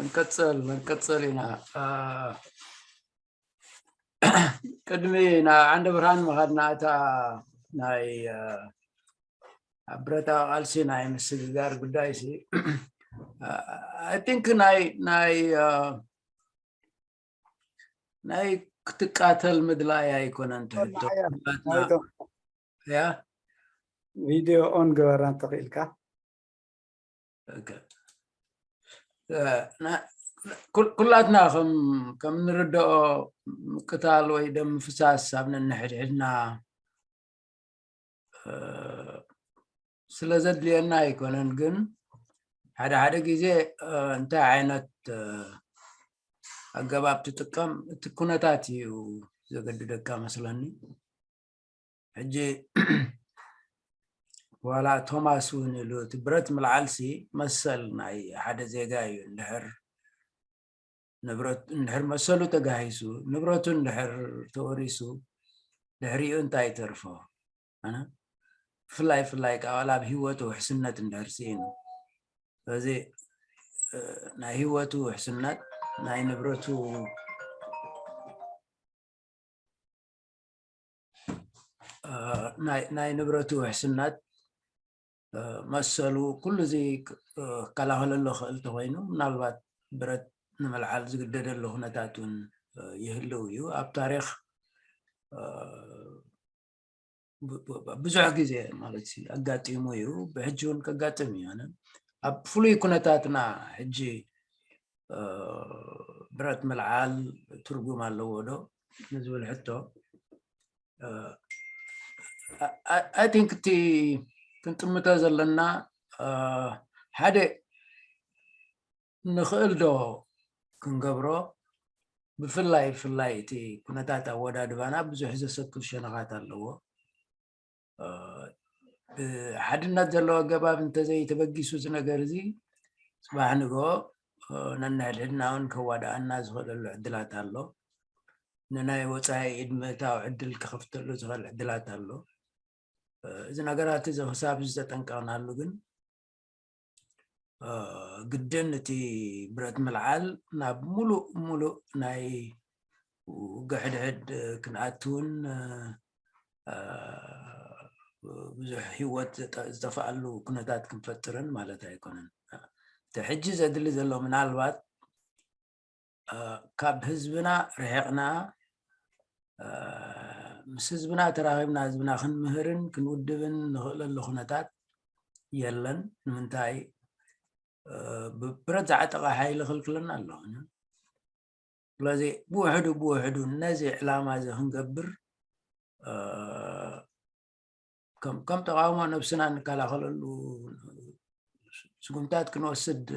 ንቀጽል ንቀጽል ኢና። ቅድሚ ናብ ዓንደ ብርሃን ምኻድና፣ እታ ናይ ኣብ ብረታዊ ቃልሲ ናይ ምስግጋር ጉዳይ ሲ፣ I think ናይ ናይ ናይ ክትቃተል ምድላይ ኣይኮነን ትሕቶ። ያ ቪድዮ ኦን ገበራ እንተኽኢልካ። ኩላትና ከም ንርድኦ፣ ምቅታል ወይ ደም ምፍሳስ ኣብ ነንሕድሕድና ስለ ዘድልየና ኣይኮነን። ግን ሓደ ሓደ ግዜ እንታይ ዓይነት ኣገባብ ትጥቀም፣ እቲ ኩነታት እዩ ዘገድደካ መስለኒ። ሕጂ ዋላ ቶማስ እውን ኢሉ፣ እቲ ብረት ምልዓልሲ መሰል ናይ ሓደ ዜጋ እዩ። እንድሕር ንብረት እንድሕር መሰሉ ተጋሂሱ፣ ንብረቱ እንድሕር ተወሪሱ፣ ድሕሪኡ እንታይ ይተርፎ? ብፍላይ ብፍላይ ከዓ ኣብ ህይወቱ ውሕስነት እንድሕር ስኢኑ፣ ስለዚ ናይ ህይወቱ ውሕስነት፣ ናይ ንብረቱ ናይ ንብረቱ ውሕስነት፣ መሰሉ፣ ኩሉ እዚ ክከላኸለሉ ክእል ተኮይኑ፣ ምናልባት ብረት ንምልዓል ዝግደደሉ ኩነታት እውን ይህልው እዩ። ኣብ ታሪክ ብዙሕ ግዜ ማለት ኣጋጢሙ እዩ፣ ብሕጂ እውን ከጋጥም እዩ። ኣብ ፍሉይ ኩነታትና ሕጂ ብረት ምልዓል ትርጉም ኣለዎ ዶ ንዝብል ሕቶ፣ I think እቲ ክንጥምቶ ዘለና ሓደ ንኽእል ዶ ክንገብሮ፣ ብፍላይ ብፍላይ እቲ ኩነታት ኣወዳድባና ብዙሕ ዘሰክፍ ሸነኻት ኣለዎ። ብሓድነት ዘለዎ ኣገባብ እንተዘይተበጊሱ እዚ ነገር እዚ፣ ጽባሕ ንግሆ ነንሕድሕድና እውን ከዋድኣና ዝኽእለሉ ዕድላት ኣሎ። ንናይ ወጻኢ ኢድ ምእታው ዕድል ክኸፍተሉ ዝኽእል ዕድላት ኣሎ። እዚ ነገራት እዚ ክሳብ ዝተጠንቀቕናሉ ግን፣ ግድን እቲ ብረት ምልዓል ናብ ሙሉእ ሙሉእ ናይ ውግእ ሕድሕድ ክንኣትውን ብዙሕ ህይወት ዝጠፍኣሉ ኩነታት ክንፈጥርን ማለት ኣይኮነን። እቲ ሕጂ ዘድሊ ዘሎ ምናልባት ካብ ህዝብና ርሒቕና ምስ ህዝብና ተራኺብና ህዝብና ክንምህርን ክንውድብን ንኽእለሉ ኩነታት የለን። ንምንታይ? ብብረት ዝዓጠቐ ሓይሊ ክልክለና ኣሎ። ስለዚ ብውሕዱ ብውሕዱ ነዚ ዕላማ እዚ ክንገብር ከም ተቃውሞ ነብስና እንከላኸለሉ ስጉምታት ክንወስድ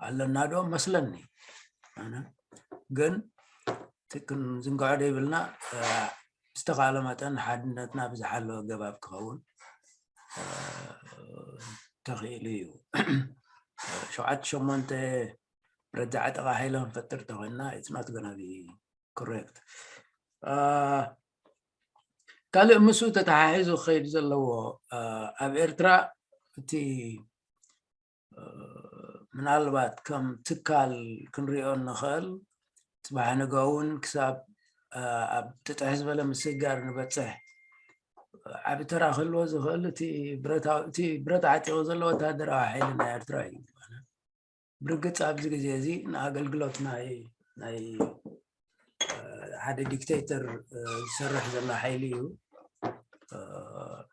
ኣለና ዶ መስለኒ። ኣነ ግን ክንዝንግዖ ዘይብልና ዝተኻእለ መጠን ሓድነትና ብዝሓለወ ኣገባብ ክኸውን ተኽኢሉ እዩ። ሸውዓተ ሸሞንተ ብረት ዝዓጠቐ ሓይሊ ክንፈጥር ተኾይንና it's not gonna be correct። ካልእ ምስኡ ተተሓሒዙ ክኸይድ ዘለዎ ኣብ ኤርትራ እቲ ምናልባት ከም ትካል ክንሪኦ እንኽእል ጽባሕ ንግሆ እውን ክሳብ ኣብ ጥጥሕ ዝበለ ምስግጋር ንበጽሕ ዓቢ ተራ ክህልዎ ዝኽእል እቲ ብረት ዓጢቑ ዘሎ ወታደራዊ ሓይሊ ናይ ኤርትራ እዩ። ብርግጽ ኣብዚ ግዜ እዚ ንኣገልግሎት ናይ ናይ ሓደ ዲክቴተር ዝሰርሕ ዘሎ ሓይሊ እዩ።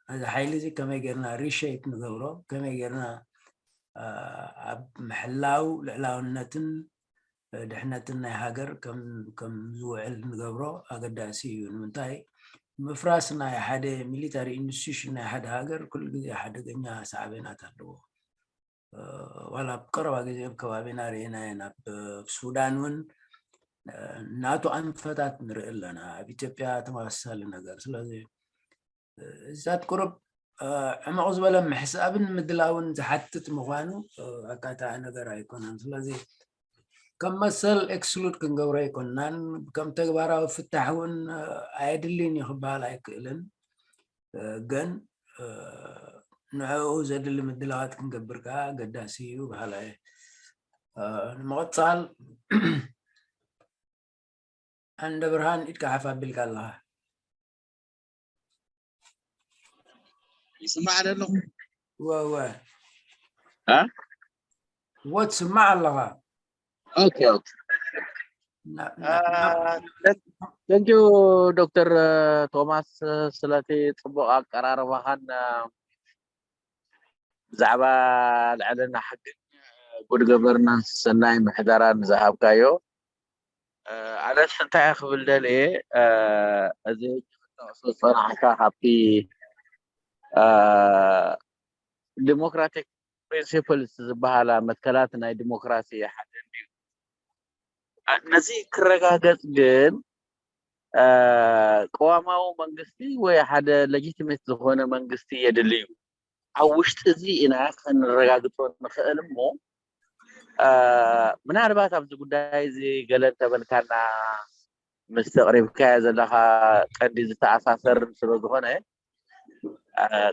ነዚ ሓይሊ እዚ ከመይ ጌርና ሪሸይፕ ንገብሮ፣ ከመይ ጌርና ኣብ ምሕላው ልዕላውነትን ድሕነትን ናይ ሃገር ከም ዝውዕል ንገብሮ ኣገዳሲ እዩ። ንምንታይ? ምፍራስ ናይ ሓደ ሚሊታሪ ኢንስቲቱሽን ናይ ሓደ ሃገር ኩሉ ግዜ ሓደገኛ ሳዕቤናት ኣለዎ። ዋላ ኣብ ቀረባ ግዜ ኣብ ከባቢና ርኢና ኢና። ኣብ ሱዳን እውን ናቱ ኣንፈታት ንርኢ ኣለና። ኣብ ኢትዮጵያ ተመሳሳሊ ነገር። ስለዚ እዚታት ቁሩብ ዕሙቕ ዝበለ ምሕሳብን ምድላውን ዝሓትት ምዃኑ ኣካታዒ ነገር ኣይኮነን። ስለዚ ከም መሰል ኤክስሉድ ክንገብሮ ኣይኮንናን፣ ከም ተግባራዊ ፍታሕ እውን ኣየድልን እዩ ክበሃል ኣይክእልን። ግን ንዕኡ ዘድሊ ምድላዋት ክንገብር ከዓ ኣገዳሲ እዩ በሃላይ። ንምቕፃል፣ ዓንደ ብርሃን፣ ኢድካ ሓፍ ኣቢልካ ኣለኻ። ይስማዕ ኣለኹ። ወወ እ? ወ ትስማዕ ኣለኻ። ኦኬ ኦኬ። Thank you ዶክተር ቶማስ፣ ስለቲ ፅቡቕ ኣቀራርባኻን ብዛዕባ ልዕልና ሕግን ጉድ ገቨርናንስ፣ ሰናይ ምሕደራን ዝሃብካዮ። ኣነስ እንታይ ክብል ደልየ፣ እዚ ዝጠቕሶ ዝፀናሕካ ካብቲ ዲሞክራቲክ ፕሪንሲፕልስ ዝበሃላ መትከላት ናይ ዲሞክራሲ ሓደ እዩ። ነዚ ክረጋገፅ ግን ቅዋማዊ መንግስቲ ወይ ሓደ ሌጂቲሜት ዝኾነ መንግስቲ የድሊ እዩ። ኣብ ውሽጢ እዚ ኢና ከነረጋግፆ ንኽእል እሞ፣ ምናልባት ኣብዚ ጉዳይ እዚ ገለ እንተበልካና፣ ምስ ኣቕሪብካዮ ዘለኻ ቀንዲ ዝተኣሳሰር ስለ ዝኾነ፣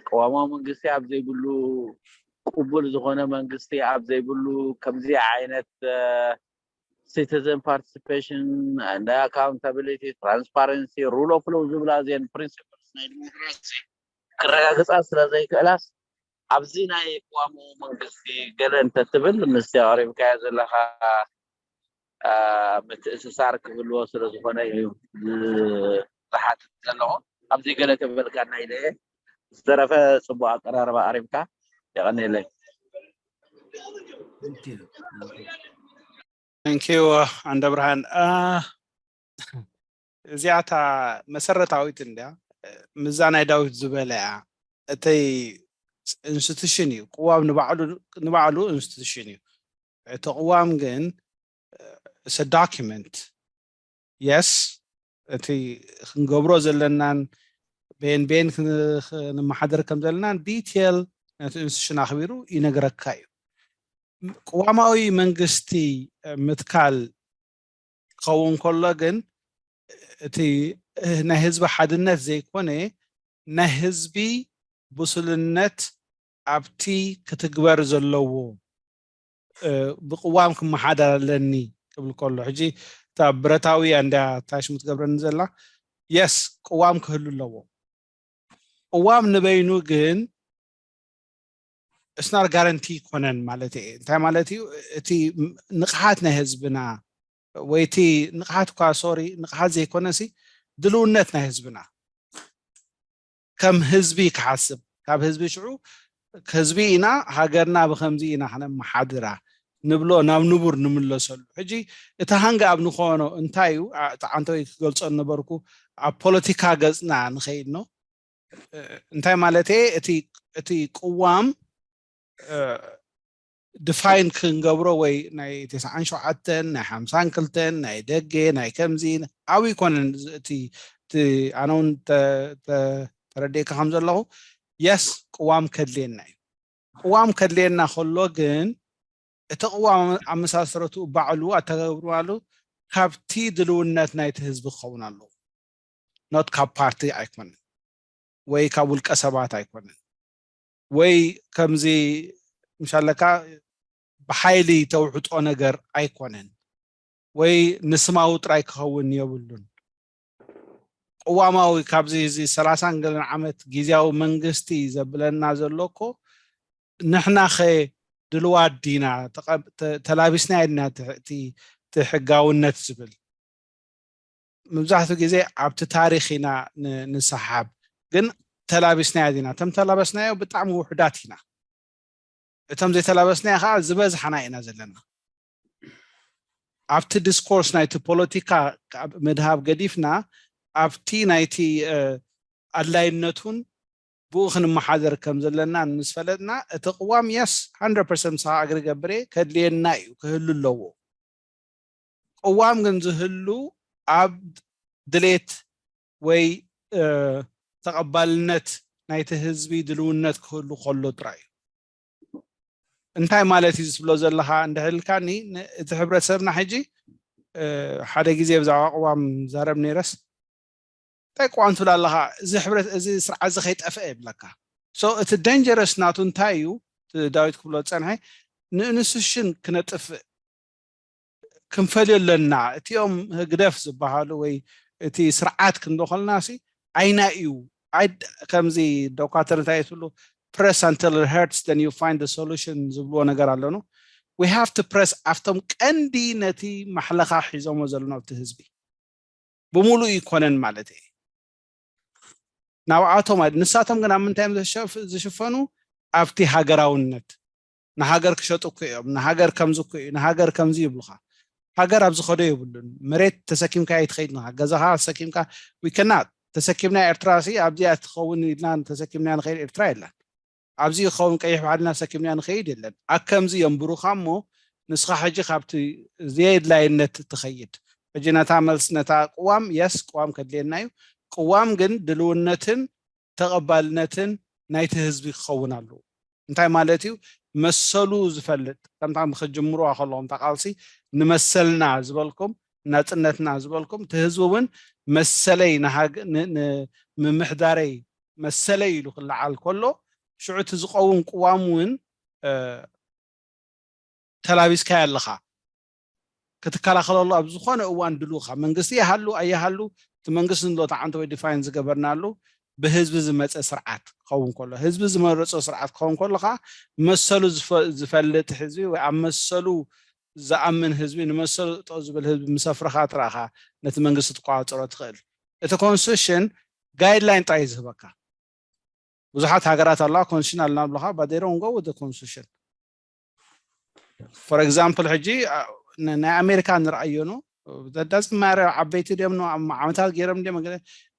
ቅዋማዊ መንግስቲ ኣብ ዘይብሉ፣ ቅቡል ዝኾነ መንግስቲ ኣብ ዘይብሉ፣ ከምዚ ዓይነት citizen participation and accountability, transparency, rule of law ዝብላ እዚአን ፕሪንሲፕልስ ናይ ዲሞክራሲ ክረጋግፃ ስለ ዘይክእላስ፣ ኣብዚ ናይ ቅዋማዊ መንግስቲ ገለ እንተትብል፣ ምስቲ ኣቕሪብካዮ ዘለኻ ምትእስሳር ክህልዎ ስለ ዝኾነ እዩ ዝሓትት ዘለኹ። ኣብዚ ገለ ተበልካና ኢለ እየ። ዝተረፈ ፅቡቕ ኣቀራርባ ኣቕሪብካ፣ የቐንየለይ። Thank you፣ ዓንደ ብርሃን። እዚኣታ መሰረታዊት እንድያ፣ ምዛ ናይ ዳዊት ዝበለያ፣ እተይ ኢንስቲቱሽን እዩ። ቅዋም ንባዕሉ ኢንስቲቱሽን እዩ። እቲ ቅዋም ግን ዶኪመንት፣ የስ፣ እቲ ክንገብሮ ዘለናን ቤን ቤን ክንመሓደር ከም ዘለናን ዲቴል ነቲ ኢንስቲቱሽን ኣኽቢሩ ይነግረካ እዩ። ቅዋማዊ መንግስቲ ምትካል ክኸውን ከሎ ግን፣ እቲ ናይ ህዝቢ ሓድነት ዘይኮነ፣ ናይ ህዝቢ ብሱልነት ኣብቲ ክትግበር ዘለዎ ብቅዋም ክመሓደር ኣለኒ ክብል ከሎ፣ ሕጂ እታ ብረታዊ እንድያ ታሽሙ ትገብረኒ ዘላ። የስ፣ ቅዋም ክህሉ ኣለዎ። ቅዋም ንበይኑ ግን እስናር ጋረንቲ ይኮነን ማለት እየ። እንታይ ማለት እዩ? እቲ ንቕሓት ናይ ህዝብና ወይ እቲ ንቕሓት እኳ፣ ሶሪ፣ ንቕሓት ዘይኮነ ሲ፣ ድልውነት ናይ ህዝብና፣ ከም ህዝቢ ክሓስብ፣ ካብ ህዝቢ ሽዑ ህዝቢ ኢና፣ ሃገርና ብከምዚ ኢና ክነመሓድራ ንብሎ ናብ ንቡር ንምለሰሉ። ሕጂ እቲ ሃንግ ኣብ ንኾኖ እንታይ እዩ? ዓ-፣ እቲ ዓንተወይ ክገልጾ ነበርኩ፣ ኣብ ፖለቲካ ገጽና ንኸይድ ነው። እንታይ ማለት እየ? እቲ እቲ ቅዋም ድፋይን ክንገብሮ ወይ ናይ ተስዓን ሸውዓተን ናይ ሓምሳን ክልተን ናይ ደገ ናይ ከምዚ ኣብኡ ይኮነን። እቲ እቲ ኣነ እውን ተ- ተ- ተረዲእካ ከም ዘለኹ፣ የስ፣ ቅዋም ከድልየና እዩ። ቅዋም ከድልየና ከሎ ግን እቲ ቅዋም ኣመሳሰረቱ ባዕሉ ኣተገብርባሉ ካብቲ ድልውነት ናይቲ ህዝቢ ክኸውን ኣለዎ። ኖት ካብ ፓርቲ ኣይኮነን ወይ ካብ ውልቀ ሰባት ኣይኮነን ወይ ከምዚ ምሻለካ ብሓይሊ ተውሕጦ ነገር ኣይኮነን ወይ ንስማዊ ጥራይ ክኸውን የብሉን። ቅዋማዊ ካብዚ እዚ ሰላሳን ገለን ዓመት ግዝያዊ መንግስቲ ዘብለና ዘሎ እኮ ንሕናኸ ድልዋት ዲና? ተቐብ- ተ- ተላቢስናዮ ዲና እቲ እቲ- እቲ ሕጋውነት ዝብል? መብዛሕትኡ ግዜ ኣብቲ ታሪኽ ኢና ን- ንሰሓብ፣ ግን ተላቢስናዮ ዲና? እቶም ተላበስናዮ ብጣዕሚ ውሑዳት ኢና። እቶም ዘይተላበስናዮ ከዓ ዝበዝሓና ኢና ዘለና። ኣብቲ ዲስኮርስ ናይቲ ፖለቲካ ካብ ምድሃብ ገዲፍና ኣብቲ ናይቲ ኣድላይነቱን ብኡ ክንመሓደር ከም ዘለና ምስ ፈለጥና እቲ ቅዋም የስ፣ hundred percent ምሳኻ ኣግሪ ገብር እየ፣ ከድልየና እዩ፣ ክህሉ ኣለዎ። ቅዋም ግን ዝህሉ ኣብ ድሌት ወይ ተቐባልነት ናይቲ ህዝቢ ድልውነት ክህሉ ከሎ ጥራይ እዩ። እንታይ ማለት እዩ ዝብሎ ዘለኻ እንድሕር ኢልካኒ፣ እቲ ሕብረተሰብና ሕጂ ሓደ ግዜ ብዛዕባ ቅዋም ዛረብ ነይረስ እንታይ ቅዋም ትብል ኣለኻ? እዚ ሕብረት እዚ ስርዓት እዚ ከይጠፍአ ይብለካ። So እቲ ደንጀረስ ናቱ እንታይ እዩ? ዳዊት ክብሎ ዝፀንሐ ንኢንስቲቱሽን ክነጥፍእ ክንፈልዮ ኣለና። እቲኦም ህግደፍ ዝበሃሉ ወይ እቲ ስርዓት ክንዶ ከለና ሲ ኣይና እዩ። ከምዚ ዶኳተር እንታይ ትብሉ፣ press until it hurts, then you find the solution ዝብልዎ ነገር ኣለኑ። We have to press ኣብቶም ቀንዲ ነቲ ማሕለኻ ሒዞሞ ዘሎ ናብቲ ህዝቢ ብምሉእ ይኮነን ማለት እየ። ናብኣቶም ንሳቶም ግን ኣብ ምንታይ እዮም ዝሽፈኑ? ኣብቲ ሃገራውነት። ንሃገር ክሸጡ እኮ እዮም፣ ንሃገር ከምዚ እኮ እዩ፣ ንሃገር ከምዚ ይብሉኻ። ሃገር ኣብ ዝኸዶ የብሉን። መሬት ተሰኪምካ ኣይትኸይድ ንኻ፣ ገዛኻ ተሰኪምካ፣ we cannot። ተሰኪምና ኤርትራ ሲ ኣብዚኣ ትኸውን ኢልና ተሰኪምና ንኸይድ ኤርትራ የላን። ኣብዚ ይኸውን ቀይሕ ባሕሪ ኢልና ተሰኪምና ንኸይድ የለን። ኣከምዚ የንብሩኻ እሞ ንስኻ ሕጂ ካብቲ ዘየድላይነት ትኸይድ። ሕጂ ነታ መልስ ነታ ቅዋም፣ የስ ቅዋም ከድልየና እዩ። ቅዋም ግን ድልውነትን ተቐባልነትን ናይቲ ህዝቢ ክኸውን ኣለዎ። እንታይ ማለት እዩ? መሰሉ ዝፈልጥ፣ ከምታ ክጅምሩዋ ከለኹም እታ ቃልሲ ንመሰልና ዝበልኩም፣ ናጽነትና ዝበልኩም፣ እቲ ህዝቢ እውን መሰለይ ንምምሕዳረይ መሰለይ ኢሉ ክለዓል ከሎ ሽዑ እቲ ዝኸውን ቅዋም እውን ተላቢስካዮ ኣለኻ። ክትከላኸለሉ ኣብ ዝኾነ እዋን ድሉኻ መንግስቲ ይሃሉ ኣይሃሉ እቲ መንግስቲ ንዶ ተዓንተ ወይ ዲፋይን ዝገበርናሉ ብህዝቢ ዝመፀ ስርዓት ክኸውን ከሎ ህዝቢ ዝመረፆ ስርዓት ክኸውን ከሎ ከዓ መሰሉ ዝፈልጥ ህዝቢ ወይ ኣብ መሰሉ ዝኣምን ህዝቢ ንመሰሉ ጠው ዝብል ህዝቢ ምስ ኣፍረኻ ጥራኻ ነቲ መንግስቲ ትቆፃፀሮ ትኽእል። እቲ ኮንስቲቱሽን ጋይድላይን ጥራይ ዝህበካ። ብዙሓት ሃገራት ኣለዋ ኮንስቲቱሽን ኣለና ብለኻ but they don't go with the constitution. For example ሕጂ ናይ ኣሜሪካ ንርኣዮ ኖ ዳዝማረ ዓበይቲ ድዮም ዓመታት ገይሮም ድዮም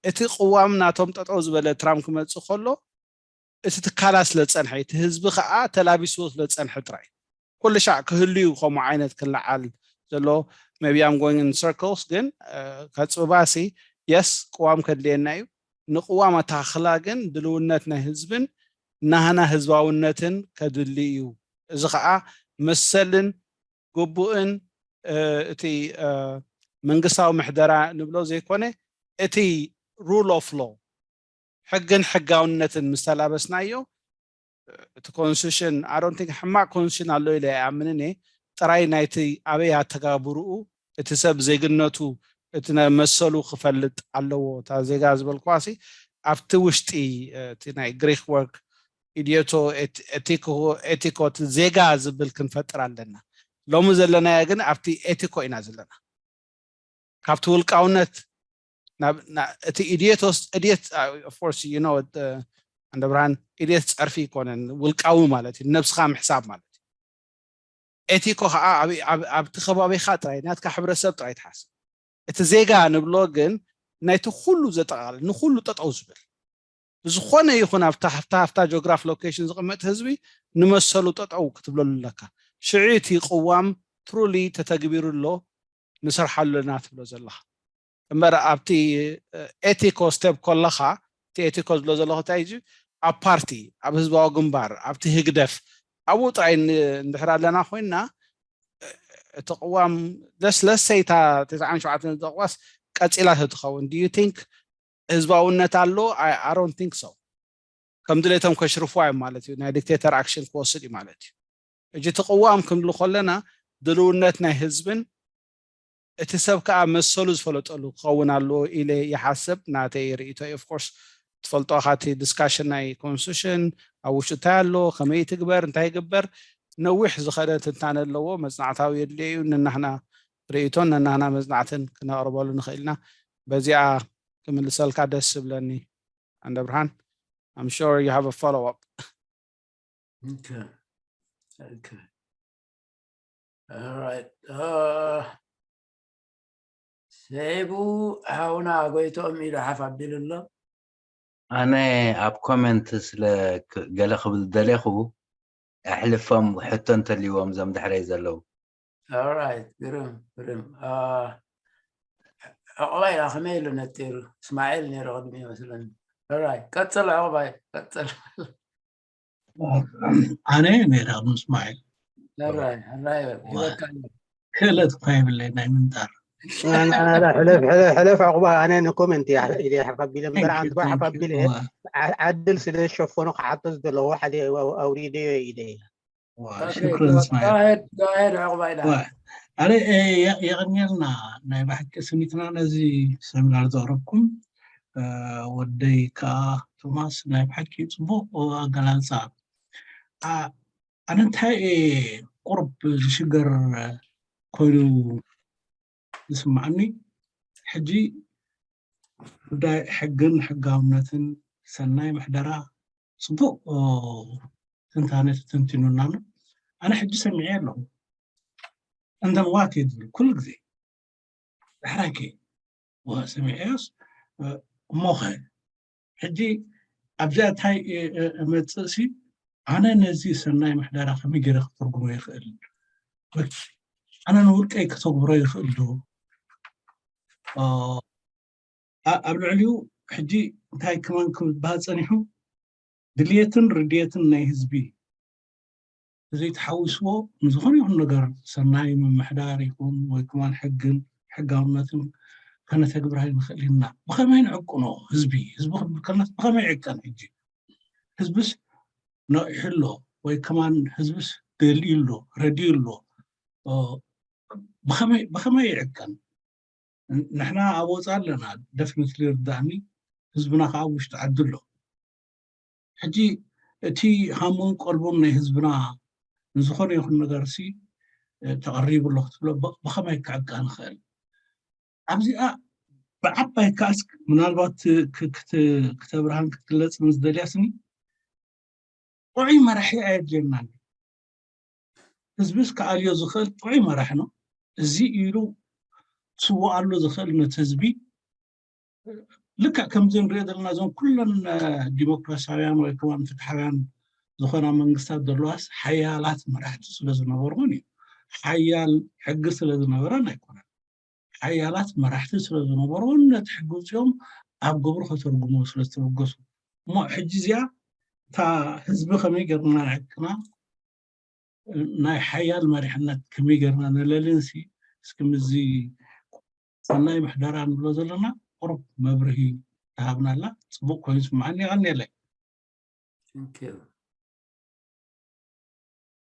እቲ ቅዋም ናቶም ጠጠው ዝበለ ትራምፕ ክመፅእ ከሎ እቲ ትካላ ስለ ዝፀንሐ እቲ ህዝቢ ከዓ ተላቢስዎ ስለ ዝፀንሐ ጥራይ ኩሉ ሻዕ ክህሉ እዩ ከምኡ ዓይነት ክለዓል ዘሎ maybe I'm going in circles ግን ከፅብባሲ የስ ቅዋም ከድልየና እዩ ንቅዋም ኣተኻኽላ ግን ድልውነት ናይ ህዝብን ናህና ህዝባውነትን ከድሊ እዩ። እዚ ከዓ መሰልን ግቡእን እቲ መንግስታዊ ምሕደራ ንብሎ ዘይኮነ እቲ rule of law ሕግን ሕጋውነትን ምስ ተላበስናዮ እቲ constitution I don't think ሕማቕ constitution ኣሎ ኢለ ኣይኣምንን እየ። ጥራይ ናይቲ ኣበይ ኣተጋብርኡ እቲ ሰብ ዜግነቱ እቲ መሰሉ ክፈልጥ ኣለዎ። እታ ዜጋ ዝበልኳሲ ኣብቲ ውሽጢ እቲ ናይ ግሪክ ወርክ ኢድየቶ ኤቲኮ ኤቲኮ እቲ ዜጋ ዝብል ክንፈጥር ኣለና። ሎሚ ዘለናዮ ግን ኣብቲ ኤቲኮ ኢና ዘለና። ካብቲ ውልቃውነት እቲ ኢድየት ወስ ኢድየት of course you know ኣንደ ብርሃን ኢድየት ጸርፊ ይኮነን ውልቃዊ ማለት እዩ ነብስኻ ምሕሳብ ማለት እዩ። ኤቲኮ ከዓ ኣብቲ ከባቢኻ ጥራይ ናትካ ሕብረተሰብ ጥራይ ትሓስብ። እቲ ዜጋ ንብሎ ግን ናይቲ ኩሉ ዘጠቃልል ንኩሉ ጠጠው ዝብል ብዝኾነ ይኹን ኣብታ ሃፍታ ሃፍታ ጂኦግራፍ ሎኬሽን ዝቕመጥ ህዝቢ ንመሰሉ ጠጠው ክትብለሉ ኣለካ። ሽዑ እቲ ቅዋም ትሩሊ ተተግቢሩ ኣሎ ንሰርሓሉ ኣለና ትብሎ ዘለኻ እምበር ኣብቲ ኤቲኮ ስቴፕ ከለኻ እቲ ኤቲኮ ዝብሎ ዘለኹ እንታይ እዩ ኣብ ፓርቲ ኣብ ህዝባዊ ግንባር ኣብቲ ህግደፍ ኣብኡ ጥራይ እንድሕር ኣለና ኮይንና እቲ ቅዋም ለስለሰይታ ተስዓን ሸውዓተን ዘቕዋስ ቀፂላ ተትኸውን do you think ህዝባውነት ኣሎ I don't think so ከም ድሌቶም ከሽርፉ እዮም ማለት እዩ ናይ ዲክቴተር ኣክሽን ክወስድ እዩ ማለት እዩ ሕጂ እቲ ቅዋም ክንብሉ ከለና ድልውነት ናይ ህዝብን እቲ ሰብ ከዓ መሰሉ ዝፈለጠሉ ክኸውን ኣለዎ ኢለ ይሓስብ ናተይ ርእይቶ እዩ of course ትፈልጦ ካቲ ዲስካሽን ናይ ኮንስቲቱሽን ኣብ ውሽጡ እንታይ ኣሎ ከመይ ትግበር እንታይ ይግበር ነዊሕ ዝኸደ ትንታነ ኣለዎ መፅናዕታዊ የድልዮ እዩ ነናህና ርእይቶን ነናህና መፅናዕትን ክነቕርበሉ ንኽእል ኢና በዚኣ ክምልሰልካ ደስ ዝብለኒ ኣንደ ብርሃን I'm sure you have a follow up Okay. Okay. All right. Uh, ሴቡ ሓውና ጎይቶኦም ኢሉ ሓፍ ኣቢሉ ኣሎ ኣነ ኣብ ኮመንት ስለ ገለ ክብል ደሌኹ ኣሕልፎም ሕቶ እንተልዎም ዞም ድሕረይ ዘለዉ All right. ግርም ግርም ዕቑባይ ዳ ከመይ ኢሉ ነጢሩ እስማኤል ነይሩ ቅድሚ ይመስለኒ All right. ቀፅል ዕቑባይ ቀፅል ኣነ ነይረ ቅድሚ እስማኤል ሕራይ ሕራይ በል ሂበካ ኣሎ ክእለት እኳ የብለይ ናይ ምንጣር ሕለፍ ዕቑባ ኣነ ንኮመንት ኢደ ሓፋቢለ እምበር ኣንትባ ሓፋቢለ ዓድል ስለ ዝሸፈኑ ክሓቶ ዝደለዎ ሓደ ኣውሪደዮ ኢደ ኢለ ሽክረን እስማኤል ዕቑባይ ዳ ኣረ የቕንየልና ናይ ብሓቂ ስኒትና ነዚ ሰሚናር ዘቕረብኩም። ወደይ ከዓ ቶማስ ናይ ብሓቂ ፅቡቅ ኣገላልፃ። ኣነ እንታይ ቁርብ ዝሽገር ኮይኑ ዝስማዓኒ ሕጂ ጉዳይ ሕግን ሕጋውነትን ሰናይ ምሕደራ ፅቡቅ ትንታነ ተተንቲኑና ኣሎ። ኣነ ሕጂ ሰሚዐ ኣለኹ and then what ይብል ኩሉ ግዜ ድሕራይከ ሰሚዐዮስ እሞኸ ሕጂ ኣብዚኣ እንታይ እመፅእ ሲ ኣነ ነዚ ሰናይ ምሕደራ ከመይ ገይረ ክትርጉሞ ይኽእል? ኣነ ንውልቀይ ከተግብሮ ይኽእል ዶ? ኣብ ልዕሊኡ ሕጂ እንታይ ከማን ክበሃል ፀኒሑ ድልየትን ርድየትን ናይ ህዝቢ ዘይተሓዊስዎ ንዝኾነ ይኹን ነገር ሰናይ ምምሕዳር ይኹን ወይ ከማን ሕግን ሕጋውነትን ከነተግብር ኣይንኽእል ኢና። ብኸመይ ንዕቅኖ ህዝቢ ህዝቢ ክብል ከለና ብኸመይ ይዕቀን? ሕጂ ህዝብስ ነቒሑ ኣሎ ወይ ከማን ህዝብስ ደልዩ ኣሎ ረድዩ ኣሎ። ብኸመይ ይዕቀን? ንሕና ኣብ ወፃኢ ኣለና ደፍነት ሊርዳእኒ ህዝብና ከዓ ውሽጢ ዓዲ ኣሎ። ሕጂ እቲ ሃሙን ቀልቡን ናይ ህዝብና ንዝኾነ ይኹን ነገር ሲ ተቐሪቡ ኣሎ ክትብሎ ብኸመይ ክዕቃ ንኽእል? ኣብዚኣ ብዓባይ ከኣስ ምናልባት ክተብርሃን ክትግለፅ ምስ ደልያ ስኒ ጥዑይ መራሒ ኣየድልየናን። ህዝብስ ክኣልዮ ዝኽእል ጥዑይ መራሒ ነው። እዚ ኢሉ ክስወኣሉ ዝኽእል ነቲ ህዝቢ ልክዕ ከምዚ ንሪኦ ዘለና እዞም ኩለን ዲሞክራሲያውያን ወይ ከማን ፍትሓውያን ዝኾና መንግስታት ዘለዋስ ሓያላት መራሕቲ ስለ ዝነበርዎን እዩ። ሓያል ሕጊ ስለ ዝነበረን ኣይኮነን። ሓያላት መራሕቲ ስለ ዝነበርዎን ነቲ ሕጊ ውፅኦም ኣብ ግብሪ ከተርጉሞ ስለ ዝተበገሱ እሞ ሕጂ እዚኣ እታ ህዝቢ ከመይ ገርና ንዕቅና ናይ ሓያል መሪሕነት ከመይ ገርና ንለልን ሲ እስኪ ምዚ ሰናይ ምሕደራ ንብሎ ዘለና ቁሩብ መብርሂ ተሃብናላ ፅቡቅ ኮይኑ ስምዓኒ ይቀኒየለይ።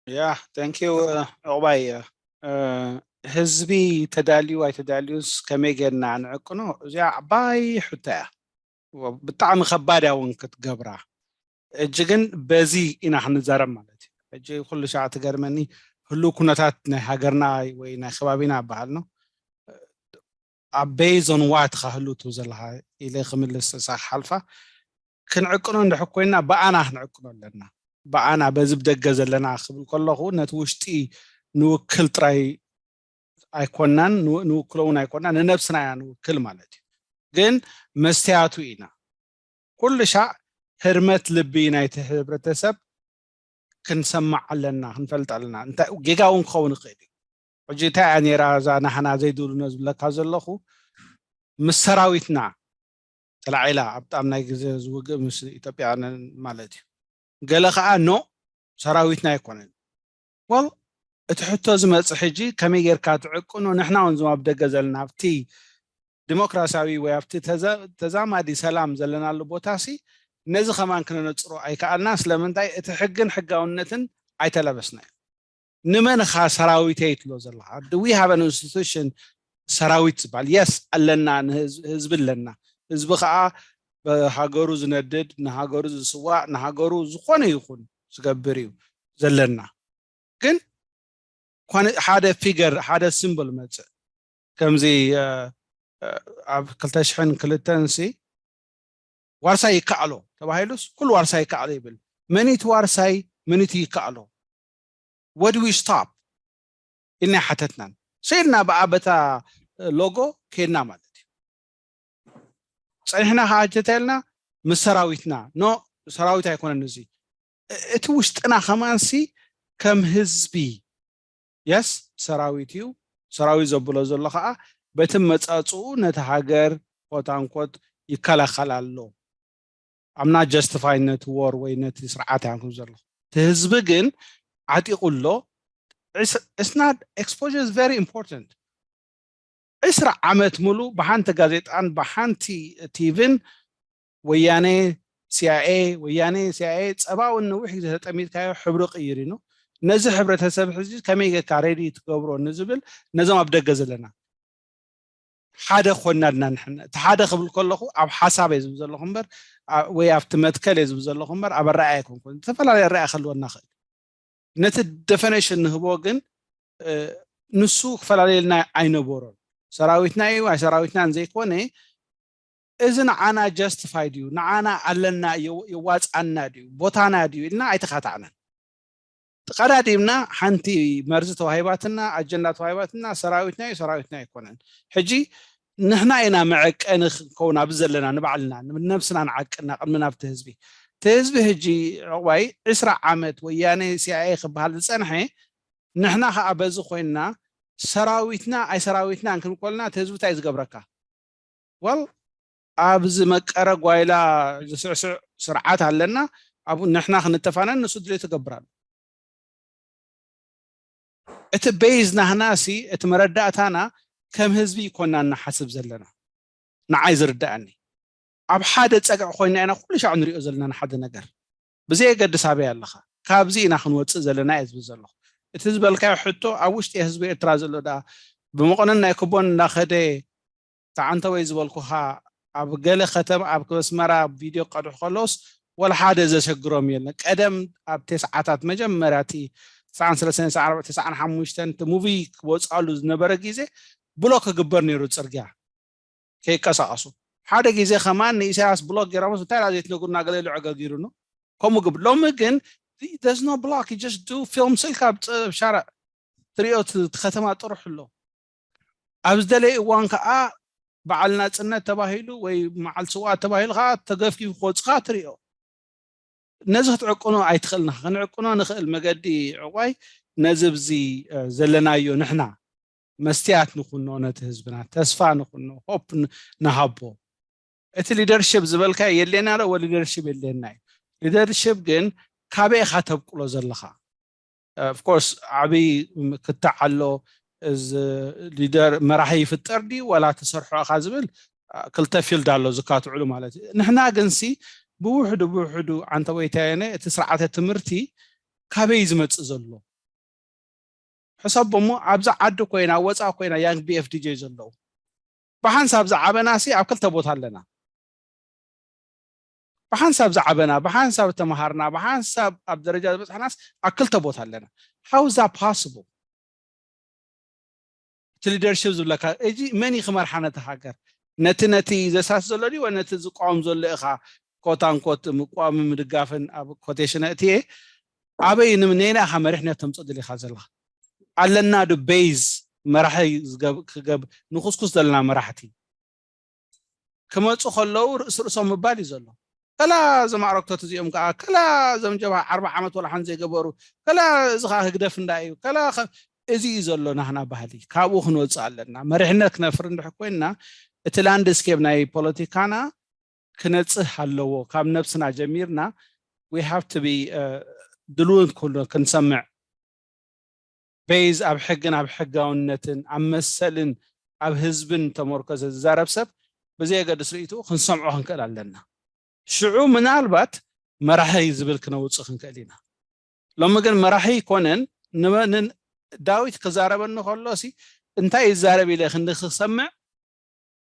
ያ thank you ዕቁባይ። ህዝቢ ተዳልዩ ኣይተዳልዩስ ከመይ ጌርና ንዕቅኖ? እዚኣ ዓባይ ሕቶ እያ። ብጣዕሚ ከባድ እያ እውን ክትገብራ። እጂ ግን በዚ ኢና ክንዛረብ ማለት እዩ። እጂ ኩሉ ሻዕ ትገርመኒ ህሉ ኩነታት ናይ ሃገርና ወይ ናይ ከባቢና በሃል ነው ኣብ based on what ካ ህሉ ትብል ዘለካ ኢለ ክምልስ እሳ ክሓልፋ። ክንዕቅኖ እንድሕር ኮይና ብኣና ክንዕቅኖ ኣለና። ብኣና በዚ ብደገ ዘለና ክብል ከለኹ ነቲ ውሽጢ ንውክል ጥራይ ኣይኮናን፣ ንውክሎ እውን ኣይኮና፣ ንነብስና እያ ንውክል ማለት እዩ። ግን መስትያቱ ኢና። ኩሉ ሻዕ ህርመት ልቢ ናይቲ ሕብረተሰብ ክንሰማዕ ኣለና፣ ክንፈልጥ ኣለና። እንታይ ጌጋ እውን ክኸውን ይኽእል እዩ። ሕጂ እንታይ እያ ነይራ እዛ ናህና ዘይድብሉኖ ዝብለካ ዘለኹ ምስ ሰራዊትና ተላዒላ ኣብ ጣም ናይ ግዜ ዝውግእ ምስ ኢትዮጵያ ማለት እዩ። ገለ ከዓ ኖ ሰራዊትና ኣይኮነን። ወል እቲ ሕቶ ዝመፅእ ሕጂ ከመይ ጌርካ ትዕቅኖ? ንሕና እውን ዝም ኣብ ደገ ዘለና ኣብቲ ዲሞክራሲያዊ ወይ ኣብቲ ተዛማዲ ሰላም ዘለናሉ ቦታ ሲ ነዚ ከማን ክነነፅሮ ኣይከኣልና። ስለምንታይ እቲ ሕግን ሕጋውነትን ኣይተለበስናዮ። ንመን ኻ ሰራዊተይ ትብሎ ዘለኻ? Do we have an institution ሰራዊት ዝበሃል? የስ ኣለና፣ ህዝቢ ኣለና። ህዝቢ ከዓ ብሃገሩ ዝነድድ፣ ንሃገሩ ዝስዋእ፣ ንሃገሩ ዝኾነ ይኹን ዝገብር እዩ ዘለና። ግን ሓደ ፊገር ሓደ ሲምቦል መፅእ ከምዚ ኣብ ክልተ ሽሕን ክልተን ሲ ዋርሳይ ይከኣሎ ተባሂሉስ ኩሉ ዋርሳይ ይከኣሎ ይብል። መኒት ዋርሳይ መኒት ይከኣሎ ወድ ዊ ስቶፕ ኢልና ሓተትናን ስኢልና ብኣበታ ሎጎ ከድና ማለት እዩ። ፀኒሕና ከዓ ተታይልና ምስ ሰራዊትና ኖ ሰራዊት ኣይኮነን እዚ እቲ ውሽጥና ከማንሲ ከም ህዝቢ የስ ሰራዊት እዩ። ሰራዊት ዘብሎ ዘሎ ከዓ በቲ መፃፅኡ ነቲ ሃገር ኮታንኮት ይከላኸል ኣሎ። ኣምና ጀስቲፋይ ነቲ ወር ወይ ነቲ ስርዓት ያንኩም ዘለኹ እቲ ህዝቢ ግን ዓጢቑ ኣሎ። It's not exposure is very important። ዕስራ ዓመት ሙሉ ብሓንቲ ጋዜጣን ብሓንቲ ቲቪን ወያኔ ሲኣይኤ ወያኔ ሲኣይኤ ፀባውን ነዊሕ ግዜ ተጠሚጥካዮ ሕብሪ ቅይር ኢኑ ነዚ ሕብረተሰብ ሕዚ ከመይ ጌርካ ሬዲ ትገብሮ ንዝብል ነዞም ኣብ ደገ ዘለና ሓደ ኮይና ድና ንሕና እቲ ሓደ ክብል ከለኹ ኣብ ሓሳብ እየ ዝብል ዘለኹ እምበር ወይ ኣብቲ መትከል እየ ዝብል ዘለኹ እምበር ኣብ ኣረኣያ ኣይኮንኩን። ዝተፈላለዩ ኣረኣያ ክህልወና ክእል። ነቲ ደፈነሽን ንህቦ ግን ንሱ ክፈላለየልና ኣይነበሮን። ሰራዊትና እዩ ኣይሰራዊትናን ዘይኮነ እዚ ንዓና ጀስቲፋይድ እዩ፣ ንዓና ኣለና፣ የዋፅኣና ድዩ፣ ቦታና ድዩ ኢልና ኣይተኻታዕናን። ተቐዳዲምና ሓንቲ መርዚ ተዋሂባትና፣ ኣጀንዳ ተዋሂባትና፣ ሰራዊትና እዩ፣ ሰራዊትና ኣይኮነን። ሕጂ ንሕና ኢና መዐቀኒ ክንከውን ኣብዚ ዘለና ንባዕልና፣ ንነብስና ንዓቅና ቅድሚ ናብቲ ህዝቢ። እቲ ህዝቢ ሕጂ ዕቑባይ ዕስራ ዓመት ወያነ ሲኣይኤ ክበሃል ዝፀንሐ ንሕና ከዓ በዚ ኮይንና ሰራዊትና ኣይሰራዊትና እንክንኮልና እቲ ህዝቢ እንታይ ዝገብረካ? ወል ኣብዚ መቀረ ጓይላ ዝስዕስዕ ስርዓት ኣለና። ኣብኡ ንሕና ክንተፋነን ንሱ ድሌቱ ይገብር ኣሎ። እቲ ቤዝ ናህና ሲ እቲ መረዳእታና ከም ህዝቢ ይኮና እናሓስብ ዘለና ንዓይ ዝርዳእኒ ኣብ ሓደ ፀግዒ ኮይና ኢና ኩሉ ሻዕ ንሪኦ ዘለና ንሓደ ነገር ብዘየገድስ ኣበይ ኣለኻ ካብዚ ኢና ክንወፅእ ዘለና እየ ዝብል ዘለኹ። እቲ ዝበልካዮ ሕቶ ኣብ ውሽጢ ህዝቢ ኤርትራ ዘሎ ዳ ብመቆነን ናይ ክቦን እንዳኸደ ተዓንተወይ ዝበልኩኻ ኣብ ገለ ከተማ ኣብ ኣስመራ ቪድዮ ክቀድሑ ከለውስ ወላ ሓደ ዘሸግሮም የለን። ቀደም ኣብ ተስዓታት መጀመርያ እቲ ተስዓን ሰለስተን፣ ተስዓን ኣርባዕተን፣ ተስዓን ሓሙሽተን እቲ ሙቪ ክወፅኣሉ ዝነበረ ግዜ ብሎክ ክግበር ነይሩ ፅርግያ ከይቀሳቀሱ። ሓደ ግዜ ከማን ንኢሳያስ ብሎክ ገይሮምስ እንታይ ዳ ዘይትነግሩና ገለ ኢሉ ዕገጊሩኑ ከምኡ ግብ ሎሚ ግን there's no block you just do film ስልካ ኣብ ሻርዕ ትሪኦ እቲ ከተማ ጥሩሕ ኣሎ። ኣብ ዝደለየ እዋን ከዓ በዓል ናፅነት ተባሂሉ ወይ መዓል ስውኣት ተባሂሉ ከዓ ተገፊፉ ክወፅእ ከዓ ትሪኦ። ነዚ ክትዕቅኖ ኣይትኽእልን ኢኻ። ክንዕቅኖ ንኽእል መገዲ ዕቋይ ነዚ ኣብዚ ዘለናዮ ንሕና መስትያት ንኹኖ ነቲ ህዝብና ተስፋ ንኹኖ ሆፕ ንሃቦ። እቲ ሊደርሽፕ ዝበልካዮ የድልየና ዶ? ወ ሊደርሽፕ የድልየና እዩ። ሊደርሽፕ ግን ካበይ ኢኻ ተብቅሎ ዘለኻ? ኦፍኮርስ ዓብይ ክትዕ ኣሎ። እዚ ሊደር መራሒ ይፍጠር ድዩ ዋላ ትሰርሖ ኢኻ ዝብል ክልተ ፊልድ ኣሎ ዝካትዕሉ ማለት እዩ። ንሕና ግንሲ ብውሕዱ ብውሕዱ ዓንተወይታየነ እቲ ስርዓተ ትምህርቲ ካበይ ዝመፅእ ዘሎ ሕሰቦ እሞ ኣብዚ ዓዲ ኮይና ወፃ ኮይና ያንግ ቢኤፍዲጄ ዘለዉ ብሓንሳብ ዝዓበናሲ ኣብ ክልተ ቦታ ኣለና። ብሓንሳብ ዝዓበና ብሓንሳብ ተምሃርና ብሓንሳብ ኣብ ደረጃ ዝበፅሕናስ ኣብ ክልተ ቦታ ኣለና። How is that possible? እቲ ሊደርሽፕ ዝብለካ እዚ መን እዩ ክመርሓ ነቲ ሃገር? ነቲ ነቲ ዘሳስ ዘሎ ድዩ ወይ ነቲ ዝቃወም ዘሎ ኢኻ ኮታንኮት ምቋምን ምድጋፍን ኣብ ኮቴሽን እትየ ኣበይ ነና ኢኻ መሪሕነት ተምፅእ ደሊኻ ዘለኻ? ኣለና ዶ ቤዝ መራሒ ክገብ ንኩስኩስ ዘለና መራሕቲ ክመፁ ከለዉ ርእሲ ርእሶም ምባል እዩ ዘሎ። ከላ እዞም ኣረግቶት እዚኦም ከዓ ከላ እዞም ጀብሃ ኣርባ ዓመት ወላ ሓን ዘይገበሩ ከላ እዚ ከዓ ህግደፍ እንዳ እዩ ከላ እዚ እዩ ዘሎ ናህና ባህሊ። ካብኡ ክንወፅእ ኣለና። መሪሕነት ክነፍር እንድሕር ኮይንና እቲ ላንድስኬፕ ናይ ፖለቲካና ክነፅህ ኣለዎ። ካብ ነብስና ጀሚርና we have to be ድልውን ክህሉ ክንሰምዕ ቤዝ ኣብ ሕግን ኣብ ሕጋውነትን ኣብ መሰልን ኣብ ህዝብን ተመርኮዘ ዝዛረብ ሰብ ብዘየገድስ ርእይትኡ ክንሰምዖ ክንክእል ኣለና። ሽዑ ምናልባት መራሒ ዝብል ክነውፅእ ክንክእል ኢና። ሎሚ ግን መራሒ ይኮነን። ዳዊት ክዛረበኒ ከሎ ሲ እንታይ ይዛረብ ኢለ ክንዲ ክሰምዕ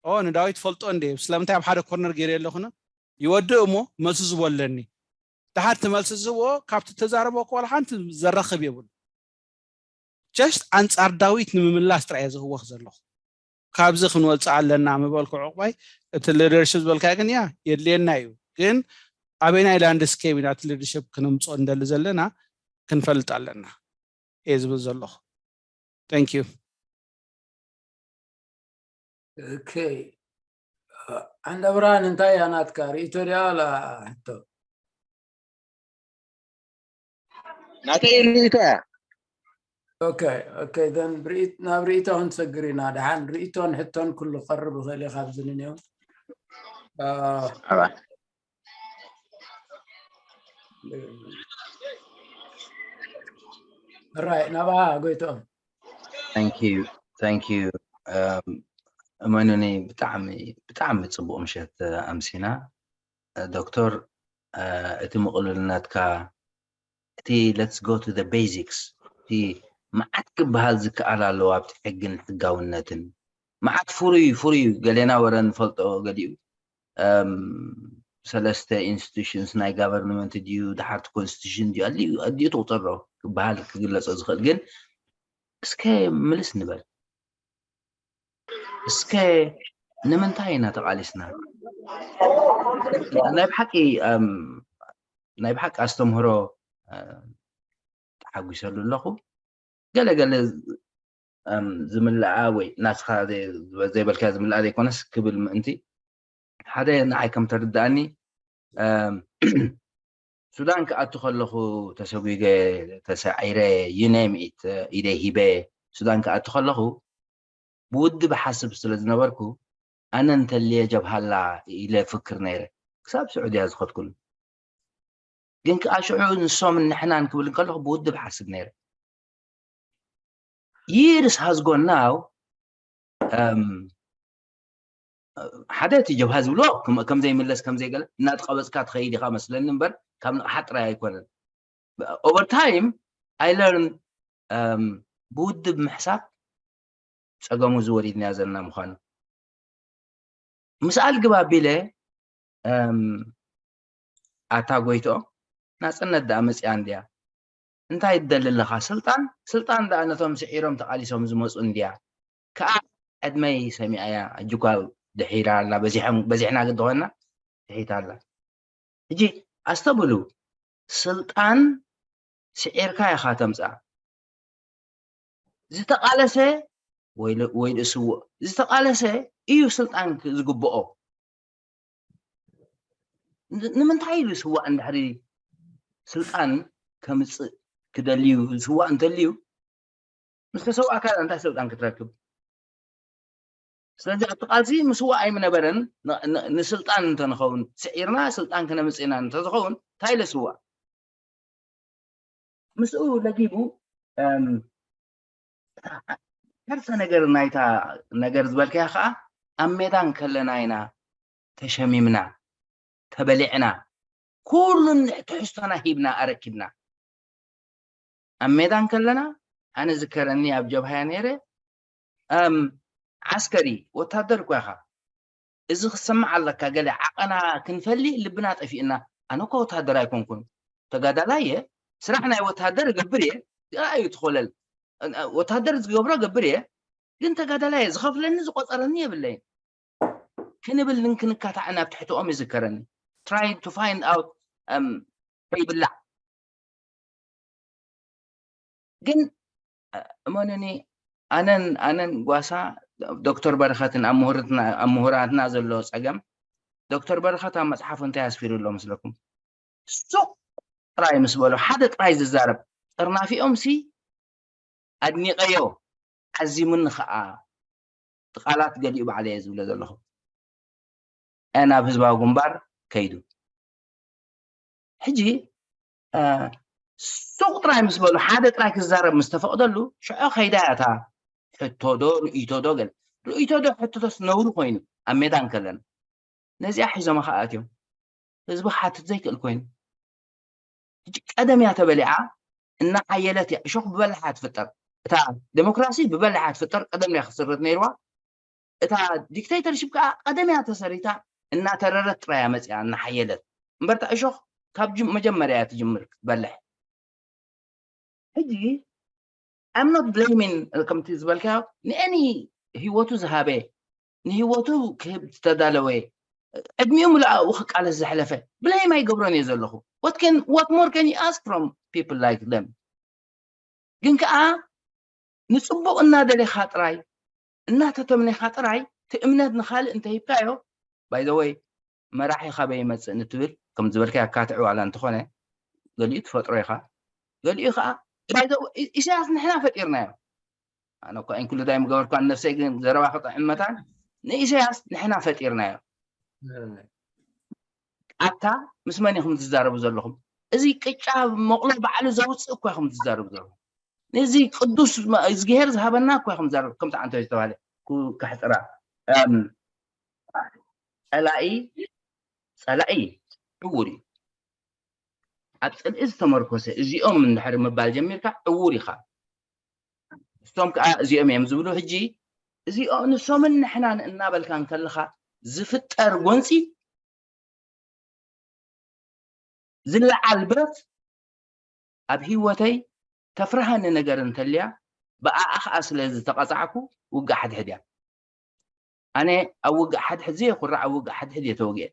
ኦ ንዳዊት ፈልጦ እንዴ ስለምንታይ ኣብ ሓደ ኮርነር ገይረ ኣለኹነ ይወድእ እሞ መልሲ ዝቦ ኣለኒ። ድሓር እቲ መልሲ ዝቦ ካብቲ ተዛረበ ከ ዋላ ሓንቲ ዘራኽብ የብሉ። ጀስት ኣንጻር ዳዊት ንምምላስ ጥራይ እየ ዝህወኽ ዘለኹ። ካብዚ ክንወፅእ ኣለና ምበልኩ ዕቑባይ እቲ ሊደርሽፕ ዝበልካ ግን ያ የድልየና እዩ። ግን ኣበይናይ ላንድስኬፕ ኢና እቲ ሊደርሽፕ ክነምፅኦ እንደሊ ዘለና ክንፈልጥ ኣለና እየ ዝብል ዘለኹ። Thank you። ኦኬ። ዓንደ ብርሃን እንታይ እያ ናትካ ርእይቶ ድያ ዋላ ሕቶ? ናተይ ርእይቶ እያ። ኦኬ ኦኬ ዘን ናብ ርእይቶ ክንሰግር ኢና። ደሓን ርእይቶን ሕቶን ኩሉ ክቐርብ ይኽእል እዩ ካብዚ ንኔው። ራይ ናብኣ ጎይትኦም። Thank you thank you። እመኑኒ ብጣዕሚ ብጣዕሚ ፅቡቅ ምሸት ኣምሲና። ዶክተር እቲ ምቕሉልነትካ እቲ let's go to the basics፣ እቲ መዓት ክበሃል ዝከኣል ኣለዎ ኣብቲ ሕግን ሕጋውነትን። መዓት ፍሩይ ፍሩይ ገሌና ወረ ንፈልጦ፣ ገሊኡ እም፣ ሰለስተ institutions ናይ government ድዩ፣ ድሓርቲ constitution ድዩ፣ ኣድዩ ኣድዩ ትቑፀሮ ክበሃል ክግለጾ ዝኽእል። ግን እስከ ምልስ ንበል። እስከ ንምንታይ ኢና ተቓሊስና? ናይ ብሓቂ እም፣ ናይ ብሓቂ ኣስተምህሮ እ፣ ተሓጒሰሉ ኣለኹ። ገለ ገለ እም፣ ዝምልኣ ወይ ናስኻ ዘይ- ዘይበልካ ዝምልኣ ዘይኮነስ ክብል ምእንቲ ሓደ ንዓይ ከም ተርድኣኒ እም፣ ሱዳን ክኣቱ ከለኹ ተሰጒገ፣ ተሳዒረ፣ you name it፣ ኢደይ ሂበ ሱዳን ክኣቱ ከለኹ ብውድብ ሓስብ ስለ ዝነበርኩ ኣነ እንተልየ ጀብሃላ ኢለ ፍክር ነይረ ክሳብ ስዑድያ ዝኸድኩሉ። ግን ከኣ ሽዑ ንሶምን ንሕናን ክብል እንከለኹ ብውድብ ሓስብ ነይረ። Years has gone now። እም፣ ሓደ እቲ ጀብሃ ዝብሎ ከም- ከም ዘይምለስ ከም ዘይገለ እናተቐበጽካ ትኸይድ ኢኻ መስለኒ እምበር ካብ ንቕሓት ጥራይ ኣይኮነን። Over time I learn እም፣ ብውድብ ምሕሳብ ጸገሙ ዝወሪድናዮ ዘለና ምዃኑ ምስኣል ግብ ኣቢለ እም፣ ኣታ ጎይትኦም ናጽነት ደኣ መጽያ እንድያ እንታይ ትደሊ ኣለኻ ስልጣን ስልጣን ደኣ ነቶም ስዒሮም ተቓሊሶም ዝመጹ እንድያ ከኣ ዕድመይ ሰሚዓያ ኣጅጓ ድሒራ ኣላ በዚሖም በዚሕና ግዲ ኮይና ድሒታ ኣላ ሕጂ ኣስተብሉ ስልጣን ስዒርካ ኢኻ ተምጻ ዝተቓለሰ ወይ ል- ወይ ርእስዎ ዝተቓለሰ እዩ ስልጣን ክ- ዝግብኦ። ን- ንምንታይ ኢሉ ስዋእ እንድሕሪ ስልጣን ከምፅእ ክደልዩ ስዋእ እንተልዩ ምስ ተሰዋእካ እንታይ ስልጣን ክትረክብ? ስለዚ ኣብቲ ቃልሲ ምስዋእ ኣይምነበረን። ን- ን- ንስልጣን እንተንኸውን ስዒርና ስልጣን ክነምፅእ ኢና እንተዝኸውን እንታይ ኢለ ስዋእ? ምስኡ ለጊቡ እም፣ ከርሰ ነገር ናይታ ነገር ዝበልካያ ከዓ ኣብ ሜዳ እንከለና ኢና ተሸሚምና ተበሊዕና ኩሉ ትሕዝቶና ሂብና ኣረኪብና ኣብ ሜዳ እንከለና ኣነ ዝከረኒ ኣብ ጀብሃያ ነይረ እም፣ ዓስከሪ ወታደር እኳ ኢኻ እዚ ክሰማዕ ኣለካ ገለ ዓቐና ክንፈሊ ልብና ጠፊእና ኣነ እኮ ወታደር ኣይኮንኩን ተጋዳላይ እየ ስራሕ ናይ ወታደር እገብር እየ ራእዩ ትኾለል ወታደር ዝገብሮ እገብር እየ ግን ተጋዳላይ እየ ዝኸፍለኒ ዝቆፀረኒ የብለይን ክንብል ንክንካታዕን ኣብ ትሕትኦም ይዝከረኒ trying to find out um, ከይብላዕ ግን እመኑኒ ኣነን ኣነን ጓሳ ዶክተር በረኸትን ኣብ ምሁራትና ዘሎ ፀገም ዶክተር በረኸት ኣብ መፅሓፉ እንታይ ኣስፊሩ ኣሎ መስለኩም ሱቕ ጥራይ ምስ በሎ ሓደ ጥራይ ዝዛረብ ጥርናፊኦም ሲ ኣድኒቐዮ ዓዚሙኒ ከዓ ቃላት ገሊኡ ባዕለ እየ ዝብሎ ዘለኹ ናብ ህዝባዊ ግንባር ከይዱ ሕጂ ሱቕ ጥራይ ምስ በሉ ሓደ ጥራይ ክዛረብ ምስ ተፈቕደሉ ሽዑ ከይዳ እያ እታ ሕቶ ዶ ርእይቶ ዶ ገለ ርእይቶ ዶ ሕቶቶስ ነውሪ ኮይኑ ኣብ ሜዳ እንከለና ነዚኣ ሒዞማ ከዓ ኣትዮም ህዝቢ ክሓትት ዘይክእል ኮይኑ ሕጂ ቀደም እያ ተበሊዓ እናሓየለት እያ እሾክ ብበላሓ ትፍጠር እታ ዴሞክራሲ ብበላሓ ትፍጠር ቀደም እያ ክትስርት ነይርዋ እታ ዲክቴተርሽፕ ከዓ ቀደም እያ ተሰሪታ እናተረረት ጥራይ እያ መፅያ እናሓየለት እምበርታ እሾክ ካብ መጀመርያ እያ ትጅምር ክትበልሕ ሕጂ I'm not blaming ከምቲ ዝበልካዮ ንኤኒ ህይወቱ ዝሃበ ንህይወቱ ክህብ ዝተዳለወ ዕድሚኡ ምልኣኡ ክቃለስ ዘሕለፈ blame ኣይገብሮን እየ ዘለኹ what can what more can you ask from people like them ግን ከዓ ንፅቡቕ እናደሌኻ ጥራይ እናተተምኔኻ ጥራይ እቲ እምነት ንኻልእ እንተሂብካዮ by the way መራሒ ካበይ ይመፅእ ንትብል ከም ዝበልካዮ ኣካትዕ ዋላ እንተኾነ ገሊኡ ትፈጥሮ ኢኻ ገሊኡ ከዓ ኢሳያስ ንሕና ፈጢርናዮ ኣነ እኳ ኢንክሉድ ኣይምገበርኳ ንነፍሰይ ግን ዘረባ ክጥዕም መታን ንኢሳያስ ንሕና ፈጢርናዮ ኣታ ምስ መን ኢኹም ትዛረቡ ዘለኹም እዚ ቅጫ መቕሎ ባዕሉ ዘውፅእ እኳ ኢኹም ትዛረቡ ዘለኹም ነዚ ቅዱስ እግዚኣብሔር ዝሃበና እኳ ኢኹም ትዛረቡ ከምቲ ዓንቶ ዝተባሃለ ከሕፅራ ጸላኢ ጸላኢ ዕውር እዩ ኣብ ፅልኢ ዝተመርኮሰ እዚኦም እንድሕር ምባል ጀሚርካ ዕውር ኢኻ። እሶም ከዓ እዚኦም እዮም ዝብሉ። ሕጂ እዚኦም ንሶምን ንሕናን እናበልካ እንከለኻ ዝፍጠር ጎንፂ ዝለዓል ብረት ኣብ ህይወተይ ተፍርሃኒ ነገር እንተልያ ብኣኣ ከዓ ስለ ዝተቐፃዕኩ ውግእ ሓድሕድ እያ። ኣነ ኣብ ውግእ ሓድሕድ ዘየኩርዕ ኣብ ውግእ ሓድሕድ እየ ተወግኤ።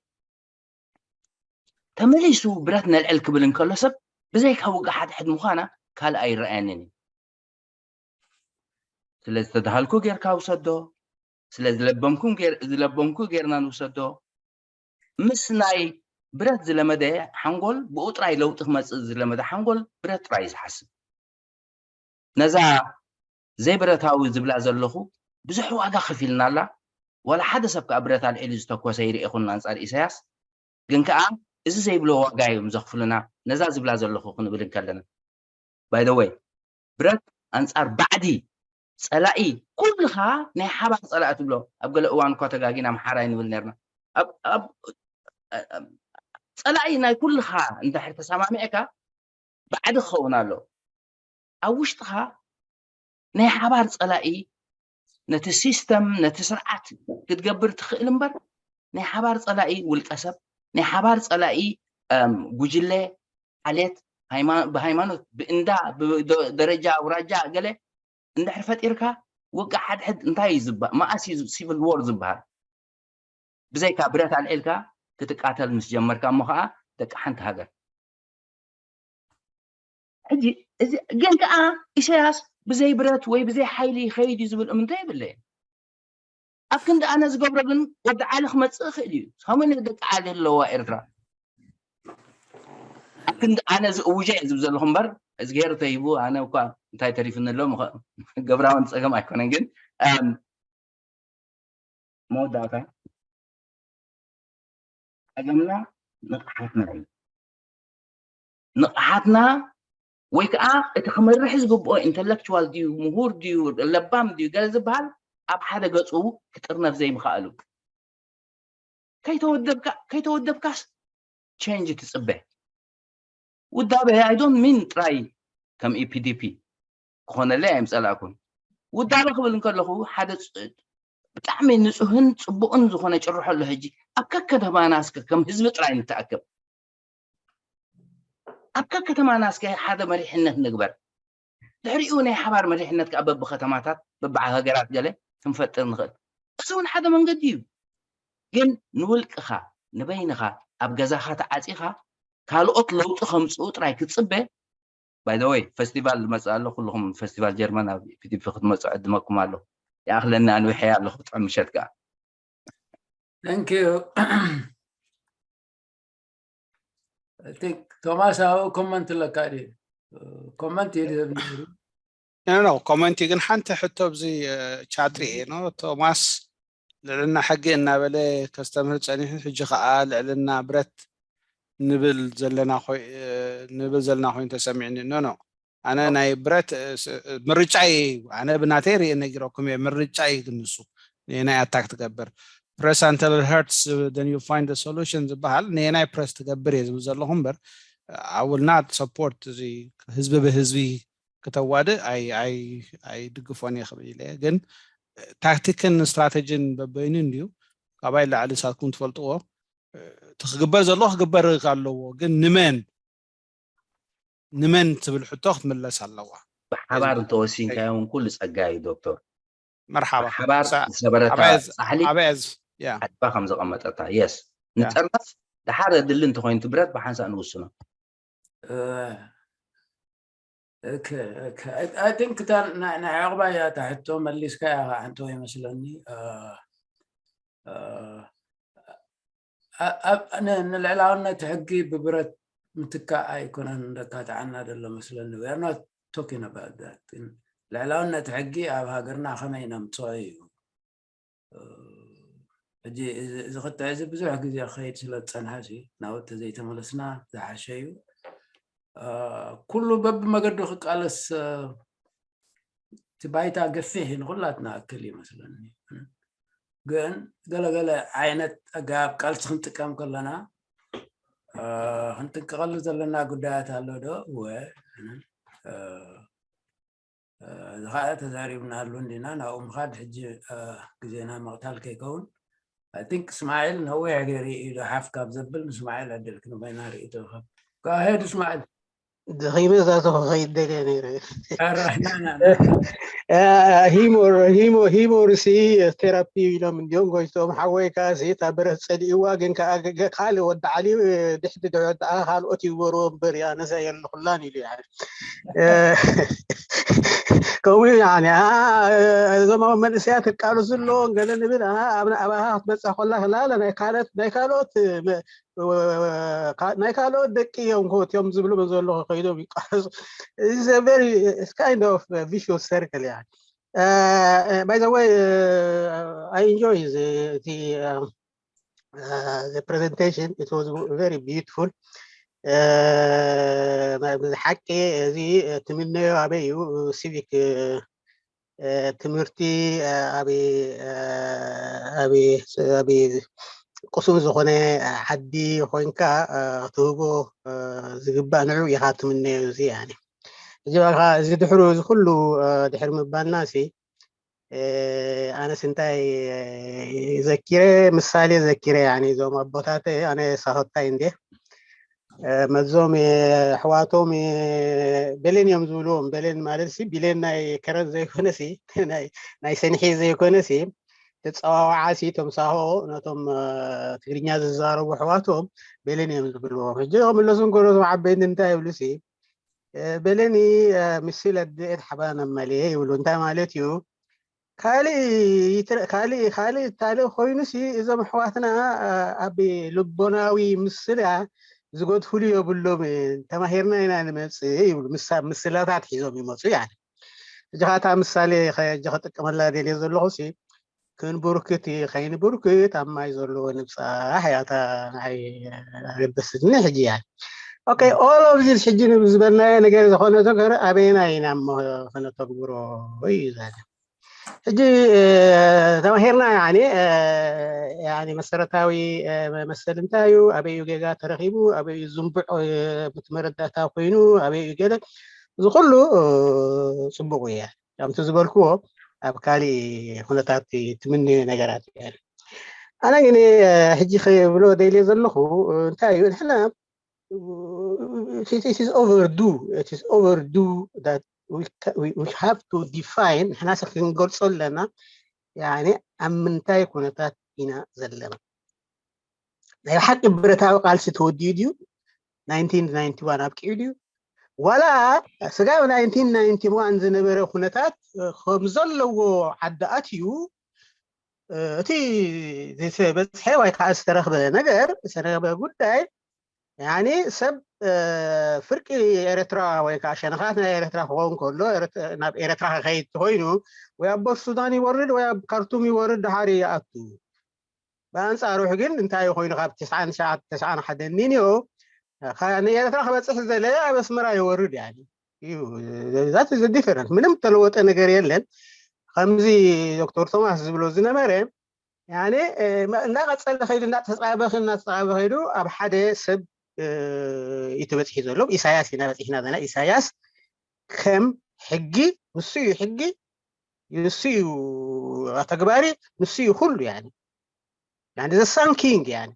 ተመሊሱ ብረት ነልዕል ክብል እንከሎ ሰብ ብዘይካ ውግእ ሓድሕድ ምዃና ካልእ ኣይረኣየንን እዩ። ስለ ዝተድሃልኩ ጌርካ ውሰዶ፣ ስለ ዝለበምኩም ጌር- ዝለበምኩ ጌርና ንውሰዶ። ምስ ናይ ብረት ዝለመደ ሓንጎል ብኡ ጥራይ ለውጢ ክመፅእ ዝለመደ ሓንጎል ብረት ጥራይ እዩ ዝሓስብ። ነዛ ዘይብረታዊ ዝብላ ዘለኹ ብዙሕ ዋጋ ከፊልናላ። ዋላ ሓደ ሰብ ከዓ ብረት ኣልዒሉ ዝተኮሰ ይርኤኹን ኣንፃር ኢሳያስ። ግን ከዓ እዚ ዘይብሎ ዋጋ እዮም ዘኽፍሉና። ነዛ ዝብላ ዘለኹ ክንብል እንከለና ባይ ወይ ብረት ኣንፃር ባዕዲ ፀላኢ ኩልኻ ናይ ሓባር ፀላኢ ትብሎ። ኣብ ገለ እዋን እኳ ተጋጊና ምሓራይ ንብል ነርና። ኣብ- ኣብ- ኣብ- ፀላኢ ናይ ኩልኻ እንድሕር ተሰማሚዕካ ባዕዲ ክኸውን ኣሎ። ኣብ ውሽጥኻ ናይ ሓባር ፀላኢ ነቲ ሲስተም ነቲ ስርዓት ክትገብር ትኽእል እምበር ናይ ሓባር ፀላኢ ውልቀ ሰብ ናይ ሓባር ፀላኢ ጉጅለ ዓሌት ብሃይማኖት ብእንዳ ደረጃ ኣውራጃ ገለ እንድሕር ፈጢርካ ውግእ ሓድሕድ እንታይ እዩ ዝበሃል? መኣስ እዩ ሲቪል ዎር ዝበሃል? ብዘይካ ብረት ኣልዒልካ ክትቃተል ምስ ጀመርካ እሞ ከዓ ደቂ ሓንቲ ሃገር ሕጂ እዚ ግን ከዓ ኢሳያስ ብዘይ ብረት ወይ ብዘይ ሓይሊ ይኸይድ እዩ ዝብል እምንቶ የብለይን። ኣብ ክንዲ ኣነ ዝገብሮ ግን ወዲ ዓሊ ክመፅእ ይኽእል እዩ። ሰሙን ደቂ ዓሊ ኣለዋ ኤርትራ። ኣብ ክንዲ ኣነ ዝእውጀ እየ ዝብል ዘለኹ እምበር እዝግሄር ተሂቡ ኣነ እኳ እንታይ ተሪፍኒ ኣሎ ምኸ- ገብራውን ፀገም ኣይኮነን ግን እም፣ መወዳእታ ጸገምና ንቕሓትና እዩ። ንቕሓትና ወይ ከዓ እቲ ክመርሕ ዝግብኦ ኢንተሌክቹዋል ድዩ ምሁር ድዩ ለባም ድዩ ገለ ዝበሃል ኣብ ሓደ ገፁ ክጥርነፍ ዘይምኽኣሉ ከይተወደብካ ከይተወደብካስ ቸንጅ ትፅበ ውዳበ I don't mean ጥራይ ከም ኢፒዲፒ ክኾነለይ ኣይምፀላእኩን ውዳበ ክብል እንከለኹ ሓደ ብጣዕሚ ንፁህን ፅቡቕን ዝኾነ ጭርሖ ኣሎ ሕጂ ኣብ ከከተማና እስከ ከም ህዝቢ ጥራይ ንተኣከብ ኣብ ከከተማና እስከ ሓደ መሪሕነት ንግበር ድሕሪኡ ናይ ሓባር መሪሕነት ከዓ በብከተማታት በብሃገራት ገለ ክንፈጥር ንኽእል እዚ እውን ሓደ መንገዲ እዩ ግን ንውልቅኻ ንበይንኻ ኣብ ገዛኻ ተዓፂኻ ካልኦት ለውጢ ከምፅኡ ጥራይ ክትፅበ ባይ ዘ ወይ ፈስቲቫል ዝመፅእ ኣሎ ኩልኹም ፈስቲቫል ጀርመን ኣብ ፒዲፒ ክትመፁ ዕድመኩም ኣሎ ይኣኽለኒ ኣንዊሐ ኣለኹ ጥዑም ምሸት ከዓ Thank you. I think ቶማስ ኣብኡ ኮመንት ኣለካ ድዩ? ኮመንት እዩ ዝህብ ነይሩ። ኖ ኮመንቲ ግን ሓንቲ ሕቶ ኣብዚ ቻት ርኤ ኖ ቶማስ ልዕልና ሕጊ እናበለ ከስተምህር ፀኒሑ ሕጂ ከዓ ልዕልና ብረት ንብል ዘለና ንብል ዘለና ኮይኑ ተሰሚዕኒ ኖ ኖ ኣነ ናይ ብረት ምርጫ እዩ ኣነ ብናተይ ርእ ነጊረኩም እየ ምርጫ እዩ ግን ንሱ ናይ ኣታክ ትገብር ፕረሳንተል ሀርትስ then you find solution ዝበሃል ንየናይ ፕረስ ትገብር እየ ዝብል ዘለኹ እምበር ኣውልና ሰፖርት እዚ ህዝቢ ብህዝቢ ክተዋድእ ኣይድግፎን እየ ክብል ኢለ ግን ታክቲክን ስትራተጂን በበይኑ እንድዩ ካባይ ላዕሊ ሳትኩም ትፈልጥዎ እቲ ክግበር ዘለዎ ክግበር ኣለዎ ግን ንመን ንመን ትብል ሕቶ ክትምለስ ኣለዋ ብሓባር እንተወሲንካዮ እውን ኩሉ ፀጋ እዩ ዶክተር መርሓባ ብሓባር ዝሰበረታ ፃሕሊ ዓድባ ከም ዘቐመጠታ የስ ንጠርነፍ ድሓር ኣድሊ እንተኮይኑ ብረት ብሓንሳእ ንውስኖ I think እታ ናይ ዕቑባ እያ እታ ሕቶ መሊስካ እያ ከዓ ሕቶ ይመስለኒ ንልዕላውነት ሕጊ ብብረት ምትካእ ኣይኮነን እንደካትዓና ዘሎ መስለኒ we are not talking about that ልዕላውነት ሕጊ ኣብ ሃገርና ከመይ ነምፅኦ እዩ ሕጂ እዚ ክትዕ እዚ ብዙሕ ግዜ ክኸይድ ስለ ዝፀንሐ ናብኡ ተዘይተመለስና ዝሓሸ እዩ ኩሉ በብመገዱ ክቃለስ እቲ ባይታ ገፊሕ እዩ ንኩላትና ኣክል ይመስለኒ ግን ገለገለ ዓይነት ኣገባብ ቃልሲ ክንጥቀም ከለና ክንጥንቀቐሉ ዘለና ጉዳያት ኣሎ ዶ? እወ። እዚ ከዓ ተዛሪብናሉ እንዲና፣ ናብኡ ምኻድ ሕጂ ግዜና ምቕታል ከይከውን። I think እስማዒል ነዊሕ ገይሩ ኢሉ ሓፍ ካብ ዘብል፣ ንእስማዒል ዕድል ክንበይና ርእይቶ ካብ። Go ahead እስማዒል። ደኺመ እዛ ተኸኸይት ደልየ ነይረ። ኧረ፣ ና፣ ና፣ ሂሞር ሂሞር ሲ ቴራፒ ኢሎም እንዲዮም ጎይቶም ሓወይ ከኣ ሲ እታ ብረት ጸሊእዋ፣ ግን ከኣ ገ- ገ- ካልእ ወዲ ዓሊ ድሕዲ ድሕሪ ወዲ ዓሊ ካልኦት ይግበርዎ እምበር እያ ነሳ የለኹላን ኢሉ። ከምኡ እዩ። እዞም ኣብ መንእሰያት ክቃለሱ ኣለዎም ገለ ንብል ኣባኻ ክትመፅእ ኮላ ክላለ ናይ ካልኦት ናይ ካልኦት ናይ ካልኦት ደቂ እዮም ኮት እዮም ዝብሉ ዘለኹ ከይዶም ይቃለሱ። Very kind of vicious circle እያ። By the way, I enjoy the presentation. It was very beautiful. ብሓቂ እዚ ትምነዮ ኣበይ እዩ? ሲቪክ ትምህርቲ ኣብ ኣብ ኣብ ቅሱን ዝኾነ ዓዲ ኮይንካ ክትህቦ ዝግባእ ንዑ ኢኻ ትምነዮ። እዚ ያኒ እዚ በቃ እዚ ድሕሩ እዚ ኩሉ ድሕሪ ምባልና ሲ ኣነስ እንታይ ዘኪረ ምሳሌ ዘኪረ ያኒ እዞም ኣቦታት ኣነ ሳሆታይ እንዴ መዞም ኣሕዋቶም በሌን እዮም ዝብልዎም። በሌን ማለት ሲ ቢሌን ናይ ከረን ዘይኮነ ሲ ናይ ሰንሒ ዘይኮነ ሲ ተፀዋዋዓ ሲ ተምሳሆ ነቶም ትግርኛ ዝዛረቡ ኣሕዋቶም በሌን እዮም ዝብልዎም። ሕጂ ክምለሱ እንከሎ እዞም ዓበይቲ እንታይ ይብሉ ሲ በሌኒ ምስል ኣድኤት ሓባና መሌ ይብሉ። እንታይ ማለት እዩ? ካልእ ካልእ ካልእ ታልእ ኮይኑሲ እዞም ኣሕዋትና ኣብ ልቦናዊ ምስላ ዝገድፍሉ የብሎም። ተማሂርና ኢና ንመፅእ ይብሉ። ምስላታት ሒዞም ይመፁ። ያ እጅኻ እታ ምሳሌ ከጥቅመላ ደልየ ዘለኹ ሲ ክንብርክት ከይንብርክት ኣብ ማይ ዘለዎ ንብፃሕ እያ እታ ንዓይ ኣገደስኒ ሕጂ እያ። Okay, all of this ሕጂ ዝበልናዮ ነገር ዝኾነ ነገር ኣበየና ኢና እሞ ከነተግብሮ እዩ ዘለ። ሕጂ ተማሂርና ያኒ ያኒ መሰረታዊ መሰል እንታይ እዩ? ኣበይ እዩ ጌጋ ተረኺቡ? ኣበይ እዩ ዝንቡዕ እቲ መረዳእታ ኮይኑ? ኣበይ እዩ ገለ? እዚ ኩሉ ፅቡቅ እየ። ከምቲ ዝበልክዎ ኣብ ካሊእ ኩነታት ትምንዮ ነገራት እየ። ኣነ ግን ሕጂ ክብሎ ደልየ ዘለኹ እንታይ እዩ ንሕና it is overdue it is overdue that we, we have to define ንሕና ክንገልጾ ኣለና። ያኒ ኣብ ምንታይ ኩነታት ኢና ዘለና? ናይ ሓቂ ብረታዊ ቃልሲ ተወዲኡ ድዩ? ናይንቲን ናይንቲ ዋን ኣብቂዑ ድዩ? ዋላ ስጋብ ናይንቲን ናይንቲ ዋን ዝነበረ ኩነታት ከም ዘለዎ ዓዲ ኣትዩ እቲ ዝተበፅሐ ወይ ከዓ ዝተረኽበ ነገር ዝተረኽበ ጉዳይ ያኒ ሰብ ፍርቂ ኤርትራ ወይ ከዓ ሸነኻት ናይ ኤርትራ ክኸውን ከሎ ናብ ኤርትራ ክኸይድ ተኮይኑ ወይ ኣብ ቦርት ሱዳን ይወርድ ወይ ኣብ ካርቱም ይወርድ ድሓር ይኣቱ። ብኣንፃሩ ግን እንታይ ኮይኑ ካብ ተስዓን ሓደን ኒዮ ንኤርትራ ክበፅሕ ዝደለየ ኣብ ኣስመራ ይወርድ ያኒ እዩ። That is the difference። ምንም ተለወጠ ነገር የለን። ከምዚ ዶክተር ቶማስ ዝብሎ ዝነበረ ያኔ እናቐፀለ ከይዱ እናተፃበኸ እናተፃበኸ ከይዱ ኣብ ሓደ ሰብ እዩ ተበፂሑ ዘሎ። ኢሳያስ ኢና በፂሕና ዘለና። ኢሳያስ ከም ሕጊ ንሱ እዩ ሕጊ ንሱ እዩ ኣተግባሪ ንሱ እዩ ኩሉ ያኒ ያኒ the sun king ያኒ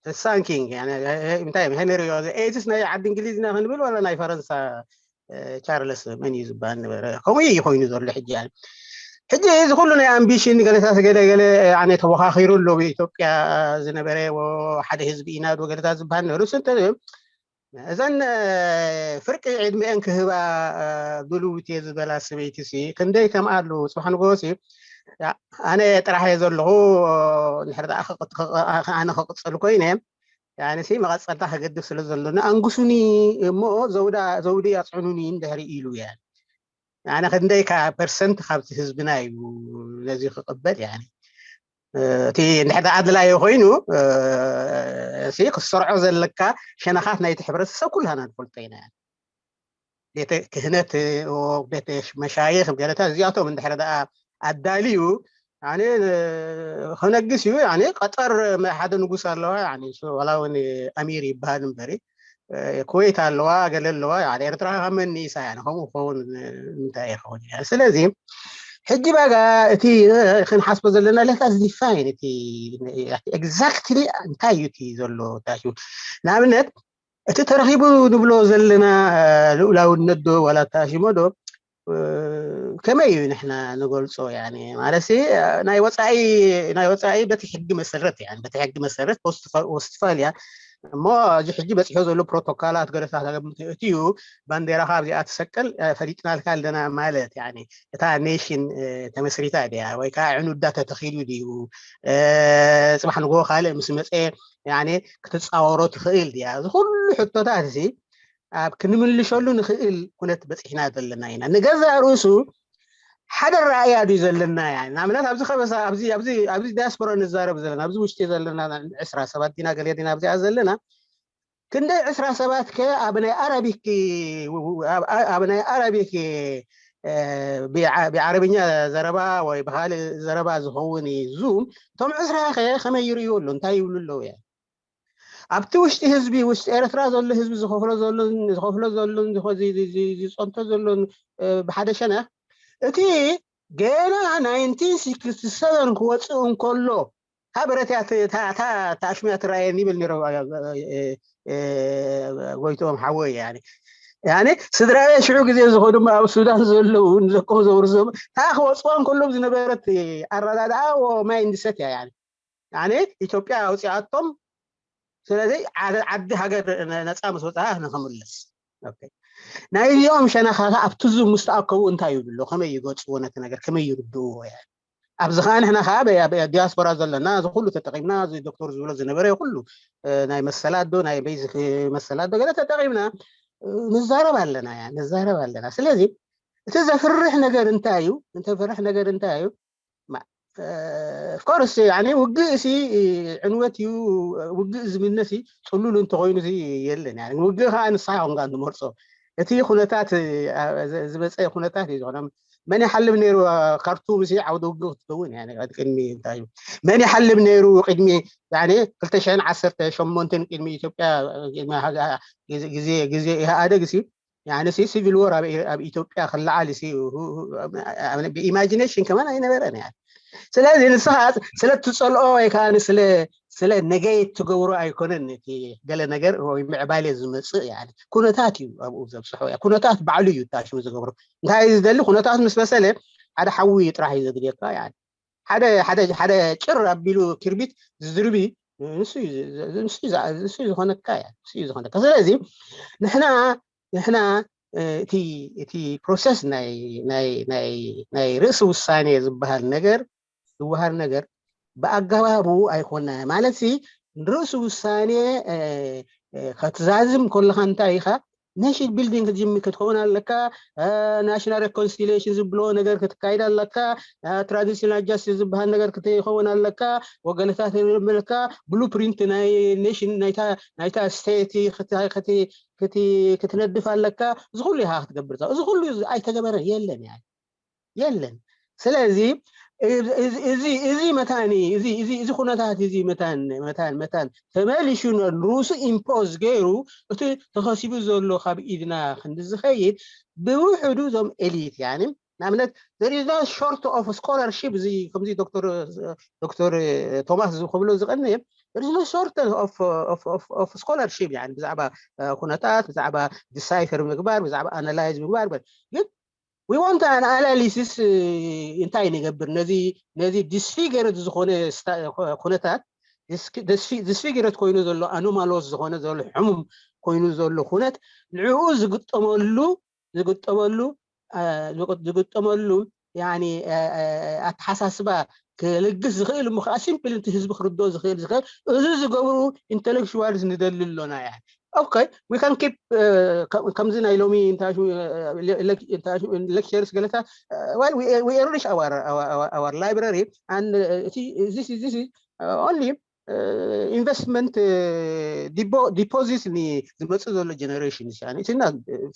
the sun king ያኒ እንታይ ሄንሪ ኤይትስ ናይ ዓዲ እንግሊዝና ክንብል ዋላ ናይ ፈረንሳ ቻርለስ መን እዩ ዝበሃል ነበረ ከምኡ እዩ ኮይኑ ዘሎ ሕጂ ያኒ ሕጂ እዚ ኩሉ ናይ ኣምቢሽን ገለታት ገለ ገለ ኣነ ተወኻኺሩ ኣሎ ኢትዮጵያ ዝነበረ ሓደ ህዝቢ ኢና ዶ ገለታት ዝበሃል ነበሩ ስንተ እዘን ፍርቂ ዕድሚአን ክህባ ድልውት እየ ዝበላ ሰበይቲ ሲ ክንደይ ከም ኣሉ ፅባሕ ንጎሲ ኣነ ጥራሕ እየ ዘለኹ ንሕር ኣነ ክቅፅል ኮይነ ያንሲ መቐፀልታ ክገድፍ ስለ ዘሎና ኣንጉሱኒ እሞ ዘውዲ ኣፅዕኑኒ እንድሕሪ ኢሉ እየ ኣነ ክንደይ ካ ፐርሰንት ካብቲ ህዝብና እዩ ነዚ ክቅበል ያ እቲ እንድሕር ኣድላዩ ኮይኑ ክሰርዖ ዘለካ ሸነኻት ናይቲ ሕብረተሰብ ኩላና ንፈልጦ ኢና ቤተ ክህነት ቤተ መሻይኽ ገለታት እዚኣቶም እንድሕር ኣዳልዩ ያኔ ከነግስ እዩ። ያኔ ቀጠር ሓደ ንጉስ ኣለዋ። ያኔ እሱ ዋላ እውን ኣሚር ይበሃል እምበሪ ኩዌት ኣለዋ፣ ገለ ኣለዋ። ያኔ ኤርትራ ካብ መን ንኢሳ? ያኔ ከምኡ ክኸውን እንታይ ይኸውን? ስለዚ ሕጂ ባጋ እቲ ክንሓስቦ ዘለና let us define እቲ exactly እንታይ እዩ እቲ ዘሎ ታሹ። ንኣብነት እቲ ተረኺቡ ንብሎ ዘለና ልኡላውነት ዶ ዋላ ታሽሞ ዶ ከመይ እዩ ንሕና ንገልጾ? ያኒ ማለት ናይ ወፃኢ ናይ ወፃኢ በቲ ሕጊ መሰረት፣ ያኒ በቲ ሕጊ መሰረት ወስትፋልያ እሞ እዚ ሕጂ በፂሖ ዘሎ ፕሮቶካላት ገለታት ኣገምት እቲ እዩ። ባንዴራኻ ኣብዚኣ ትሰቀል ፈሊጥናልካ ኣለና ማለት፣ ያኒ እታ ኔሽን ተመስሪታ ድያ ወይ ከዓ ዕኑዳ ተተኺሉ ድዩ? ፅባሕ ንጎ ካልእ ምስ መፀ ያኒ ክትፃወሮ ትኽእል ድያ? እዚ ኩሉ ሕቶታት እዚ ኣብ ክንምልሸሉ ንኽእል ኩነት በፂሕና ዘለና ኢና። ንገዛእ ርእሱ ሓደ ራእያ ድዩ ዘለና? ያ ንኣብነት ኣብዚ ከበሳ ኣብዚ ኣብዚ ኣብዚ ዲያስፖራ ንዛረብ ዘለና ኣብዚ ውሽጢ ዘለና ዕስራ ሰባት ዲና ገለ ዲና ኣብዚኣ ዘለና ክንደይ ዕስራ ሰባት ከ ኣብ ናይ ኣረቢክ ኣብ ናይ ኣረቢክ ብዓረብኛ ዘረባ ወይ ብካልእ ዘረባ ዝኸውን እዩ ዙም እቶም ዕስራ ከ ከመይ ይርእዩ ኣሎ እንታይ ይብሉ ኣለዉ እያ ኣብቲ ውሽጢ ህዝቢ ውሽጢ ኤርትራ ዘሎ ህዝቢ ዝኸፍሎ ዘሎን ዝኸፍሎ ዘሎን ዝጸንቶ ዘሎን ብሓደ ሸነኽ እቲ ገና ናይንቲን ሲክስቲ ሰቨን ክወፅእ እንከሎ ካብ ብረት እያ ታሽሚያ ትረኣየኒ ይብል ነይሩ ጎይትኦም ሓወይ ያኒ ያኒ ስድራቤት ሽዑ ግዜ ዝኸዱ ኣብ ሱዳን ዘለዉ ንደቆም ዘውርሶም ታ ክወፅዋ እንከሎም ዝነበረት ኣረዳድኣ ማይንድሰት እያ ያኒ ያኒ ኢትዮጵያ ኣውፅኣቶም ስለዚ ዓዲ ሃገር ነፃ ምስ ወፅኣ ንክምልስ ናይዚኦም ሸነኻታ ኣብቲ ዙም ምስ ተኣከቡ እንታይ ይብሉ ከመይ ይገፅዎ ነቲ ነገር ከመይ ይርድእዎ እያ ኣብዚ ከዓ ንሕና ከዓ ዲያስፖራ ዘለና እዚ ኩሉ ተጠቂምና እዚ ዶክተር ዝብሎ ዝነበረ ኩሉ ናይ መሰላዶ ናይ ቤዚክ መሰላዶ ገለ ተጠቂምና ንዛረብ ኣለና እያ ንዛረብ ኣለና ስለዚ እቲ ዘፍርሕ ነገር እንታይ እዩ እንተፍርሕ ነገር እንታይ እዩ ኦፍኮርስ ያኒ ውግእ ሲ ዕንወት እዩ ውግእ ዝምነ ሲ ፅሉል እንተኮይኑ ሲ የለን ያኒ ውግእ ከዓ ንስኻ ኮንካ እንትመርፆ እቲ ኩነታት ዝበፀ ኩነታት እዩ ዝኾነ መን ይሓልም ነይሩ ካርቱም ሲ ዓውደ ውግእ ክትከውን ቅድሚ እንታይ እዩ መን ይሓልም ነይሩ ቅድሚ ያኒ ክልተ ሽሕን ዓሰርተ ሸሞንተን ቅድሚ ኢትዮጵያ ግዜ ኢህኣደግ ሲ ያኒ ሲቪል ወር ኣብ ኢትዮጵያ ክለዓል ብኢማጂኔሽን ከማን ኣይነበረን ያ ስለዚ ንስኻ ስለ ትፀልኦ ወይ ከዓ ስለ ነገይ ትገብሮ ኣይኮነን እቲ ገለ ነገር ወይ ምዕባሌ ዝመፅእ ኩነታት እዩ ኣብኡ ዘብፅሖ ኩነታት ባዕሉ እዩ ታሽሙ ዝገብሮ እንታይ ዝደሊ ኩነታት ምስ በሰለ ሓደ ሓዊ ጥራሕ እዩ ዘድልየካ ሓደ ሓደ ሓደ ጭር ኣቢሉ ክርቢት ዝድርቢ ንሱ እዩ ዝኾነካ እያ ንሱ እዩ ዝኾነካ ስለዚ ንሕና ንሕና እቲ እቲ ፕሮሰስ ናይ ናይ ናይ ናይ ርእሲ ውሳኔ ዝበሃል ነገር ዝበሃል ነገር ብኣገባቡ ኣይኮነ ማለት ሲ ንርእሲ ውሳኔ ከተዛዝም ከለካ እንታይ ኢኻ ኔሽን ቢልዲንግ ክትጅምር ክትኸውን ኣለካ ናሽናል ሬኮንሲሊሽን ዝብሎ ነገር ክትካይድ ኣለካ ትራንዚሽናል ጃስቲስ ዝበሃል ነገር ክትኸውን ኣለካ ወገነታት ኣለካ ብሉፕሪንት ናይ ኔሽን ናይታ ስቴት ክትነድፍ ኣለካ እዚ ኩሉ ኢኻ ክትገብር እዚ ኩሉ ኣይተገበረን የለን ያ የለን ስለዚ እዚ እዚ መታኒ እዚ እዚ እዚ ኩነታት እዚ መታን መታን መታን ተመሊሹ ንሩሱ ኢምፖዝ ገይሩ እቲ ተኸሲቡ ዘሎ ካብ ኢድና ክንዲ ዝኸይድ ብውሕዱ እዞም ኤሊት ያኒ ንኣብነት there is no short of scholarship እዚ ከምዚ ዶክተር ዶክተር ቶማስ ዝከብሎ ዝቀነ there is no short of of of scholarship ያኒ ብዛዕባ ኩነታት ብዛዕባ ዲሳይፈር ምግባር ብዛዕባ ኣናላይዝ ምግባር ግን we want an analysis እንታይ ንገብር ነዚ ነዚ disfigured ዝኾነ ኩነታት disfigured ኮይኑ ዘሎ anomalous ዝኾነ ዘሎ ሕሙም ኮይኑ ዘሎ ኩነት ንዕኡ ዝግጠመሉ ዝግጠመሉ ዝግጠመሉ ያኒ ኣተሓሳስባ ክልግስ ዝኽእል እሞ ከዓ ሲምፕል እቲ ህዝቢ ክርድኦ ዝኽእል ዝኽእል እዚ ዝገብሩ ኢንተሌክቹዋልስ ንደሊ ኣሎና ያ okay we can keep ከምዚ ናይ ሎሚ lectures ገለታት well we enrich our our library and this is this is only investment deposit ዝመፅእ ዘሎ generation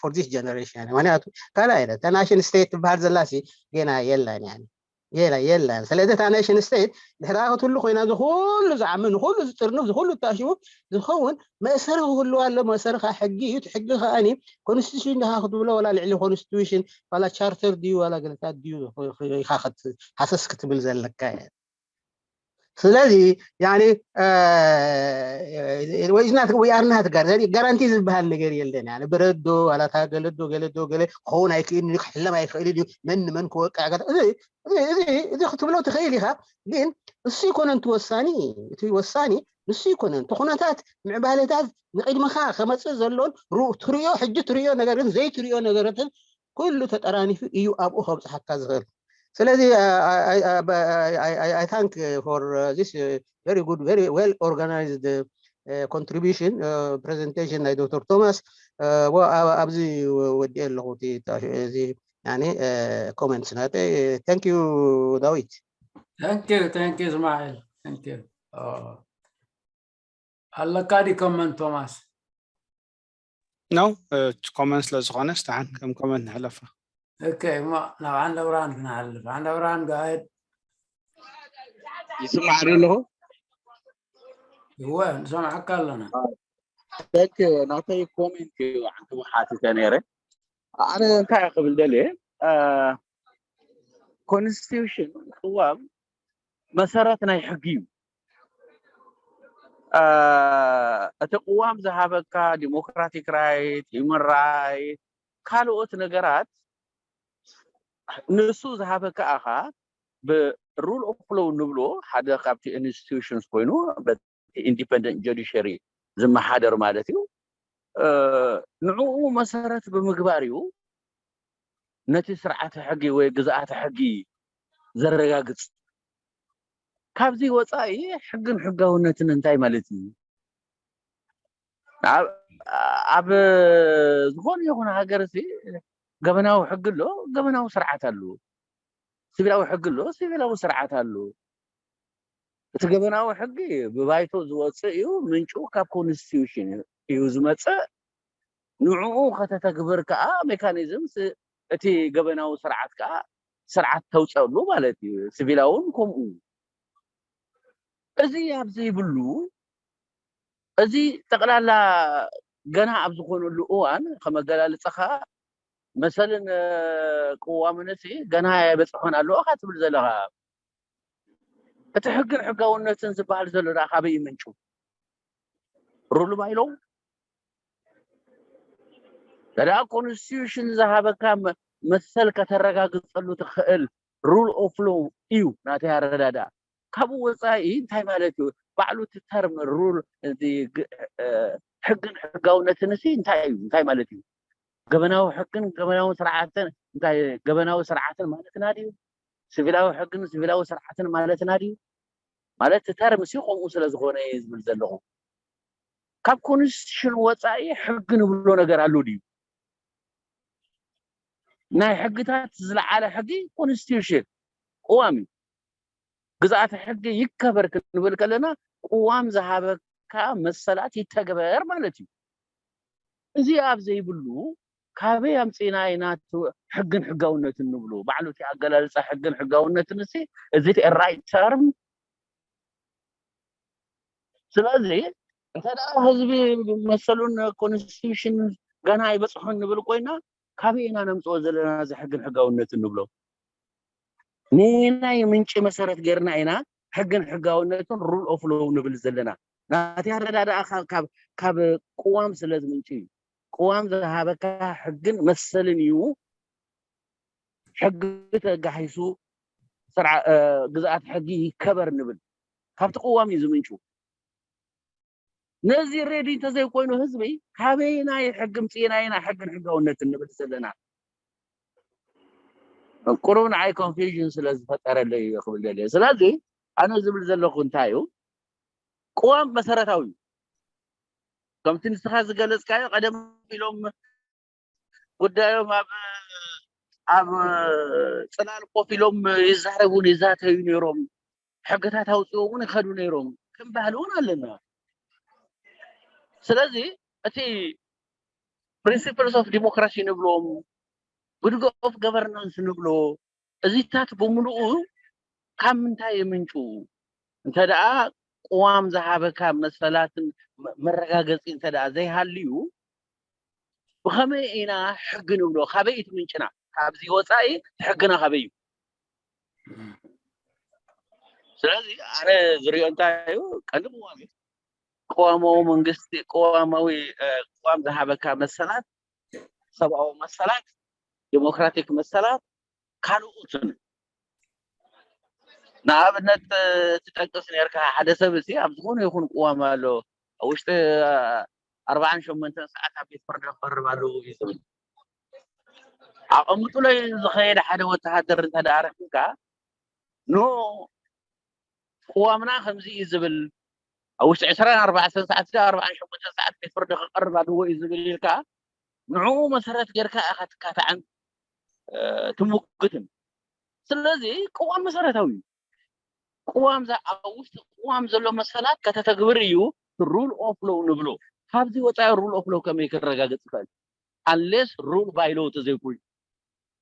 for this generation ምክንያቱ ካልእ ኣይነ ናሽን ስቴት ትበሃል ዘላሲ ገና የላን የላ የለን። ስለዚ እታ nation state ድሕራ ክትህሉ ኮይና ዝኩሉ ዝዓሚ ንኩሉ ዝጥርንፍ ዝኩሉ ታሽሙ ዝኸውን መእሰሪ ክህልዋ ኣሎ። መእሰሪ ከዓ ሕጊ እዩ። እቲ ሕጊ ከዓኒ constitution ድካ ክትብሎ ዋላ ልዕሊ constitution ዋላ charter ድዩ ዋላ ገለታት ድዩ ኢካ ሃሰስ ክትብል ዘለካ እየ። ስለዚ ያኒ ወይዝናት ወያርናት ጋር ዘ ጋራንቲ ዝበሃል ነገር የለን። ያኒ ብረዶ ዋላ ታገለዶ ገለዶ ገለ ክኸውን ኣይክእል እዩ፣ ክሕለም ኣይክእል እዩ፣ መን ንመን ክወቅዕ ገለ እዚ እዚ እዚ እዚ ክትብሎ ትኽእል ኢኻ። ግን እሱ ይኮነን እቲ ወሳኒ፣ እቲ ወሳኒ ንሱ ይኮነን። እቲ ኩነታት ምዕባለታት ንቅድምኻ ከመፅእ ዘሎን ሩ- ትሪኦ ሕጂ ትሪኦ ነገር ግን ዘይትሪኦ ነገራትን ኩሉ ተጠራኒፉ እዩ ኣብኡ ከብፅሓካ ዝኽእል። ስለዚ I thank for this very good, very well organized contribution, presentation ናይ ዶክተር ቶማስ። ኣብዚ ወዲኤ ኣለኹ እቲ እዚ comments ናተይ። Thank you ዳዊት። Thank you, thank you እስማኤል። Thank you. ኣለካ ዲ comment ቶማስ? No, comment ስለ ዝኾነ ስታሓን ከም comment ንሕለፋ። Okay, እሞ ናብ ዓንደ ብርሃን ክንሓልፍ። ዓንደ ብርሃን፣ go ahead. ይስማዕ ዶ ኣለኹ? እወ፣ ንሰምዓካ ኣለና። Thank you. ናተይ comment እዩ፣ ሓንቲ ሓቲተ ነይረ። ኣነ እንታይ ክብል ደልየ፣ constitution፣ ቅዋም፣ መሰረት ናይ ሕጊ እዩ። እቲ ቅዋም ዝሃበካ democratic right፣ human right፣ ካልኦት ነገራት ንሱ ዝሃበካ ኣኻ። ብ rule of law ንብሎ ሓደ ካብቲ institutions ኮይኑ፣ በቲ independent judiciary ዝመሓደር ማለት እዩ። ንዕኡ መሰረት ብምግባር እዩ ነቲ ስርዓተ ሕጊ ወይ ግዝኣተ ሕጊ ዘረጋግፅ። ካብዚ ወፃኢ ሕግን ሕጋውነትን እንታይ ማለት እዩ? ኣብ ዝኾነ ይኹን ሃገር፣ ገበናዊ ሕጊ ኣሎ፣ ገበናዊ ስርዓት ኣሎ። ሲቪላዊ ሕጊ ኣሎ፣ ሲቪላዊ ስርዓት ኣሎ። እቲ ገበናዊ ሕጊ ብባይቶ ዝወፅእ እዩ፣ ምንጩ ካብ constitution እዩ ዝመፅእ። ንዕኡ ከተተግብር ከዓ mechanism፣ እቲ ገበናዊ ስርዓት ከዓ ስርዓት ተውፀሉ ማለት እዩ። ሲቪላውን ከምኡ። እዚ ኣብ ዘይብሉ፣ እዚ ጠቕላላ ገና ኣብ ዝኾነሉ እዋን፣ ከመገላልፀኻ መሰልን ቅዋምን ሲ ገና ኣይበፅሖን ኣለዎ ካ ትብል ዘለኻ። እቲ ሕግን ሕጋውነትን ዝበሃል ዘሎ ደኣ ካበይ ምንጩ? Rule by law? ደኣ constitution ዝሃበካ መሰል ከተረጋግፀሉ ትኽእል rule of law እዩ ናተይ ኣረዳድኣ። ካብኡ ወፃኢ እንታይ ማለት እዩ? ባዕሉ እቲ term rule፣ ሕግን ሕጋውነትን ሲ እንታይ እዩ? እንታይ ማለት እዩ? ገበናዊ ሕግን ገበናዊ ስርዓትን እንታይ ገበናዊ ስርዓትን ማለትና ድዩ? ሲቪላዊ ሕግን ሲቪላዊ ስርዓትን ማለትና ድዩ? ማለት እቲ term ሲ ከምኡ ስለ ዝኾነ እየ ዝብል ዘለኹ። ካብ constitution ወፃኢ ሕጊ ንብሎ ነገር ኣሎ ድዩ? ናይ ሕግታት ዝለዓለ ሕጊ constitution፣ ቅዋም እዩ። ግዝኣተ ሕጊ ይከበር ክንብል ከለና ቅዋም ዝሃበካ መሰላት ይተግበር ማለት እዩ። እዚ ኣብ ዘይብሉ ካበይ ኣምፂና ኢና ሕግን ሕጋውነትን ንብሎ? ባዕሉ እቲ ኣገላልፃ ሕግን ሕጋውነትን ሲ፣ is it a right term? ስለዚ እንተ ደኣ ህዝቢ መሰሉን constitution ገና ኣይበፅሖን ንብል ኮይና፣ ካበይ ኢና ነምፅኦ ዘለና እዚ ሕግን ሕጋውነትን ንብሎ? ንናይ ምንጪ መሰረት ጌርና ኢና ሕግን ሕጋውነትን rule of law ንብል ዘለና። ናተይ ኣረዳድኣ ካብ ቅዋም ስለ ዝምንጩ እዩ። ቅዋም ዝሃበካ ሕግን መሰልን እዩ። ሕጊ ተጋሂሱ ግዝኣት ሕጊ ይከበር ንብል። ካብቲ ቅዋም እዩ ዝምንጩ። ነዚ ready እንተዘይኮይኑ ህዝቢ፣ ካበየናይ ሕጊ ምፅእና ኢና ሕግን ሕጋውነትን ንብል ዘለና? ቁሩብ ንዓይ confusion ስለ ዝፈጠረለይ እዩ ክብል ደልየ። ስለዚ ኣነ ዝብል ዘለኹ እንታይ እዩ? ቅዋም መሰረታዊ እዩ። ከምቲ ንስኻ ዝገለፅካዮ፣ ቀደም ኢሎም ጉዳዮም ኣብ ኣብ ፅላል ኮፍ ኢሎም ይዛረቡን ይዛተዩ ነይሮም። ሕግታት ኣውፅኡ እውን ይኸዱ ነይሮም። ከም ባህሊ እውን ኣለና። ስለዚ እቲ principles of democracy ንብሎም፣ good of governance ንብሎ፣ እዚታት ብምሉኡ ካብ ምንታይ የምንጭው? እንተ ደኣ ቅዋም ዝሃበካ መሰላትን መ- መረጋገጺ እንተ ደኣ ዘይሃልዩ፣ ብኸመይ ኢና ሕጊ ንብሎ? ካበይ እዩ እቲ ምንጭና? ካብዚ ወፃኢ ሕግና ካበይ እዩ? ስለዚ ኣነ ዝሪኦ እንታይ እዩ፣ ቀንዲ ቅዋም እዩ። ቅዋማዊ መንግስቲ፣ ቅዋማዊ እ፣ ቅዋም ዝሃበካ መሰላት፣ ሰብኣዊ መሰላት፣ ዲሞክራቲክ መሰላት፣ ካልኦትን። ንኣብነት እ፣ ትጠቅስ ነርካ፣ ሓደ ሰብ እዚ ኣብ ዝኾነ ይኹን ቅዋም ኣሎ፣ ኣብ ውሽጢ እ፣ ኣርባዓን ሸሞንተን ሰዓት ኣብ ቤት ፍርዲ ክቐርብ ኣለዎ እዩ ዝብል። ኣቐምጥሎ ዝኸየደ ሓደ ወተሃደር እንተ ደኣ ረኺብካ፣ ኖ፣ ቅዋምና ከምዚ እዩ ዝብል፣ ኣብ ውሽጢ ዕስራን ኣርባዕተን ሰዓት ዳ ኣርባዓን ሸሞንተን ሰዓት ቤት ፍርዲ ክቐርብ ኣለዎ እዩ ዝብል ኢልካ፣ ንዕኡ መሰረት ጌርካ ኢኻ ትካታዕን እ፣ ትምክትን። ስለዚ ቅዋም መሰረታዊ እዩ። ቅዋም ዛ- ኣብ ውሽጢ ቅዋም ዘሎ መሰላት ከተተግብር እዩ ሩል ኦፍ ሎው ንብሎ። ካብዚ ወፃኢ ሩል ኦፍ ሎው ከመይ ክረጋገፅ ይኽእል? ኣንሌስ ሩል ባይ ሎው ተዘይኮይኑ፣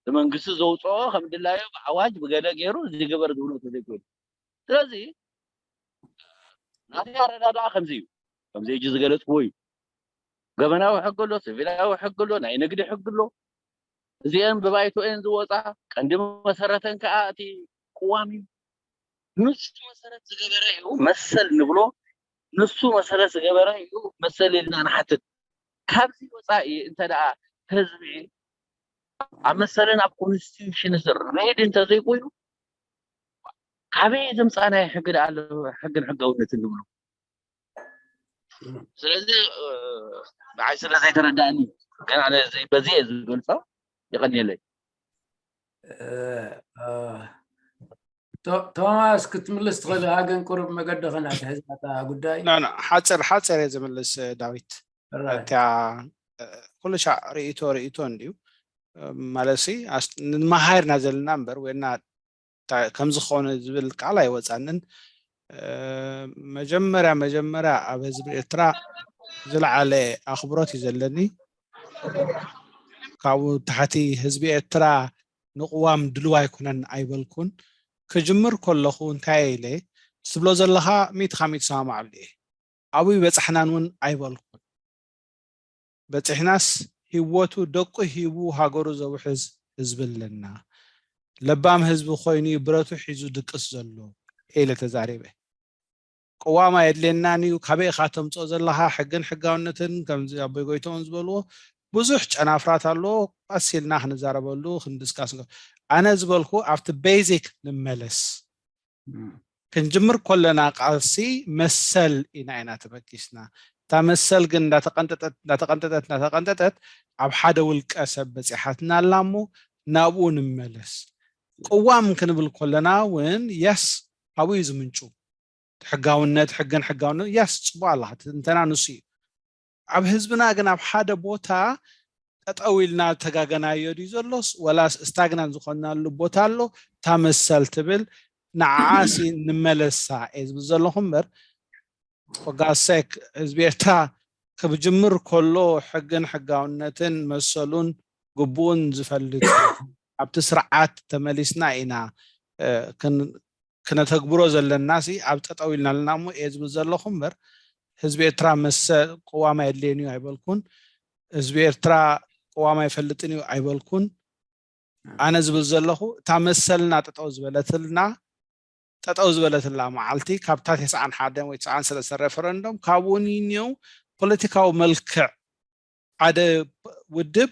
ብመንግስቲ ዘውፅኦ ከም ድላዩ ብኣዋጅ ብገለ ገይሩ ዝግበር ዝብሎ ተዘይኮይኑ። ስለዚ ናተይ ኣረዳድኣ ከምዚ እዩ። ከምዚ ሕጂ ዝገለፅክዎ እዩ። ገበናዊ ሕጊ ኣሎ፣ ሲቪላዊ ሕጊ ኣሎ፣ ናይ ንግዲ ሕጊ ኣሎ። እዚአን ብባይቶ እየን ዝወፃ። ቀንዲ መሰረተን ከዓ እቲ ቅዋም እዩ። ንሱ መሰረት ዝገበረ እዩ መሰል ንብሎ። ንሱ መሰረት ዝገበረ እዩ መሰል ኢልና ንሓትት። ካብዚ ወፃኢ እንተ ደኣ ህዝቢ ኣብ መሰልን ኣብ ኮንስቲቱሽን ስር ሬድ እንተዘይኮይኑ፣ ካበይ ዘምፃናዮ ሕጊ ደኣ ኣሎ? ሕግን ሕጋውነትን ንብሎ። ስለዚ እ፣ ንዓይ ስለ ዘይተረዳእኒ፣ ግን ኣነ እዚ- በዚ እየ ዝገልፆ። የቐንየለይ። እ፣ እ፣ ቶ- ቶማስ ክትምልስ ትኽእል ኢኻ፣ ግን ቁሩብ መገዲ ከናትሕዛታ ጉዳይ ኖ ኖ ሓፂር ሓፂር እየ ዝምልስ ዳዊት። ራይት። እቲያ እ፣ ኩሉ ሻዕ ርእይቶ ርእይቶ እንድዩ። እ፣ ማለት ሲ ኣስ- ንመሃርና ዘለና እምበር ወይና እንታይ ከም ዝኾነ ዝብል ቃል ኣይወፃንን። እ፣ መጀመርያ መጀመርያ ኣብ ህዝቢ ኤርትራ ዝለዓለ ኣኽብሮት እዩ ዘለኒ። ካብኡ ታሕቲ ህዝቢ ኤርትራ ንቅዋም ድልው ኣይኮነን ኣይበልኩን። ክጅምር ከለኹ እንታይ ኢለ ትብሎ ዘለኻ ሚእቲ ካብ ሚእቲ ሰማማዓሉ እየ። ኣብኡ ይበፃሕናን እውን ኣይበልኩን። በፂሕናስ ህይወቱ ደቁ ሂቡ ሃገሩ ዘውሕዝ ህዝቢ ኣለና። ለባም ህዝቢ ኮይኑ ብረቱ ሒዙ ድቅስ ዘሎ ኢለ ተዛሪበ። ቅዋም ኣየድልየናን እዩ፣ ካበይ ኢኻ ተምፅኦ ዘለኻ ሕግን ሕጋውነትን ከምዚ ኣቦይ ጎይቶውን ዝበልዎ ብዙሕ ጨናፍራት ኣለዎ። ቀስ ኢልና ክንዛረበሉ ክንድስካስ ንገ- ኣነ ዝበልኩ ኣብቲ ቤዚክ ንመለስ። እም፣ ክንጅምር ከለና ቃልሲ መሰል ኢና ኢና ተበጊስና። እታ መሰል ግን እንዳተቐንጠጠት እንዳተቐንጠጠት እንዳተቐንጠጠት ኣብ ሓደ ውልቀ ሰብ በፂሓትና ኣላ እሞ ናብኡ ንመለስ። ቅዋም ክንብል ከለና እውን የስ ካብኡ እዩ ዝምንጩ። ሕጋውነት ሕግን ሕጋውነት ያስ ፅቡቅ ኣላ ትንተና ንሱ እዩ። ኣብ ህዝብና ግን ኣብ ሓደ ቦታ ጠጠው ኢልና ተጋገናዮ ድዩ ዘሎስ ወላስ ስታግናን ዝኾንናሉ ቦታ ኣሎ? እታ መሰል ትብል ንዓዓ ሲ ንመለሳ እየ ዝብል ዘለኹ እምበር፣ ፎጋሴክ ህዝቢ ኤርትራ ክብጅምር ከሎ ሕግን ሕጋውነትን መሰሉን ግቡኡን ዝፈልጥ ኣብቲ ስርዓት ተመሊስና ኢና ክነተግብሮ ዘለና ሲ ኣብ ጠጠው ኢልና ኣለና እሞ እየ ዝብል ዘለኹ እምበር ህዝቢ ኤርትራ መሰል ቅዋም ኣየድልየን እዩ ኣይበልኩን። ህዝቢ ኤርትራ ቅዋም ኣይፈልጥን እዩ ኣይበልኩን። ኣነ ዝብል ዘለኹ እታ መሰልና ጠጠው ዝበለትልና ጠጠው ዝበለትላ መዓልቲ ካብታ ተስዓን ሓደን ወይ ተስዓን ሰለስተን ሬፈረንዶም ካብኡ ንኒው ፖለቲካዊ መልክዕ ሓደ ውድብ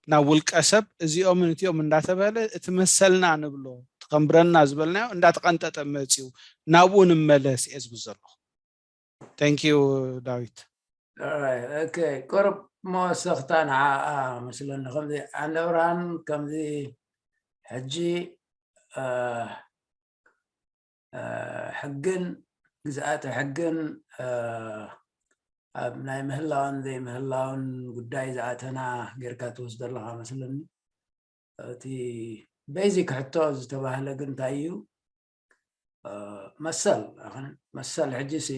ናብ ውልቀ ሰብ እዚኦምን እቲኦም እንዳተበለ እቲ መሰልና ንብሎ ትኸንብረና ዝበልናዮ እንዳተቐንጠጠ መፅዩ ናብኡ ንመለስ እየ ዝብል ዘለኹ። Thank you ዳዊት። ኦኬ፣ ቅርብ መወሰኽታ ንዓኣ መስለኒ። ከምዚ ኣንደ ብርሃን ከምዚ ሕጂ ሕግን ግዝኣተ ሕግን ኣብ ናይ ምህላውን ዘይምህላውን ጉዳይ ዝኣተና ጌርካ ትወስዶ ኣለኻ መስለኒ። እቲ ቤዚክ ሕቶ ዝተባህለ ግን እንታይ እዩ? መሰል መሰል ሕጂ ሲ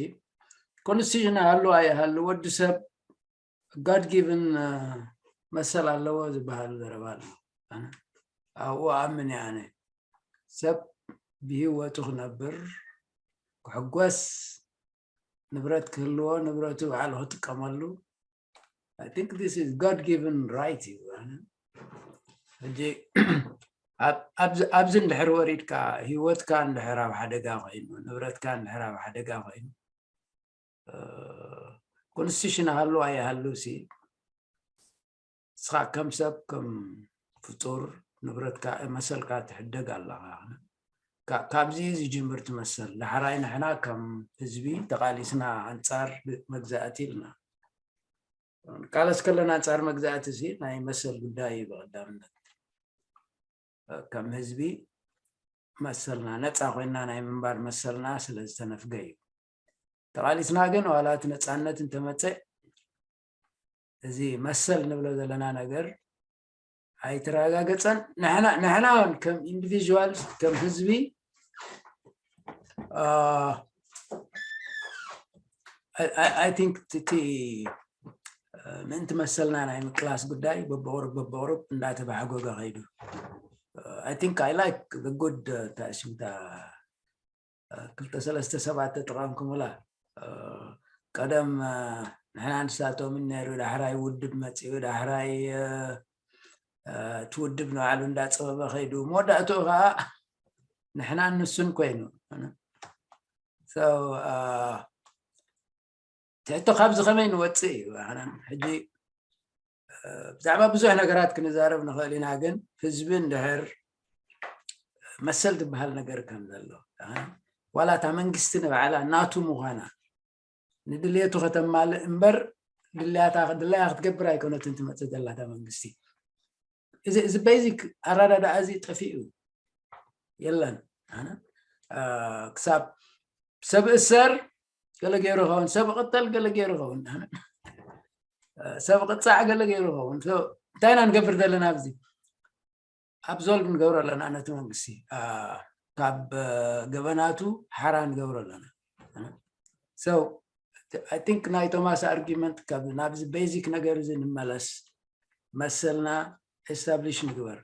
ኮንስቲቱሽን ሃሉ ኣይሃሉ ወዲ ሰብ God given መሰል ኣለዎ ዝበሃል ዘረባ ኣሎ። ኣብኡ ኣምን እየ ኣነ። ሰብ ብህይወቱ ክነብር፣ ክሕጎስ፣ ንብረት ክህልዎ፣ ንብረቱ ባዕሉ ክጥቀመሉ። I think this is God given right እዩ። ሕጂ ኣብዚ እንድሕር ወሪድካ፣ ህይወትካ እንድሕር ኣብ ሓደጋ ኮይኑ፣ ንብረትካ እንድሕር ኣብ ሓደጋ ኮይኑ፣ ኮንስቲቱሽን ሃሉ ኣይሃሉ ሲ ንስኻ ከም ሰብ ከም ፍጡር ንብረትካ መሰልካ ትሕደግ ኣለኻ። ካብዚ ዝጅምር ትመሰል ዳሕራይ ንሕና ከም ህዝቢ ተቓሊስና ኣንጻር መግዛእቲ ኢልና ቃለስ ከለና ኣንጻር መግዛእቲ ሲ ናይ መሰል ጉዳይ እዩ ብቐዳምነት። ከም ህዝቢ መሰልና ነፃ ኮይና ናይ ምንባር መሰልና ስለ ዝተነፍገ እዩ። ተቓሊስና ግን ዋላ እቲ ነፃነት እንተመፀ እዚ መሰል ንብሎ ዘለና ነገር ኣይተረጋገፀን። ንሕና እውን ከም ኢንዲቪዥዋል ከም ህዝቢ I think እቲ ምእንቲ መሰልና ናይ ምቅላስ ጉዳይ በብቕሩብ በብቕሩብ እንዳተባሕጎገ ከይዱ። I think I like the good ታእሽምታ ክልተ ሰለስተ ሰባት ተጠቐምኩምላ። ቀደም ንሕና ንሳቶምን ነይሩ፣ ዳሕራይ ውድብ መፂኡ፣ ዳሕራይ እቲ ውድብ ንባዕሉ እንዳፀበበ ከይዱ፣ መወዳእትኡ ከዓ ንሕናን ንሱን ኮይኑ። ትሕቶ ካብዚ ከመይ ንወፅእ እዩ። ሕጂ ብዛዕባ ብዙሕ ነገራት ክንዛረብ ንኽእል ኢና፣ ግን ህዝቢ እንድሕር መሰል ትበሃል ነገር ከም ዘሎ ዋላ እታ መንግስቲ ንባዕላ ናቱ ምዃና ንድልየቱ ከተማልእ እምበር ድላያ ክትገብር ኣይኮነትን ትመፅእ ዘላ እታ መንግስቲ። እዚ ቤዚክ ኣረዳድኣ እዚ ጠፊኡ የለን። ክሳብ ሰብ እሰር ገለ ገይሩ ይኸውን፣ ሰብ ቅጠል ገለ ገይሩ ይኸውን፣ ሰብ ቅፃዕ ገለ ገይሩ ይኸውን። እንታይ ኢና ንገብር ዘለና ኣብዚ? ኣብዞልቭ ንገብሮ ኣለና ነቲ መንግስቲ፣ ካብ ገበናቱ ሓራ ንገብሮ ኣለና። So I think ናይ ቶማስ ኣርጊመንት ናብዚ ቤዚክ ነገር እዚ ንመለስ፣ መሰልና ኤስታብሊሽ ንግበር።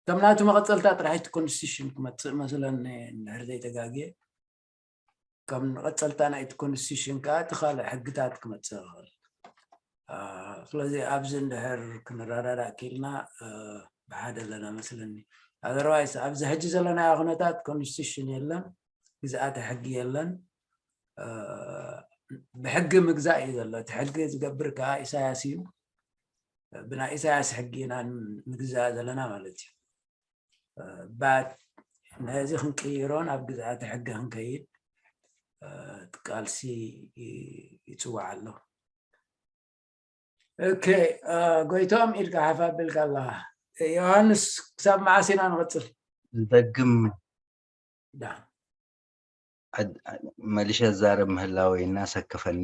ከም ናቱ መቐፀልታ ጥራሕ እቲ ኮንስቲቱሽን ክመፅእ መስለኒ እንድሕር ዘይተጋግየ፣ ከም መቐፀልታ ናይቲ ኮንስቲቱሽን ከዓ እቲ ካልእ ሕግታት ክመፅእ ይኽእል። ስለዚ ኣብዚ እንድሕር ክንረዳዳእ ክኢልና ብሓደ ኣለና መስለኒ። ኣዘርዋይስ ኣብዚ ሕጂ ዘለናዮ ኩነታት ኮንስቲቱሽን የለን፣ ግዝኣተ ሕጊ የለን። ብሕጊ ምግዛእ እዩ ዘሎ። እቲ ሕጊ ዝገብር ከዓ ኢሳያስ እዩ። ብናይ ኢሳያስ ሕጊ ኢና ንግዛእ ዘለና ማለት እዩ። ባት ነዚ ክንቅይሮ ናብ ግዝኣተ ሕጊ ክንከይድ ቃልሲ ይፅዋዕ ኣሎ። ኦኬ፣ ጎይቶም ኢድካ ሓፍ ኣቢልካ ኣለኻ። ዮሃንስ፣ ክሳብ መዓስ ኢና ንቕፅል? ዝደግም መሊሸ ዛረብ ምህላወይ እናሰከፈኒ፣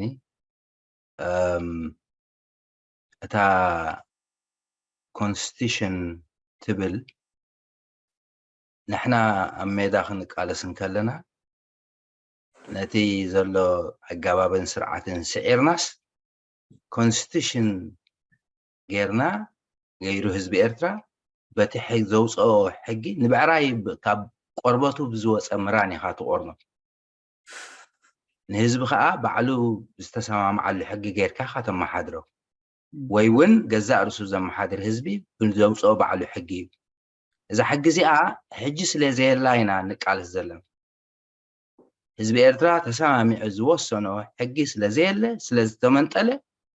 እታ ኮንስቲቱሽን ትብል ንሕና ኣብ ሜዳ ክንቃለስ እንከለና ነቲ ዘሎ ኣገባብን ስርዓትን ስዒርናስ ኮንስቲቱሽን ጌርና ገይሩ ህዝቢ ኤርትራ በቲ ዘውፅኦ ሕጊ ንብዕራይ ካብ ቆርበቱ ብዝወፀ ምራን ኢኻ ትቆርኖ። ንህዝቢ ከዓ ባዕሉ ዝተሰማምዓሉ ሕጊ ጌርካ ኢኻ ተመሓድሮ። ወይ እውን ገዛእ ርእሱ ዘመሓድር ህዝቢ ብዘውፅኦ ባዕሉ ሕጊ እዩ። እዛ ሕጊ እዚኣ ሕጂ ስለ ዘየላ ኢና ንቃለስ ዘለና። ህዝቢ ኤርትራ ተሰማሚዑ ዝወሰኖ ሕጊ ስለ ዘየለ፣ ስለ ዝተመንጠለ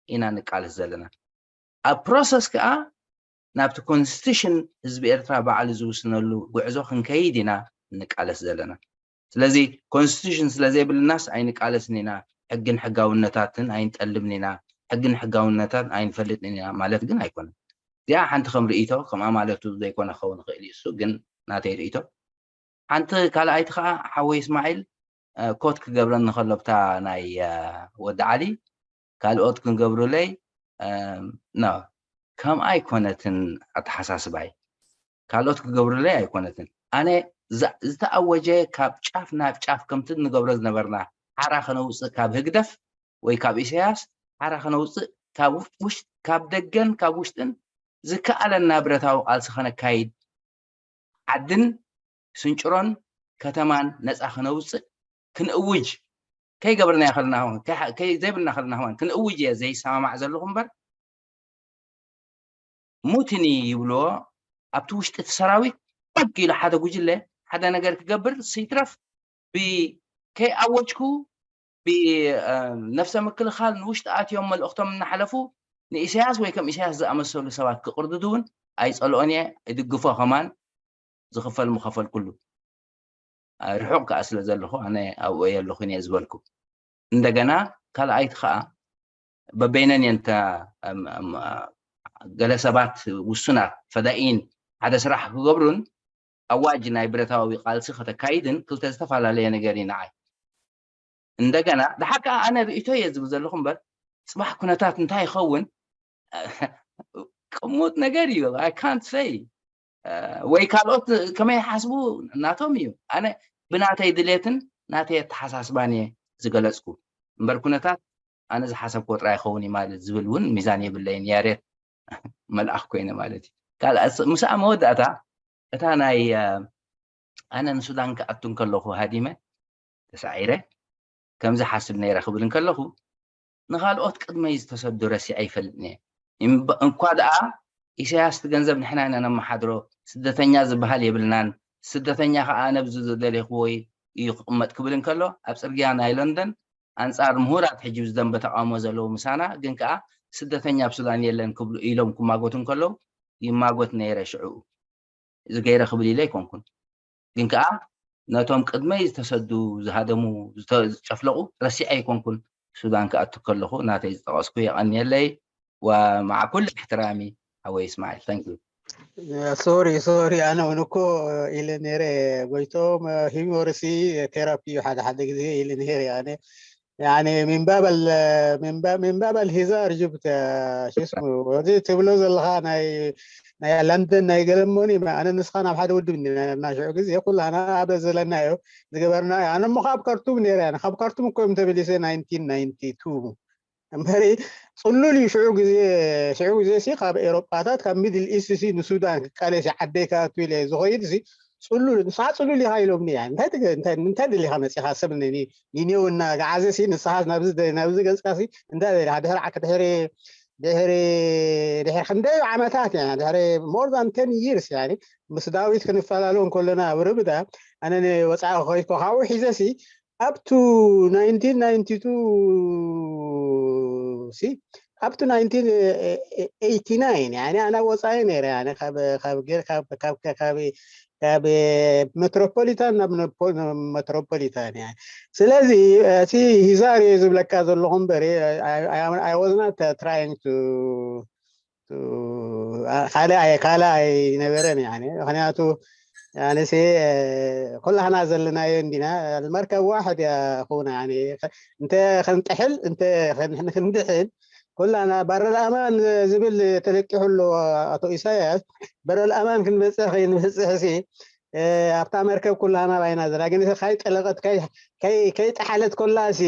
ኢና ንቃለስ ዘለና። ኣብ ፕሮሰስ ከዓ ናብቲ ኮንስቲቱሽን ህዝቢ ኤርትራ ባዕሉ ዝውስነሉ ጉዕዞ ክንከይድ ኢና ንቃለስ ዘለና። ስለዚ ኮንስቲቱሽን ስለ ዘይብልናስ ኣይንቃለስን ኢና፣ ሕግን ሕጋውነታትን ኣይንጠልብን ኢና፣ ሕግን ሕጋውነታትን ኣይንፈልጥን ኢና ማለት ግን ኣይኮነን። እዚኣ ሓንቲ ከም ርእይቶ፣ ከም ኣማለቱ ዘይኮነ ክኸውን ይኽእል እዩ፣ እሱ ግን ናተይ ርእይቶ። ሓንቲ ካልኣይቲ ከዓ ሓወይ እስማዒል ኮት ክገብረኒ ከሎ ብታ ናይ ወዲ ዓሊ ካልኦት ክንገብሩለይ ኖ ከምኣ ኣይኮነትን ኣተሓሳስባይ። ካልኦት ክገብሩለይ ኣይኮነትን። ኣነ ዝተኣወጀ ካብ ጫፍ ናብ ጫፍ ከምቲ ንገብሮ ዝነበርና ሓራ ከነውፅእ ካብ ህግደፍ ወይ ካብ ኢሳያስ ሓራ ከነውፅእ ካብ ውሽ ካብ ደገን ካብ ውሽጥን ዝከኣለና ብረታዊ ቃልሲ ከነካይድ ዓድን ስንጭሮን ከተማን ነፃ ክነውፅእ ክንእውጅ ከይገብርና ከለና ውን ከይብልና ከለና ውን ክንእውጅ እየ ዘይሰማማዕ ዘለኹ እምበር ሙትኒ ይብልዎ ኣብቲ ውሽጢ እቲ ሰራዊት ጠግ ኢሉ ሓደ ጉጅለ ሓደ ነገር ክገብር ስይትረፍ ከይኣወጅኩ ብነፍሰ ምክልኻል ንውሽጢ ኣትዮም መልእኽቶም እናሓለፉ ንኢሳያስ ወይ ከም ኢሳያስ ዝኣመሰሉ ሰባት ክቕርድዱ እውን ኣይፀልኦን እየ። እድግፎ ከማን ዝኽፈል ምኸፈልኩሉ ርሑቕ ከዓ ስለ ዘለኹ ኣነ ኣብኡ የለኹን እየ ዝበልኩ። እንደገና ካልኣይቲ ከዓ በበይነን እየን ገለ ሰባት ውሱናት ፈዳኢን ሓደ ስራሕ ክገብሩን ኣዋጅ ናይ ብረታዊ ቃልሲ ከተካይድን ክልተ ዝተፈላለየ ነገር እዩ ንዓይ። እንደገና ደሓር ከዓ ኣነ ርእቶ እየ ዝብል ዘለኹ እምበር ፅባሕ ኩነታት እንታይ ይኸውን ቅሙጥ ነገር እዩ። I can't say ወይ ካልኦት ከመይ ሓስቡ ናቶም እዩ። ኣነ ብናተይ ድሌትን ናተይ ኣተሓሳስባን እየ ዝገለፅኩ እምበር ኩነታት ኣነ ዝሓሰብክዎ ጥራይ ይኸውን እዩ ማለት ዝብል እውን ሚዛን የብለይን። ያሬት መልኣኽ ኮይነ ማለት እዩ። ካልኣ ምስኣ መወዳእታ እታ ናይ ኣነ ንሱዳን ክኣቱ እንከለኹ ሃዲመ ተሳዒረ ከምዚ ሓስብ ነይረ ክብል እንከለኹ ንኻልኦት ቅድመይ ዝተሰዱ ረሲዐ ኣይፈልጥን እየ። እንኳ ደኣ ኢሳያስ እቲ ገንዘብ ንሕና ኢና ነመሓድሮ፣ ስደተኛ ዝበሃል የብልናን፣ ስደተኛ ኸኣ ነብዚ ዝደለይክዎ እዩ ክቕመጥ ክብል እንከሎ ኣብ ጽርግያ ናይ ለንደን ኣንጻር ምሁራት ሕጂ ብዝደንበ ተቃውሞ ዘለዉ ምሳና ግን ከኣ ስደተኛ ኣብ ሱዳን የለን ክብሉ ኢሎም ክማጎቱ እንከለዉ ይማጎት ነይረ ሽዕኡ። እዚ ገይረ ክብል ኢለ ኣይኮንኩን። ግን ከኣ ነቶም ቅድመይ ዝተሰዱ፣ ዝሃደሙ፣ ዝጨፍለቑ ረሲዐ ኣይኮንኩን። ሱዳን ክኣቱ ከለኹ ናተይ ዝጠቐስኩ የቐንየለይ። ወመዓ ኩል እሕትራሚ ሓወይ እስማዒል። Thank you። ሶሪ ሶሪ ኣነ እውን እኮ ኢለ ነይረ ጎይቶም ሂሞርሲ ቴራፒ ሓደ ሓደ ግዜ ኢለ ነይረ ኣነ ያኒ ሚንባብ ሚንባብ الهزار جبت شو اسمه እዚ ትብሎ ዘለኻ ናይ ናይ ለንደን ናይ ገለሞኒ ኣነ ንስኻ ናብ ሓደ ውድብ እና ሽዑ ግዜ ኩላና ኣብ ዘለናዮ ዝገበርናዮ ኣነ እሞ ካብ ከርቱም ነይረ ኣነ ካብ ከርቱም እኮ እዮም ተመሊሰ ናይንቲን ናይንቲ ቱ እምበሪ ፅሉል እዩ ሽዑ ግዜ ሽዑ ግዜ ሲ ካብ ኤሮጳታት ካብ ሚድል ኢስት ሲ ንሱዳን ክቃለስ ዓደይ ክኣቱ ኢለ ዝኸይድ ሲ ፅሉል ንስኻ ፅሉል ኢኻ ኢሎምኒ እያ እንታይ እንታይ እንታይ ደሊኻ መፂኻ ሰብ ኒኔው እና ገዓዘ ሲ ንስኻ ናብዚ ናብዚ ገፅካ ሲ እንታይ ደሊኻ ድሕሪ ዓክ ድሕሪ ድሕሪ ድሕሪ ክንደይ ዓመታት እያ ድሕሪ more than ten years ያኒ ምስ ዳዊት ክንፈላለ እንከለና ኣብ ርብዳ ኣነ ወፃኢ ከይድኮ ካብኡ ሒዘ ሲ up to nineteen ninety-two ሲ up to nineteen eighty-nine ያኒ ኣነ ወፃኢ ነይረ ያኒ ካብ ካብ ካብ ካብ ሜትሮፖሊታን ናብ ሜትሮፖሊታን እያ ስለዚ እቲ ሂዛር እየ ዝብለካ ዘለኹ እምበሪ I was not trying to ካልእ ኣይ ካልእ ኣይነበረን ያኒ ምክንያቱ ያኒ ሲ ኩላህና ዘለናዮ እንዲና መርከብ ዋሕድ እያ ኹና ያኒ እንተ ክንጥሕል እንተ ክንድሕል ኩላና ባረል ኣማን ዝብል ተለቂሑ ኣሎ ኣቶ ኢሳያስ በረል ኣማን ክንበፅሕ ከይንበፅሕ ሲ ኣብታ መርከብ ኩላና ባይና ዘለና ግን ካይ ጠለቀት ካይ ጠሓለት ኮላ ሲ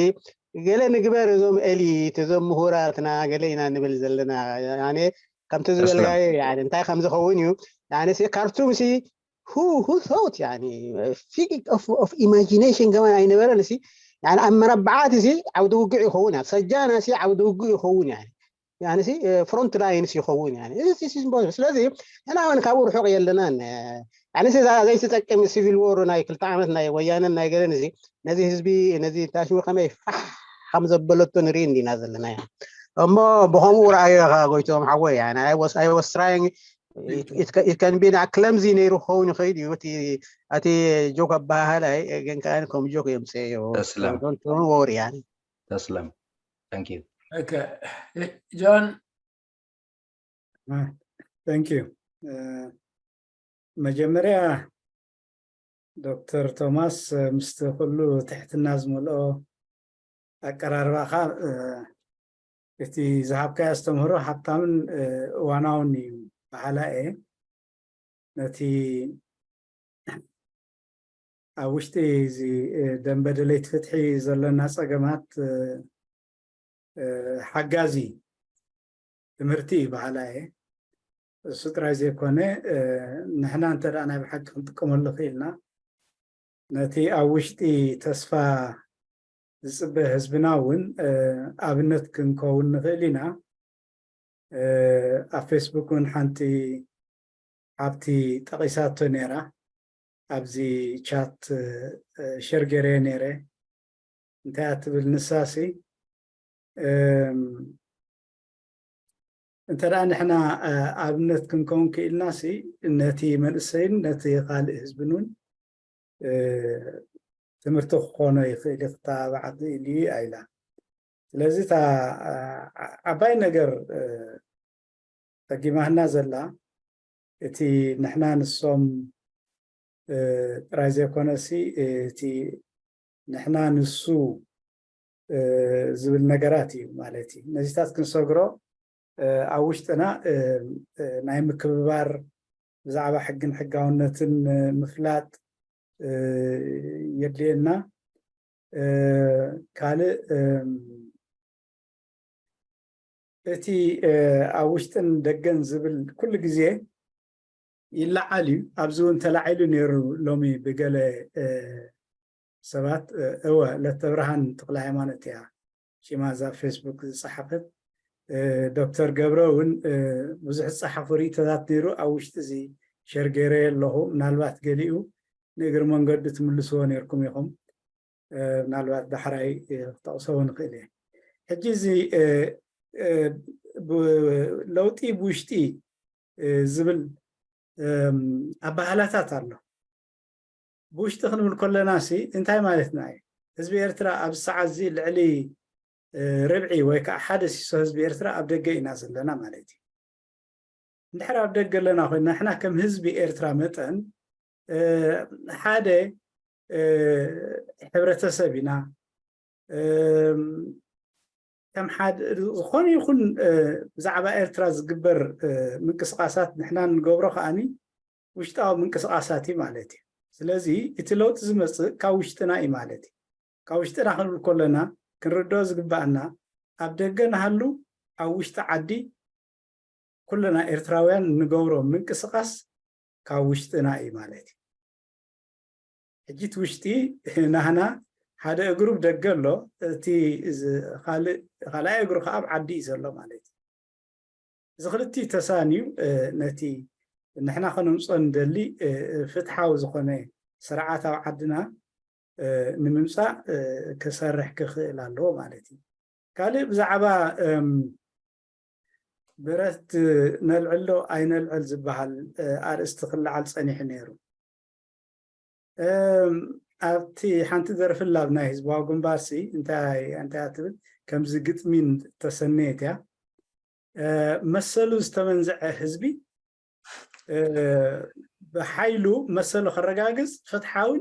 ገለ ንግበር እዞም ኤሊት እዞም ምሁራትና ገለ ኢና ንብል ዘለና ያኔ ከምቲ ዝበልካዮ ያኔ እንታይ ከም ዝኸውን እዩ ያኔ ሲ ካርቱም ሲ who who thought ያኔ figment of of imagination ከማን ኣይነበረን ሲ ያኔ ኣብ መረባዓት ሲ ዓውዲ ውግዕ ይኸውን ያ ሰጃና ሲ ዓውዲ ውግዕ ይኸውን ያኔ ያኔ ሲ front lines ይኸውን ያኔ እዚ ሲ symbol ስለዚ ንሕና እውን ካብኡ ርሑቕ የለናን ያኔ ሲ እዛ ዘይትጠቅም civil war ናይ ክልተ ዓመት ናይ ወያነን ናይ ገለን እዚ ነዚ ህዝቢ ነዚ ታሽሙ ከመይ ፋሕ ከም ዘበለቶ ንርኢ እንዲና ዘለና እሞ ብኸምኡ ረኣዮ ኢኻ ጎይቶም ሓወይ ያኔ I was I was trying it can be clumsy ነይሩ ክኸውን ይኽእል እዩ እቲ እቲ joke ኣበሃህላይ ግን ከዓ ከም joke የምፅአዮ ተስለም don't don't worry ያኔ ተስለም thank you Okay. John, thank you መጀመርያ ዶክተር ቶማስ ምስቲ ኩሉ ትሕትና ዝመልኦ ኣቀራርባኻ እቲ ዝሃብካዮ ኣስተምህሮ ሃብታምን እዋናውን እዩ በሃላ እየ ነቲ ኣብ ውሽጢ እዚ ደንበ ደለይቲ ፍትሒ ዘለና ፀገማት ሓጋዚ ትምህርቲ እዩ በሃላ እየ እሱ ጥራይ ዘይኮነ ንሕና እንተ ናይ ብሓቂ ክንጥቀመሉ ክኢልና ነቲ ኣብ ውሽጢ ተስፋ ዝጽበ ህዝብና እውን ኣብነት ክንከውን ንኽእል ኢና። ኣብ ፌስቡክ እውን ሓንቲ ሓብቲ ጠቒሳቶ ነይራ። ኣብዚ ቻት ሸር ገይረ ነይረ። እንታይ እያ ትብል ንሳሲ? እንተ ደኣ ንሕና ኣብነት ክንከውን ክኢልናሲ፣ ነቲ መንእሰይን ነቲ ካልእ ህዝብን እውን ትምህርቲ ክኾኖ ይኽእል፣ ክተባባዕ ክእል እዩ ኣይላ። ስለዚ እታ ዓባይ ነገር ጸጊማህና ዘላ፣ እቲ ንሕና ንሶም ጥራይ ዘይኮነሲ፣ እቲ ንሕና ንሱ ዝብል ነገራት እዩ ማለት እዩ። ነዚታት ክንሰግሮ ኣብ ውሽጥና ናይ ምክብባር፣ ብዛዕባ ሕግን ሕጋውነትን ምፍላጥ የድልየና። ካልእ እቲ ኣብ ውሽጥን ደገን ዝብል ኩሉ ግዜ ይለዓል እዩ። ኣብዚ እውን ተላዒሉ ነይሩ ሎሚ ብገለ ሰባት። እወ፣ ለተብርሃን ተኽለ ሃይማኖት እያ ሽማ እዛ ፌስቡክ ዝጸሓፈት። ዶክተር ገብረ እውን ብዙሕ ዝጸሓፎ ርእይቶታት ነይሩ። ኣብ ውሽጢ እዚ ሸር ገይረ ኣለኹ። ምናልባት ገሊኡ ንእግሪ መንገዱ ትምልስዎ ነይርኩም ኢኹም። ምናልባት ዳሕራይ ክጠቕሰዎ ንኽእል እየ። ሕጂ እዚ ለውጢ ብውሽጢ ዝብል ኣበሃላታት ኣሎ። ብውሽጢ ክንብል ከለና ሲ እንታይ ማለትና እዩ? ህዝቢ ኤርትራ ኣብ ሰዓት እዚ ልዕሊ ርብዒ ወይ ከዓ ሓደ ሲሶ ህዝቢ ኤርትራ ኣብ ደገ ኢና ዘለና ማለት እዩ። እንድሕር ኣብ ደገ ኣለና ኮይና፣ ንሕና ከም ህዝቢ ኤርትራ መጠን ሓደ ሕብረተሰብ ኢና። ከም ሓደ ዝኾነ ይኹን ብዛዕባ ኤርትራ ዝግበር ምንቅስቃሳት ንሕና ንገብሮ ከኣኒ ውሽጣዊ ምንቅስቃሳት እዩ ማለት እዩ። ስለዚ እቲ ለውጢ ዝመጽእ ካብ ውሽጥና እዩ ማለት እዩ። ካብ ውሽጥና ክንብል ከለና ክንርድኦ ዝግባኣና፣ ኣብ ደገ ንሃሉ ኣብ ውሽጢ ዓዲ ኩልና ኤርትራውያን ንገብሮ ምንቅስቃስ ካብ ውሽጥና እዩ ማለት እዩ። ሕጂ እቲ ውሽጢ ናህና ሓደ እግሩ ብደገ ኣሎ፣ እቲ ካልኣይ እግሩ ከዓ ኣብ ዓዲ እዩ ዘሎ ማለት እዩ። እዚ ክልቲኡ ተሳንዩ ነቲ ንሕና ከነምፅኦ ንደሊ ፍትሓዊ ዝኾነ ስርዓት ኣብ ዓድና ንምምፃእ ክሰርሕ ክኽእል ኣለዎ ማለት እዩ። ካልእ ብዛዕባ ብረት ነልዕሎ ኣይነልዕል ዝበሃል ኣርእስቲ ክለዓል ፀኒሑ ነይሩ። ኣብቲ ሓንቲ ደርፊ ኣላ ኣብ ናይ ህዝባዊ ግንባርሲ እንታይ እንታይ ትብል፣ ከምዚ ግጥሚን ተሰነየት እያ። መሰሉ ዝተመንዘዐ ህዝቢ ብሓይሉ መሰሉ ከረጋግፅ ፍትሓውን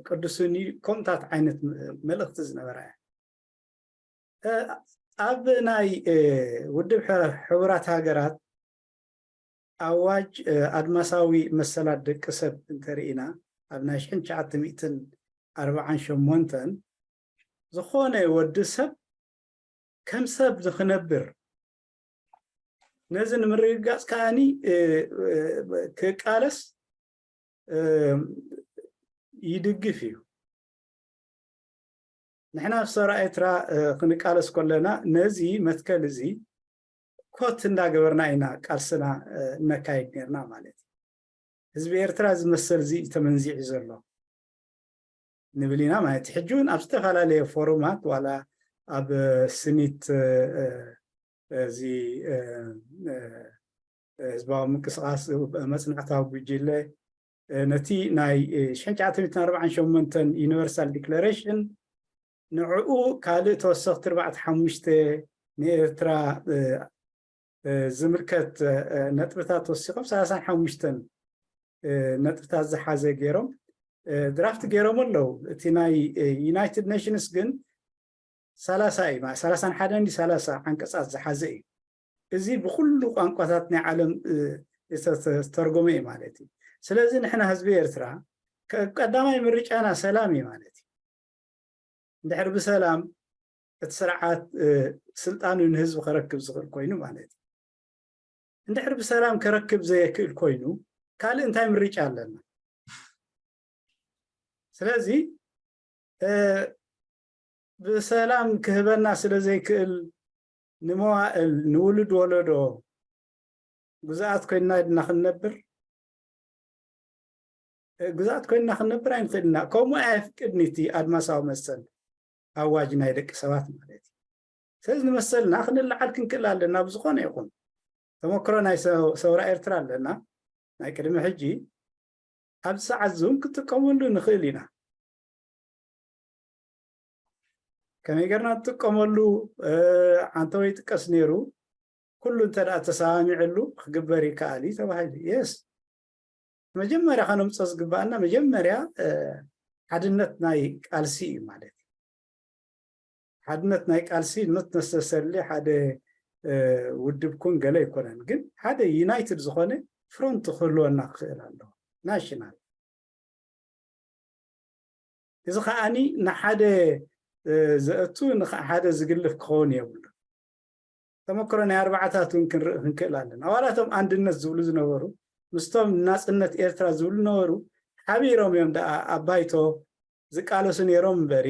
ቅዱስን እዩ፣ ከምታት ዓይነት መልእኽቲ ዝነበራ እያ። ኣብ ናይ ውድብ ሕቡራት ሃገራት ኣዋጅ ኣድማሳዊ መሰላት ደቂ ሰብ እንተርኢና፣ ኣብ ናይ ሽሕን ትሽዓተ ሚእትን ኣርባዓን ሸሞንተን ዝኾነ ወዲ ሰብ ከም ሰብ ንኽነብር ነዚ ንምርግጋፅ ከኣኒ ክቃለስ ይድግፍ እዩ። ንሕና ኣብ ሰውራ ኤርትራ ክንቃለስ ከለና ነዚ መትከል እዚ ኮት እንዳገበርና ኢና ቃልስና እነካይድ ነርና ማለት እዩ። ህዝቢ ኤርትራ ዝመሰል እዚ ተመንዚዑ ዘሎ ንብል ኢና ማለት እዩ። ሕጂ እውን ኣብ ዝተፈላለየ ፎሩማት ዋላ ኣብ ስኒት እዚ ህዝባዊ ምንቅስቃስ መፅናዕታዊ ጉጅለ ነቲ ናይ ሽሕን ትሽዓተ ሚእትን ኣርባዓን ሸሞንተን ዩኒቨርሳል ዲክለሬሽን ንዕኡ ካልእ ተወሰኽቲ ኣርባዕተ ሓሙሽተ ንኤርትራ ዝምልከት ነጥብታት ወሲኾም ሰላሳን ሓሙሽተን ነጥብታት ዝሓዘ ገይሮም ድራፍት ገይሮም ኣለዉ። እቲ ናይ ዩናይትድ ኔሽንስ ግን ሰላሳ እዩ ማለት ሰላሳን ሓደን ሰላሳ ዓንቀፃት ዝሓዘ እዩ። እዚ ብኩሉ ቋንቋታት ናይ ዓለም ዝተተርጎመ እዩ ማለት እዩ። ስለዚ ንሕና ህዝቢ ኤርትራ ቀዳማይ ምርጫና ሰላም እዩ ማለት እዩ። እንድሕር ብሰላም እቲ ስርዓት ስልጣኑ ንህዝቢ ከረክብ ዝኽእል ኮይኑ ማለት እዩ። እንድሕር ብሰላም ከረክብ ዘየክእል ኮይኑ ካልእ እንታይ ምርጫ ኣለና? ስለዚ ብሰላም ክህበና ስለ ዘይክእል ንመዋእል ንውሉድ ወለዶ ግዛኣት ኮይንና ድና ክንነብር ግዛኣት ኮይንና ክንነብር ኣይንኽእልና። ከምኡ ኣየፍቅድን እቲ ኣድማሳዊ መሰል ኣዋጅ ናይ ደቂ ሰባት ማለት እዩ። ስለዚ ንመሰልና ክንለዓል ክንክእል ኣለና። ብዝኾነ ይኹን ተመክሮ ናይ ሰውራ ኤርትራ ኣለና ናይ ቅድሚ ሕጂ ኣብዚ ሰዓት ዙም ክጥቀመሉ ንኽእል ኢና። ከመይ ገርና ንጥቀመሉ? ኣንተወ ይጥቀስ ነይሩ። ኩሉ እንተ ደኣ ተሰማሚዕሉ ክግበር ይከኣል እዩ ተባሂሉ። የስ መጀመርያ ከነምፅኦ ዝግባኣና መጀመርያ ሓድነት ናይ ቃልሲ እዩ ማለት እዩ። ሓድነት ናይ ቃልሲ ኖት ነሰሰርሊ ሓደ ውድብ ኩን ገለ ኣይኮነን፣ ግን ሓደ ዩናይትድ ዝኾነ ፍሮንት ክህልወና ክኽእል ኣለዎ። ናሽናል እዚ ከዓኒ ንሓደ ዘእቱ ንሓደ ዝግልፍ ክኸውን የብሉ። ተመክሮ ናይ ኣርባዓታት እውን ክንርኢ ክንክእል ኣለና። ዋላቶም ኣንድነት ዝብሉ ዝነበሩ ምስቶም ናፅነት ኤርትራ ዝብሉ ነበሩ ሓቢሮም እዮም ደኣ ኣብ ባይቶ ዝቃለሱ ነይሮም እምበሪ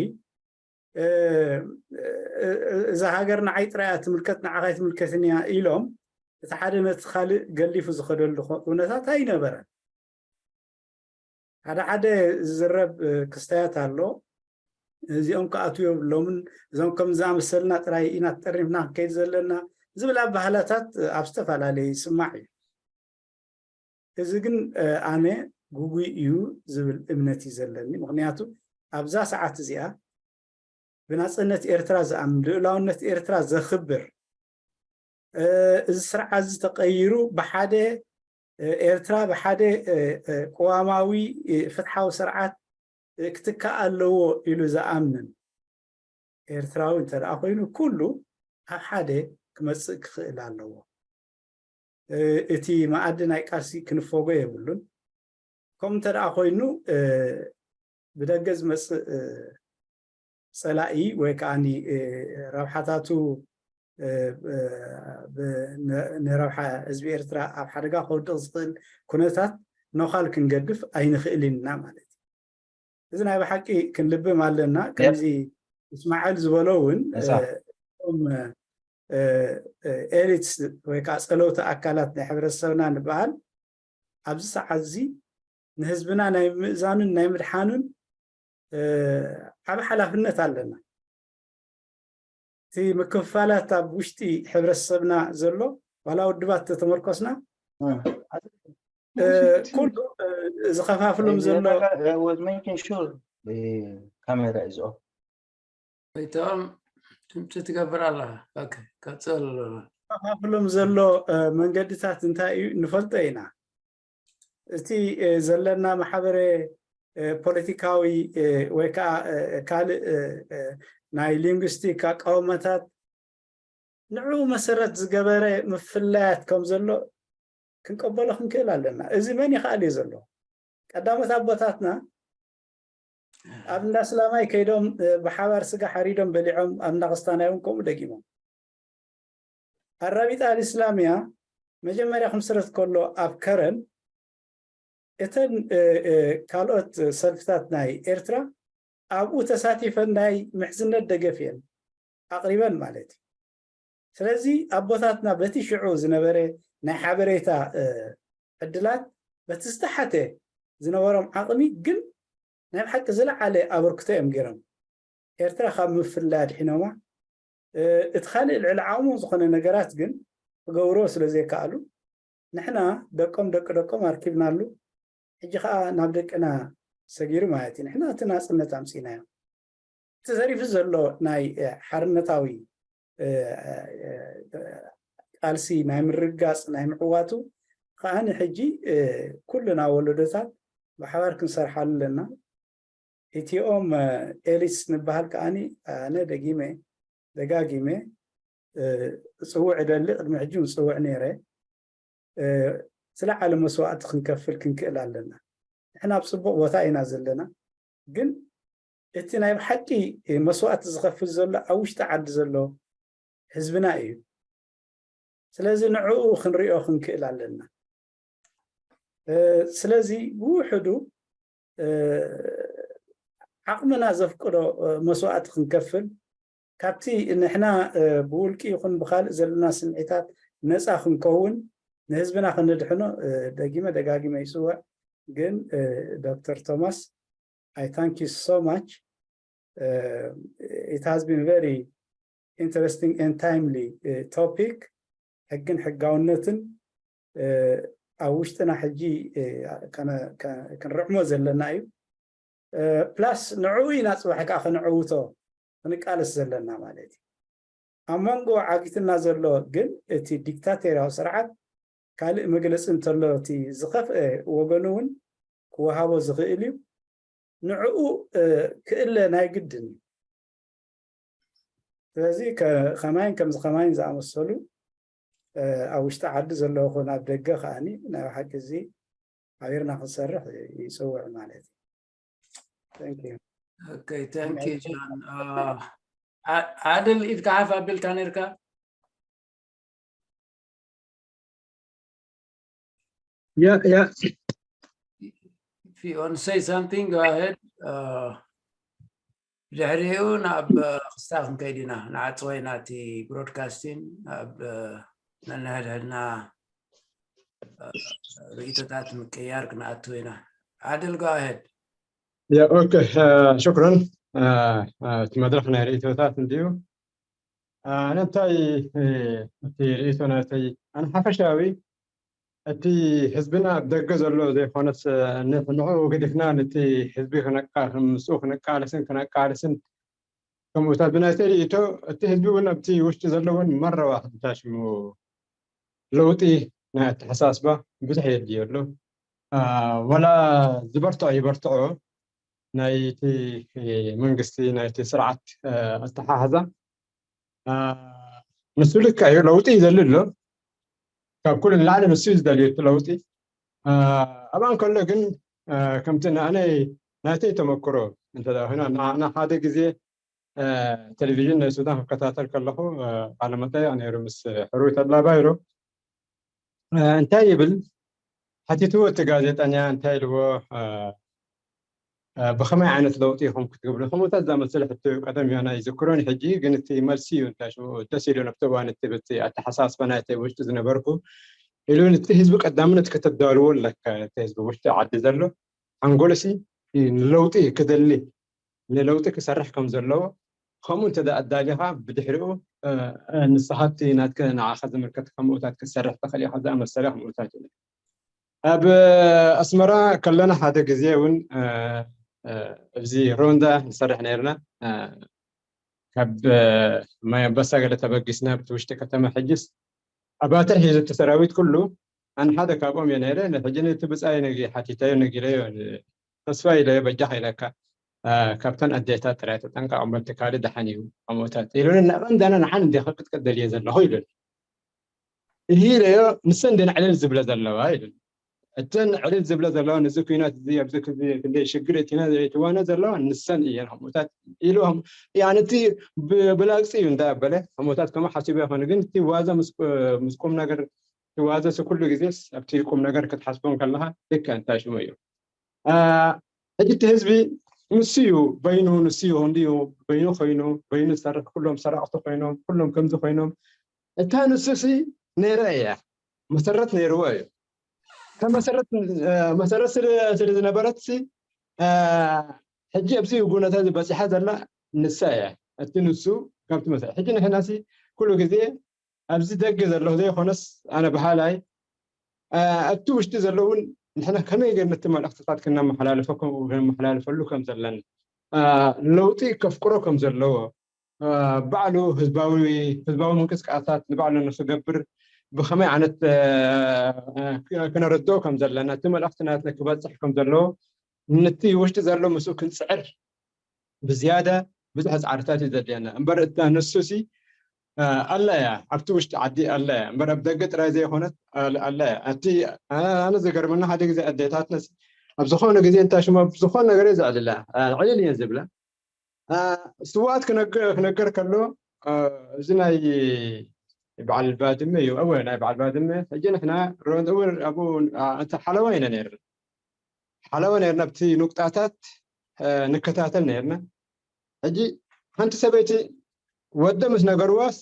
እዛ ሃገር ንዓይ ጥራይ እያ ትምልከት ንዓኻ ኣይትምልከትን እያ ኢሎም እቲ ሓደ ነቲ ካልእ ገሊፉ ዝኸደሉ ኩነታት ኣይነበረን። ሓደ ሓደ ዝዝረብ ክስተያት ኣሎ። እዚኦም ክኣትዉ የብሎምን፣ እዞም ከም ዝኣመሰልና ጥራይ ኢና ተጠርኒፍና ክንከይድ ዘለና ዝብል ኣባህላታት ኣብ ዝተፈላለየ ይስማዕ እዩ። እዚ ግን ኣነ ግጉይ እዩ ዝብል እምነት እዩ ዘለኒ። ምክንያቱ ኣብዛ ሰዓት እዚኣ ብናፅነት ኤርትራ ዝኣምን ልኡላውነት ኤርትራ ዘኽብር እዚ ስርዓት እዚ ተቐይሩ ብሓደ ኤርትራ ብሓደ ቅዋማዊ ፍትሓዊ ስርዓት ክትካእ ኣለዎ ኢሉ ዝኣምን ኤርትራዊ እንተ ደኣ ኮይኑ ኩሉ ኣብ ሓደ ክመፅእ ክኽእል ኣለዎ። እቲ መኣዲ ናይ ቃልሲ ክንፈጎ የብሉን። ከምኡ እንተ ደኣ ኮይኑ ብደገ ዝመፅእ ፀላኢ ወይ ከዓ ረብሓታቱ ንረብሓ ህዝቢ ኤርትራ ኣብ ሓደጋ ከውድቕ ዝኽእል ኩነታት ነዃል ክንገድፍ ኣይንኽእልን ኢና ማለት እዩ። እዚ ናይ ብሓቂ ክንልብም ኣለና። ከምዚ እስማዕል ዝበሎ እውን ኤሊትስ ወይ ከዓ ፀለውቲ ኣካላት ናይ ሕብረተሰብና ንበሃል ኣብዚ ሰዓት እዚ ንህዝብና ናይ ምእዛኑን ናይ ምድሓኑን ዓብ ሓላፍነት ኣለና። እቲ ምክፍፋላት ኣብ ውሽጢ ሕብረተሰብና ዘሎ ዋላ ውድባት ተተመርኮስና ኩሉ ዝኸፋፍሎም ዘሎ ካሜራ እዚኦ ወይቶም ድምፂ ትገብር ኣለኻ። ቀፅል። ዝኸፋፍሎም ዘሎ መንገድታት እንታይ እዩ ንፈልጦ ኢና። እቲ ዘለና ማሕበረ ፖለቲካዊ ወይ ከዓ ካልእ ናይ ሊንጉስቲክ ኣቃውመታት ንዕኡ መሰረት ዝገበረ ምፍላያት ከም ዘሎ ክንቀበሎ ክንክእል ኣለና። እዚ መን ይኽኣል እዩ ዘሎ? ቀዳሞት ኣቦታትና ኣብ እንዳ ስላማይ ከይዶም ብሓባር ስጋ ሓሪዶም በሊዖም ኣብ እንዳ ክስታናይ እውን ከምኡ ደጊሞም። ኣራቢጣ ኣልእስላምያ መጀመርያ ክምስረት ከሎ ኣብ ከረን እተን ካልኦት ሰልፍታት ናይ ኤርትራ ኣብኡ ተሳቲፈን ናይ ምሕዝነት ደገፍ እየን ኣቕሪበን ማለት እዩ። ስለዚ ኣቦታትና በቲ ሽዑ ዝነበረ ናይ ሓበሬታ ዕድላት በቲ ዝተሓተ ዝነበሮም ዓቕሚ ግን ናይ ብሓቂ ዝለዓለ ኣበርክቶ እዮም ገይሮም። ኤርትራ ካብ ምፍላይ ኣድሒኖማ። እቲ ካልእ ልዕሊ ዓቕሞም ዝኾነ ነገራት ግን ክገብርዎ ስለ ዘይከኣሉ ንሕና ደቆም ደቂ ደቆም ኣርኪብናሉ። ሕጂ ከዓ ናብ ደቅና ሰጊሩ ማለት እዩ። ንሕና እቲ ናፅነት ኣምፂእናዮ። እቲ ተሪፉ ዘሎ ናይ ሓርነታዊ ቃልሲ ናይ ምርግጋፅ ናይ ምዕዋቱ ከዓኒ ሕጂ ኩልና ወለዶታት ብሓባር ክንሰርሓሉ ኣለና። እቲኦም ኤሊትስ ንበሃል ከዓኒ ኣነ ደጊመ ደጋጊመ ክፅውዕ እደሊ። ቅድሚ ሕጂ እውን ዝፅውዕ ነይረ። ዝለዓለ መስዋእቲ ክንከፍል ክንክእል ኣለና። ንሕና ኣብ ፅቡቕ ቦታ ኢና ዘለና፣ ግን እቲ ናይ ብሓቂ መስዋእቲ ዝኸፍል ዘሎ ኣብ ውሽጢ ዓዲ ዘሎ ህዝብና እዩ። ስለዚ ንዕኡ ክንሪኦ ክንክእል ኣለና። ስለዚ ብውሕዱ ዓቕምና ዘፍቅዶ መስዋእቲ ክንከፍል፣ ካብቲ ንሕና ብውልቂ ይኹን ብካልእ ዘለና ስምዒታት ነፃ ክንከውን፣ ንህዝብና ከነድሕኖ ደጊመ ደጋጊመ ይፅውዕ። ግን ዶክተር ቶማስ፣ I thank you so much. It has been very interesting and timely topic. ሕግን ሕጋውነትን ኣብ ውሽጥና ሕጂ ክንርዕሞ ዘለና እዩ። ፕላስ ንዕኡ ኢና ፅባሕ ከዓ ክንዕውቶ ክንቃለስ ዘለና ማለት እዩ። ኣብ መንጎ ዓጊትና ዘሎ ግን እቲ ዲክታተርያዊ ስርዓት ካልእ መግለፂ እንተሎ እቲ ዝኸፍአ ወገኑ እውን ክወሃቦ ዝኽእል እዩ። ንዕኡ ክእለ ናይ ግድን እዩ። ስለዚ ከማይን ከምዚ ከማይን ዝኣመሰሉ ኣብ ውሽጢ ዓዲ ዘለዉ ኹን ኣብ ደገ ከዓኒ ናይ ሓቂ እዚ ሓቢርና ክንሰርሕ ይፅውዕ ማለት እዩ። Okay, thank you, John. Uh, Adil, if you have a bill, can you? Yeah, yeah. If you want to say something, go ahead. Uh, ድሕሪኡ ናብ ክስታ ክንከይድ ኢና፣ ንዓፅወ ኢና እቲ ብሮድካስቲን ኣብ ነንሕድሕድና ርእይቶታት ምቅያር ክንኣትው ኢና። Adil, go ahead. Yeah, okay. Uh, ሽክረን። እቲ መድረክ ናይ ርእይቶታት እንድዩ። ኣነ እንታይ እቲ ርእይቶ ናተይ ኣነ ሓፈሻዊ እቲ ህዝብና ኣብ ደገ ዘሎ ዘይኮነስ ንዕኡ ገዲፍና ነቲ ህዝቢ ምስኡ ክንቃለስን ክነቃልስን ከምኡታት ብናይተይ ርእይቶ እቲ ህዝቢ እውን ኣብቲ ውሽጢ ዘሎ እውን መረባሕ እንታይ ሽሙ ለውጢ ናይ ኣተሓሳስባ ብዙሕ የድልዮ ኣሎ። ወላ ዝበርትዖ ይበርትዖ ናይቲ መንግስቲ ናይቲ ስርዓት ኣተሓሕዛ ንሱ ልክዕ እዩ፣ ለውጢ ይደሊ ኣሎ። ካብ ኩሉ ንላዕሊ ንሱ እዩ ዝደልዩ እቲ ለውጢ። ኣብኣ እንከሎ ግን ከምቲ ንኣነይ ናተይ ተመክሮ እንተ ኮይና ንሓደ ግዜ ቴሌቪዥን ናይ ሱዳን ክከታተል ከለኹ ቃለ መጠይቕ ነይሩ ምስ ሕሩይ ተድላ ባይሮ። እንታይ ይብል ሓቲትዎ እቲ ጋዜጠኛ እንታይ ኢልዎ ብኸመይ ዓይነት ለውጢ ኢኹም ክትገብሩ ከምኡታት ዝኣመሰለ ሕቶ እዩ። ቀደም ያና ይዝክሮን ሕጂ ግን እቲ መልሲ እዩ እንታይ ሽሙ ደስ ኢሉ ነብቲ እዋን እቲ ብቲ ኣተሓሳስባ ናይቲ ውሽጢ ዝነበርኩ ኢሉ እቲ ህዝቢ ቀዳምነት ከተዳልዎ ኣለካ እቲ ህዝቢ ውሽጢ ዓዲ ዘሎ ሓንጎልሲ ንለውጢ ክደሊ ንለውጢ ክሰርሕ ከም ዘለዎ ከምኡ እንተ ኣዳሊኻ ብድሕሪኡ ንስኻቲ ናትከ ንዓኻ ዝምልከት ከምኡታት ክትሰርሕ ትኽእል ኢኻ ዝኣመሰለ ከምኡታት እዩ። ኣብ ኣስመራ ከለና ሓደ ግዜ እውን ኣብዚ ሮንዳ ንሰርሕ ነርና። ካብ ማይ ኣንበሳ ገለ ተበጊስና ብቲ ውሽጢ ከተማ ሕጅስ ኣባትር ሒዙ እቲ ሰራዊት ኩሉ ኣነ ሓደ ካብኦም እየ ነይረ። ሕጂ ነቲ ብፃይ ነጊ ሓቲተዮ ነጊረዮ ተስፋ ኢለዮ በጃኻ ኢለካ ካብተን ኣዴታት ጥራይ ተጠንቀቕ እሞ እቲ ካልእ ደሓን እዩ ከምኡታት ኢሉኒ። እናቐንዳና ንሓን እንዲኻ ክትቀደል እየ ዘለኹ ኢሉኒ። እሂ ኢለዮ ንሰን ደን ዕልል ዝብለ ዘለዋ ኢሉኒ። እተን ዕልል ዝብለ ዘለዋ ንዚ ኩናት እዚ ኣብዚ ክዚ ክንደይ ሽግር እቲና ዘይትዋነ ዘለዋ ንሰን እየን ከምኡታት ኢሉ ያነቲ ብላግፂ እዩ እንዳበለ ከምኡታት ከምኡ ሓሲቡ ይኾነ ግን እቲ ዋዘ ምስ ቁም ነገር ዋዘ ኩሉ ግዜስ ኣብቲ ቁም ነገር ክትሓስቦም ከለካ ልክዕ እንታይ ሽሙ እዩ ሕጂ እቲ ህዝቢ ንሱ እዩ በይኑ ንሱ እዩ እንድዩ በይኑ ኮይኑ በይኑ ዝሰርሕ ኩሎም ሰራቅቲ ኮይኖም ኩሎም ከምዚ ኮይኖም እታ ንሱ ሲ ነይረ እያ መሰረት ነይርዎ እዩ መሰረት ስለ ዝነበረት ሲ ሕጂ ኣብዚ ጉነታ በፂሓ ዘላ ንሳ እያ እቲ ንሱ ካብቲ መሰረት ሕጂ ንሕና ሲ ኩሉ ግዜ ኣብዚ ደገ ዘለኹ ዘይኮነስ ኣነ በሃላይ ኣብቲ ውሽጢ ዘለውን ንሕና ከመይ ገር ነቲ መልእክትታት ክነመሓላልፈ ከምኡ ከነመሓላልፈሉ ከም ዘለና ለውጢ ከፍቅሮ ከም ዘለዎ ባዕሉ ህዝባዊ ህዝባዊ ምንቅስቃሳት ንባዕሉ ንክገብር ብከመይ ዓይነት ክነረድኦ ከም ዘለና እቲ መልእክቲ ናትና ክበፅሕ ከም ዘለዎ ነቲ ውሽጢ ዘሎ ምስኡ ክንፅዕር ብዝያዳ ብዙሕ ፃዕርታት እዩ ዘድልየና እምበር እታ ንሱ ሲ ኣላ እያ ኣብቲ ውሽጢ ዓዲ ኣላ እያ እምበር ኣብ ደገ ጥራይ ዘይኮነት ኣላ እያ እቲ ኣነ ዝገርመና ሓደ ግዜ ኣዴታትና ኣብ ዝኾነ ግዜ እንታይ ሽሞ ዝኾነ ነገር እየ ዘዕልላ ዕልል እየን ዝብላ ስዋት ክነገር ከሎ እዚ ናይ በዓል ባድመ እዩ እወ ናይ በዓል ባድመ ሕጂ ንሕና ኣብኡ ሓለዋ ኢና ነርና ሓለዋ ነርና ኣብቲ ኑቅጣታት ንከታተል ነርና። ሕጂ ሓንቲ ሰበይቲ ወደ ምስ ነገርዋስ፣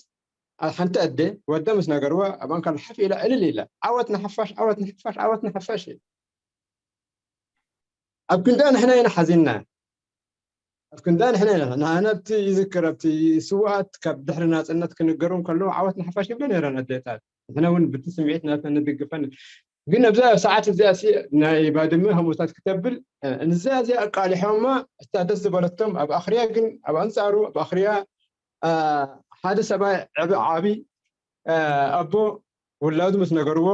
ሓንቲ ኣደ ወደ ምስ ነገርዋ፣ ኣባን ካልእ ሓፍ ኢላ ዕልል ኢላ፣ "ዓወት ንሓፋሽ፣ ዓወት ንሓፋሽ፣ ዓወት ንሓፋሽ" ኢላ። ኣብ ክንዳ ንሕና ኢና ሓዚንና። ኣብ ክንዳ ንሕና ኢና። ንኣና ኣብቲ ይዝክር፣ ኣብቲ ስውኣት ካብ ድሕሪ ናጽነት ክንገሩ እንከለዉ ዓወት ንሓፋሽ ይብሉ ነይረን ኣዴታት። ንሕና እውን ብቲ ስምዒት ናተን ንድግፈን። ግን ኣብዛ ሰዓት እዚኣ ሲ ናይ ባድመ ከምኡታት ክተብል፣ እ፣ ንዛ እዚኣ ኣቃሊሖማ፣ እታ ደስ ዝበለቶም ኣብ ኣኽርያ ግን ኣብ ኣንጻሩ ኣብ ኣኽርያ፣ እ፣ ሓደ ሰብኣይ ዕብ-፣ ዓቢ፣ እ፣ ኣቦ ውላዱ ምስ ነገርዎ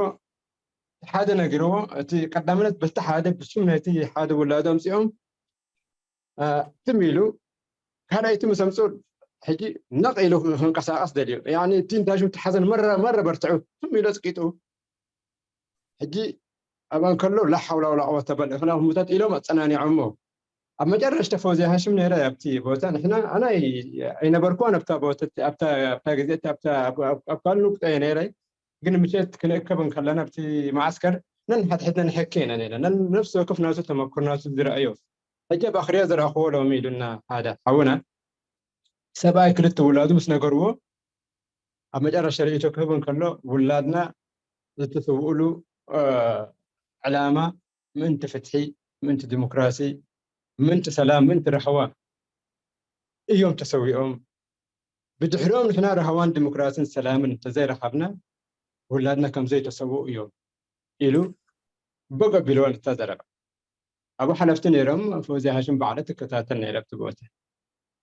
ሓደ ነጊርዎ፣ እቲ ቀዳምነት በቲ ሓደ ብስም ናይቲ ሓደ ውላዱ ኣምጺኦም፣ እ፣ ትም ኢሉ ካልኣይቲ ምስ ኣምጽኡ ሕጂ ነቕ ኢሉ ክንቀሳቐስ ደልዩ። ያኒ እቲ እንታይ ሽም እቲ ሓዘን መረ፣ መረ በርትዑ ትም ኢሉ ኣጽቂጡ። ሕጂ ኣብኣ እንከሎ ላ ሓውላ ወላ ቁወተ በል እኽላ ህሙታት ኢሎም ኣጸናኒዖሞ። ኣብ መጨረሽታ ፎዝያ ሃሽም ነይረ ኣብቲ ቦታ። ንሕና፣ ኣነ ኣይ-፣ ኣይነበርኩዋን ኣብታ ቦታ፣ ኣብታ፣ ኣብታ ግዜ፣ ኣብታ፣ ኣብ፣ ኣብ፣ ኣብ ካልእ ንቁጠ እየ ነይረ። ግን ምሸት ክንእከብ እንከለና ኣብቲ መዓስከር ነንሓድሕድና ንሕከ ኢና ነይረ። ነን-፣ ነፍሲ ወከፍ ናቱ ተመክሮ ናቱ ዝረኣዮ። ሕጂ ኣብ ኣኽርያ ዝረኣኽዎ ሎሚ ኢሉና ሓደ ሓውና። ሰብኣይ ክልተ ውላዱ ምስ ነገርዎ፣ ኣብ መጨረሻ ርእይቶ ክህብ እንከሎ፣ ውላድና ዝተሰውእሉ፣ እ፣ ዕላማ ምእንቲ ፍትሒ፣ ምእንቲ ዲሞክራሲ፣ ምእንቲ ሰላም፣ ምእንቲ ራህዋ እዮም ተሰዊኦም። ብድሕሪኦም ንሕና ራህዋን ዲሞክራሲን ሰላምን እንተዘይረኸብና፣ ውላድና ከም ዘይተሰውኡ እዮም ኢሉ በጎ ኣቢልዋ እታ ዘረባ። ኣብኡ ሓለፍቲ ነይሮም፣ ፎዝያ ሃሽም ባዕላ ትከታተል ነይራ ኣብቲ ቦታ።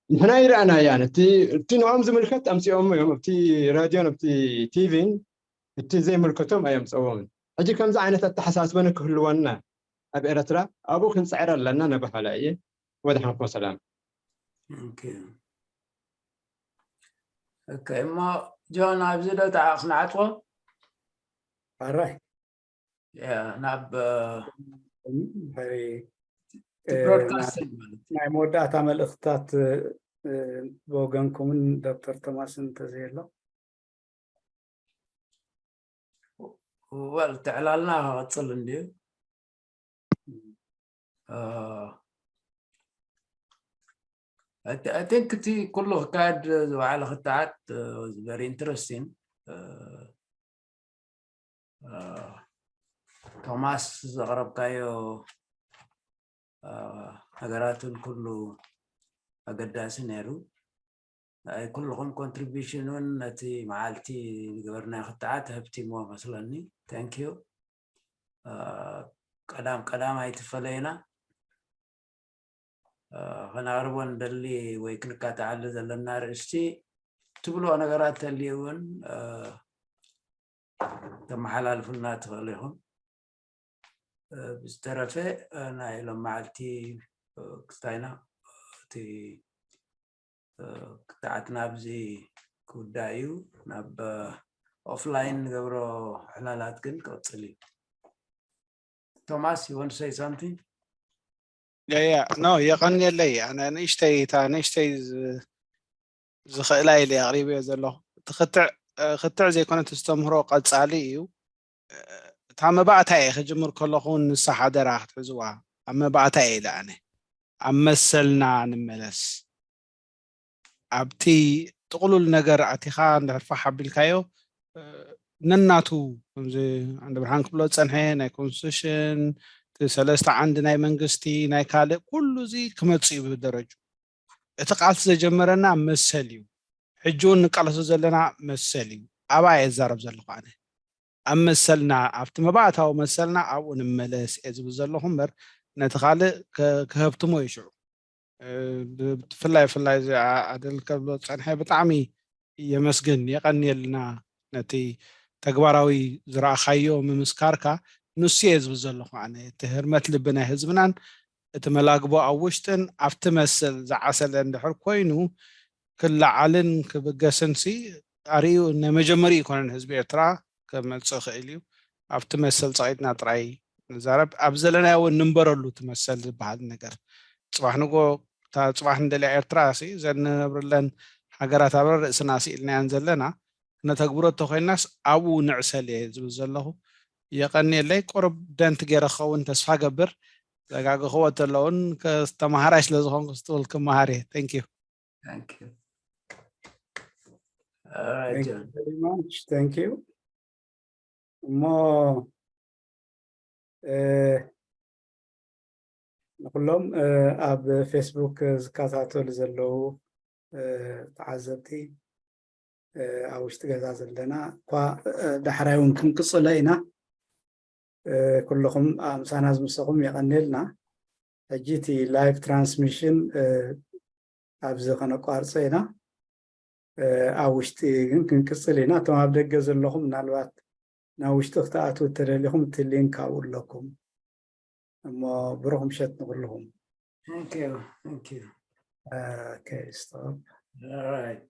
ንሕና ይረኣናያን፣ እቲ፣ እቲ ንኦም ዝምልከት ኣምጺኦሞ እዮም፣ ኣብቲ ራድዮን ኣብቲ ቲቪን እቲ ዘይምልከቶም ኣየምጸዎምን። ሕጂ ከምዚ ዓይነት ኣተሓሳስባ ንክህልወና ኣብ ኤረትራ ኣብኡ ክንጽዕር ኣለና ነባሃላ እየ። ወድሓንኩም ሰላም። ኦኬ። ኦኬ፣ እሞ ጆን፣ ኣብዚ ዶ ተዓ-፣ ክንዓጽዎ? ኣራይ። ያ፣ ናብ፣ እ፣ ድሕሪ፣ እቲ እ፣ ብሮድካስቲንግ ማለት እዩ። ናይ መወዳእታ መልእኽትታት፣ እ፣ ብወገንኩምን ዶክተር ቶማስን እንተዘየሎ። ወል፣ ትዕላልና ክቕጽል እንድዩ። እ፣ I th-፣ I think እቲ ኩሉ ክካየድ ዝወዓለ ክትዓት፣ እ፣ was very interesting። እ፣ እ፣ ቶማስ ዘቕረብካዮ፣ እ፣ ነገራትን ኩሉ ኣገዳሲ ነይሩ። ናይ ኩልኹም ኮንትሪቢሽን እውን ነቲ መዓልቲ ዝገበርናዮ ክትዓት ሃብቲሞ መስለኒ። Thank you። እ፣ ቀዳም ቀዳም ኣይትፈለየና። እ፣ ከነቕርቦ ንደሊ ወይ ክንካትዓሉ ዘለና ኣርእስቲ ትብልኦ ነገራት ተልዩ እውን፣ እ፣ ተመሓላልፉልና ትኽእሉ ኢኹም። እ፣ ብዝተረፈ፣ እ፣ ናይ ሎም መዓልቲ፣ እ፣ ክስታይና፣ እ፣ እቲ፣ እ፣ ክትዓትና ኣብዚ ክውዳእ እዩ። ናብ፣ እ፣ ኦፍላይን ንገብሮ ዕላላት ግን ክቕጽል እዩ። ቶማስ፣ you want to say something? ያ፣ ያ፣ ኖ፣ የቐንየለይ። ኣነ ንእሽተይ፣ እታ ንእሽተይ ዝ-፣ ዝኽእላ ኢለ ኣቕሪበዮ ዘለኹ። እቲ ክትዕ፣ እ፣ ክትዕ ዘይኮነ እቲ ዝተምህሮ ቀጻሊ እዩ። እ፣ እታ መባእታ እየ ክጅምር ከለኹ ንሳ ሓደራ ክትሕዝዋ። ኣብ መባእታ እየ ኢለ ኣነ። ኣብ መሰልና ንመለስ። ኣብቲ ጥቕሉል ነገር ኣቲኻ እንድሕር ፋሕ ኣቢልካዮ፣ እ፣ ነናቱ ከምዚ ዓንደ ብርሃን ክብሎ ዝጸንሐ ናይ ኮንስቲቱሽን፣ እቲ ሰለስተ ዓንዲ ናይ መንግስቲ፣ ናይ ካልእ፣ ኩሉ እዚ ክመጽእ እዩ ብደረጁ። እቲ ቃልሲ ዘጀመረና መሰል እዩ። ሕጂ እውን ንቃለሶ ዘለና መሰል እዩ። ኣብኣ እየ ዝዛረብ ዘለኹ ኣነ። ኣብ መሰልና፣ ኣብቲ መባእታዊ መሰልና ኣብኡ ንመለስ እየ ዝብል ዘለኹ እምበር፣ ነቲ ካልእ ከ-፣ ክሀብትሞ እዩ ሽዑ። እ፣ ብ-፣ ብፍላይ፣ ብፍላይ እዚ ኣ-፣ ኣደል ከብሎ ዝጸንሐ ብጣዕሚ የመስግን፣ የቐንየልና ነቲ ተግባራዊ ዝረኣኻዮ ምምስካርካ። ንሱ እየ ዝብል ዘለኹ ኣነ፣ እቲ ህርመት ልቢ ናይ ህዝብናን እቲ መላግቦ ኣብ ውሽጥን ኣብቲ መሰል ዝዓሰለ እንድሕር ኮይኑ ክለዓልን ክብገስን ሲ ኣርእዩ ናይ መጀመሪ ይኮነን ህዝቢ ኤርትራ ከመጽእ ክእል እዩ። ኣብቲ መሰል ጸቒጥና ጥራይ ንዛረብ፣ ኣብ ዘለናዮ እውን ንንበረሉ እቲ መሰል ዝበሃል ነገር። ጽባሕ ንጎ እታ ጽባሕ ንደልያ ኤርትራ ሲ ዘንነብርለን ሃገራት ኣብ ርእስና ስኢልናያን ዘለና ክነተግብሮ እንተኮይናስ ኣብኡ ንዕሰል እየ ዝብል ዘለኹ። የቐንየለይ። ቁሩብ ደንት ገይረ ክኸውን ተስፋ ገብር። ዘጋግኽዎ ተለውን ተመሃራይ ስለ ዝኾንኩ ስትል ክመሃር እየ። Thank you። Thank you. All right, John. Very much. Thank you. እሞ ንኩሎም ኣብ ፌስቡክ ዝከታተሉ ዘለዉ ተዓዘብቲ፣ ኣብ ውሽጢ ገዛ ዘለና እኳ ዳሕራይ እውን ክንቅፅሎ ኢና። ኩልኹም ምሳና ዝምሰኹም የቐንየልና። ሕጂ እቲ live transmission ኣብዚ ከነቋርጾ ኢና። ኣብ ውሽጢ ግን ክንቅፅል ኢና። እቶም ኣብ ደገ ዘለኹም ምናልባት ናብ ውሽጢ ክትኣትዉ እተደሊኹም እቲ ሊንክ ኣብኡ ኣለኩም። እሞ ብሩኽ ምሸት ንኩልኹም። Thank you. Thank you. Okay, stop. All right.